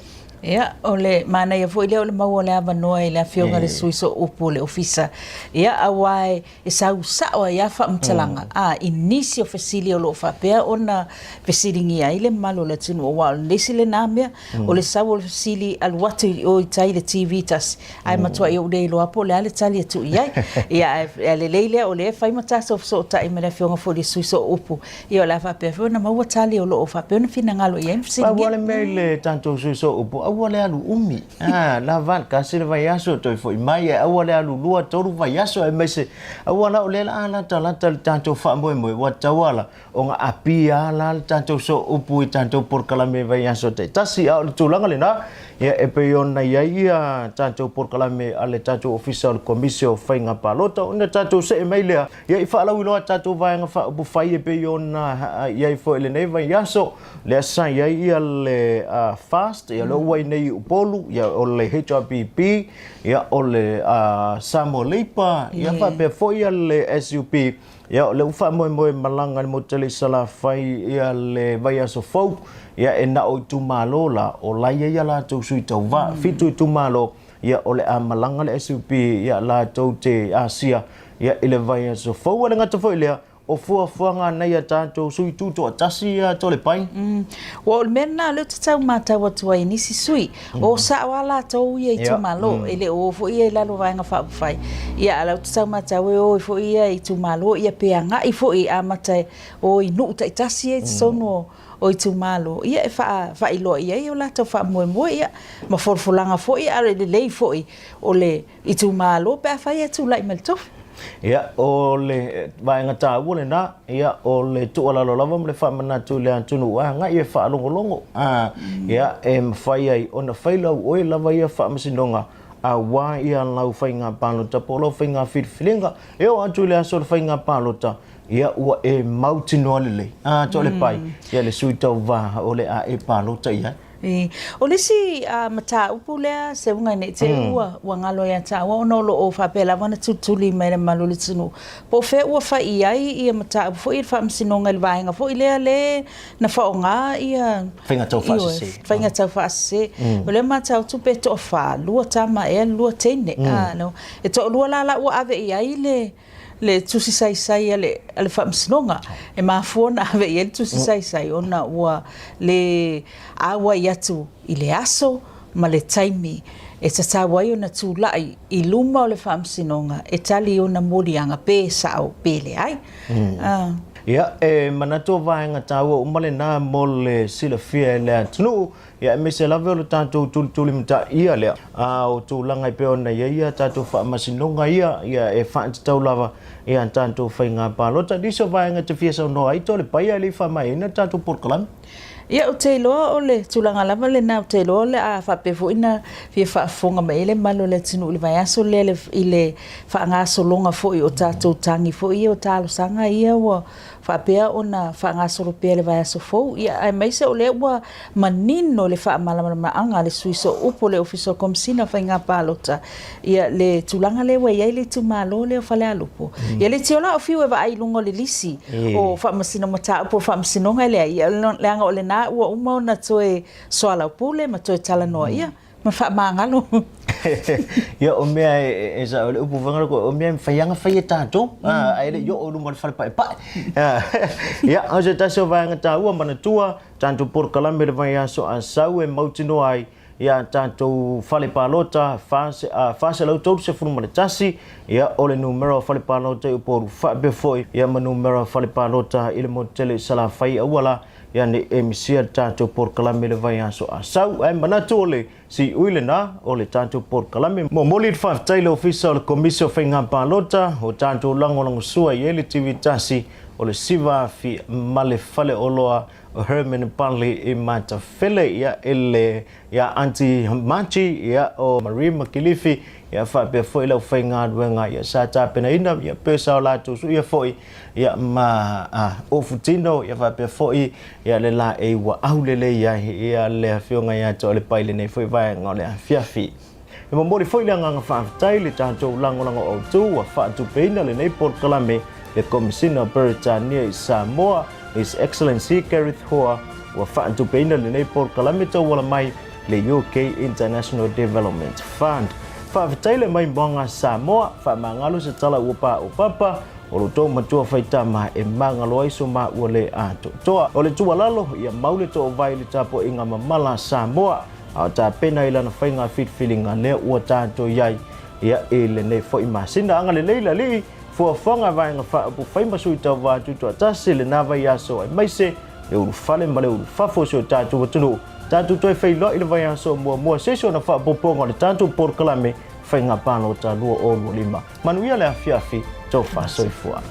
Ia, o le manaia foi lea o le maua o le avanoa i le Afioga i le Sui Sooupu o le Ofisa, ia, aua e sau sao ai lava faamatalaga, a, i nisi o fesili o lo o faapea ona fesiligia ai le mamalu o le atunuu, aua o le isi lena mea, o le sau o le fesili alu atu i o i tai i le TV tasi, ae matuai ou le iloa po o le a le tali e tuu i ai. Ia, ae lelei lea o lea e fai ma tatou fesootai ma le Afioga foi i le Sui Sooupu, ia o le a faapea foi ona maua tali o lo o faapea ona finagalo i ai ma fesiligia. Pau lava le mea i le tatou Sui Sooupu, aua aua le alu umi, a, lava le tasi le vaiaso toe foi mai, ae aua le alu lua tolu vaiaso, aemaise aua la o lea la a latalata le tatou faamoemoe, ua tatau lava la ona apia la le tatou sooupu i tatou polokalame i vaiaso taitasi. A o le tulaga lena, ia e pei ona i ai ia tatou polokalame a le tatou Ofisa o le Komisi o Faiga Palota, ona tatou see mai lea ia i faalauiloa a tatou vaega faaupufai e pei ona i ai foi i lenei vaiaso, lea sa i ai ia le FAST, ia lea ua i nei i Upolu, ia o le HRPP, ia o le Samoa Labour, ia faapea foi ia le SUP. Ia, o lea ua faamoemoe malaga i le motu tele i Salafai ia le vaiaso fou, ia e na o itumalo la o la e i ai a latou sui tauva, 7 itumalo, ia o le a malaga le SUP ia latou te asia ia i le vaiaso fou. Ae le gata foi i lea, o fuafuaga nei a tatou sui tutoatasi ia Toalepai. Ua o le mea lena o lea ou te tau matau atu ai i nisi sui, o sao lava latou ia itumalo, e le o o foi ia i lalo o Vaega Faaupufai, ia a o lea ou te tau matau e o ai foi ia i itumalo, ia pe agai foi e amata e o i nuu taitasi ia i totonu o itumalo, ia e faailoa i ai o latou faamoemoe, ia ma folafolaga foi, a o le lelei foi o le itumalo pe afai e tulai mai le tofi. Ia, o le vaega taua lena, ia, o le tuualalo lava ma le faamanatu i le atunuu, agai e faalogologo, a, ia, e mafai ai ona fai lau oe lava ia faamasinoga aua ia lau faiga palota po o lau faiga filifiliga. E oo atu i le aso o le faiga palota, ia, ua e mautinoa lelei, a, Toalepai, ia le sui tauva o le a e palota i ai. O le isi mataupu lea Seuga ne i te i ua galo ia tāua ona o lo o faapea lava ona tulituli mai le mamalu o le atunuu, po o fea ua fai i ai ia mataupu foi i le Faamasinoga i le vaega foi lea le na faaaoga ia Faiga taufaasese. Faiga taufaasese. O lea matau atu pe toafa, lua tama ea lua teine. E toalua la la ua ave i ai le le tusi saisai a le, a le Faamasinoga. E mafua ona ave i ai le tusi saisai ona ua le auai atu i le aso ma le taimi e tatau ai ona tulai i luma o le Faamasinoga e tali i ona moliaga pe sao pe leai. Ia, e manatu o vaega taua uma lena mo le silafia e le atunuu. Ia aemaise lava o le tatou tulitulimataia lea, a o tulaga e pei ona i ai a tatou faamasinoga ia, ia e faatatau lava i a tatou faiga palota. Nisi o vaega e te fia saunoa ai, Toalepai, ae le i faamaeaina le tatou polokalame. Ia, ou te iloa o le tulaga lava lena, ou te iloa o le a faapea foi ona fia faafofoga mai ai le mamalu o le atunuu i le vaiaso lea i le faagasologa foi o tatou tagi foi ia o talosaga ia ua faapea ona faagasolo pea i le vaiaso fou, ia, aemaise o lea ua manino le faamalamalamaga a le sui sooupu o le Ofisa o Komesina o Faiga Palota, ia, le tulaga lea ua i ai le itumalo lea o Falealupo. Ia, le tio la o fiu e vaai i luga o le lisi o faamasino mataupu o faamasinoga e leai, ia, leaga o lena ua uma ona toe soalaupule ma toe talanoa, ia, Ma faamagalo. Ia, o mea e sao le upu foi o mea e mafai lava ona fai e tatou, ae le i oo i luma o le fale paepae. Ia, o se tasi o vaega taua, manatua, tatou polokalame i le vaiaso a sau e mautinoa ai ia tatou fale palota 431, ia, o le numera o fale palota i Upolu faapea foi ia ma numera o fale palota i le motu tele i Salafai aua la Ia ne i e misia le tatou polokalame i le vaiaso a sau, ae manatu o le siui lena o le tatou polokalame. Momoli le faafetai i le Ofisa o le Komisi o Faiga Palota o tatou lagolagosua i ai le TV tasi o le Siva Afi ma le Faleoloa o Herman Pali i Matafele, ia i le ia Aunty Machi, ia o Marie Makilifi, ia faapea foi le aufaigaluega ia sa tapenaina ia pe sa o latou suia foi ia ma Ofutino, ia faapea foi ia le laei ua aulelei ai ia le afioga ia Toalepai i lenei foi vaega o le afiafi. E momoli foi le agaga faafetai i le tatou lagolago autu ua faatupeina lenei polokalame le Komesina o Peretania i Samoa, His Excellency Gareth Hoare, ua faatupeina lenei polokalame tauala mai le UK International Development Fund. Faafetai le maimoaga Samoa, faamagalo se tala ua paopapa, o lo tou matua faitama e magalo ai so maua le atoatoa. O le tuualalo, ia mau le toovai i le tapuaiga mamala a Samoa, a o tapena i lana faiga filifiliga lea ua tatou i ai ia i lenei foi masina. Agalelei le Alii, fuafuaga vaega faaupufai ma sui tauva tutoatasi lena vaiaso aemaise le ulufale ma le ulufafo o si o tatou atunuu. Tatou toe feiloai i le vaiaso muamua se isi ona faaopoopoga o le tatou polokalame Faiga Palota 2025. Manuia le afiafi, tofa soifua.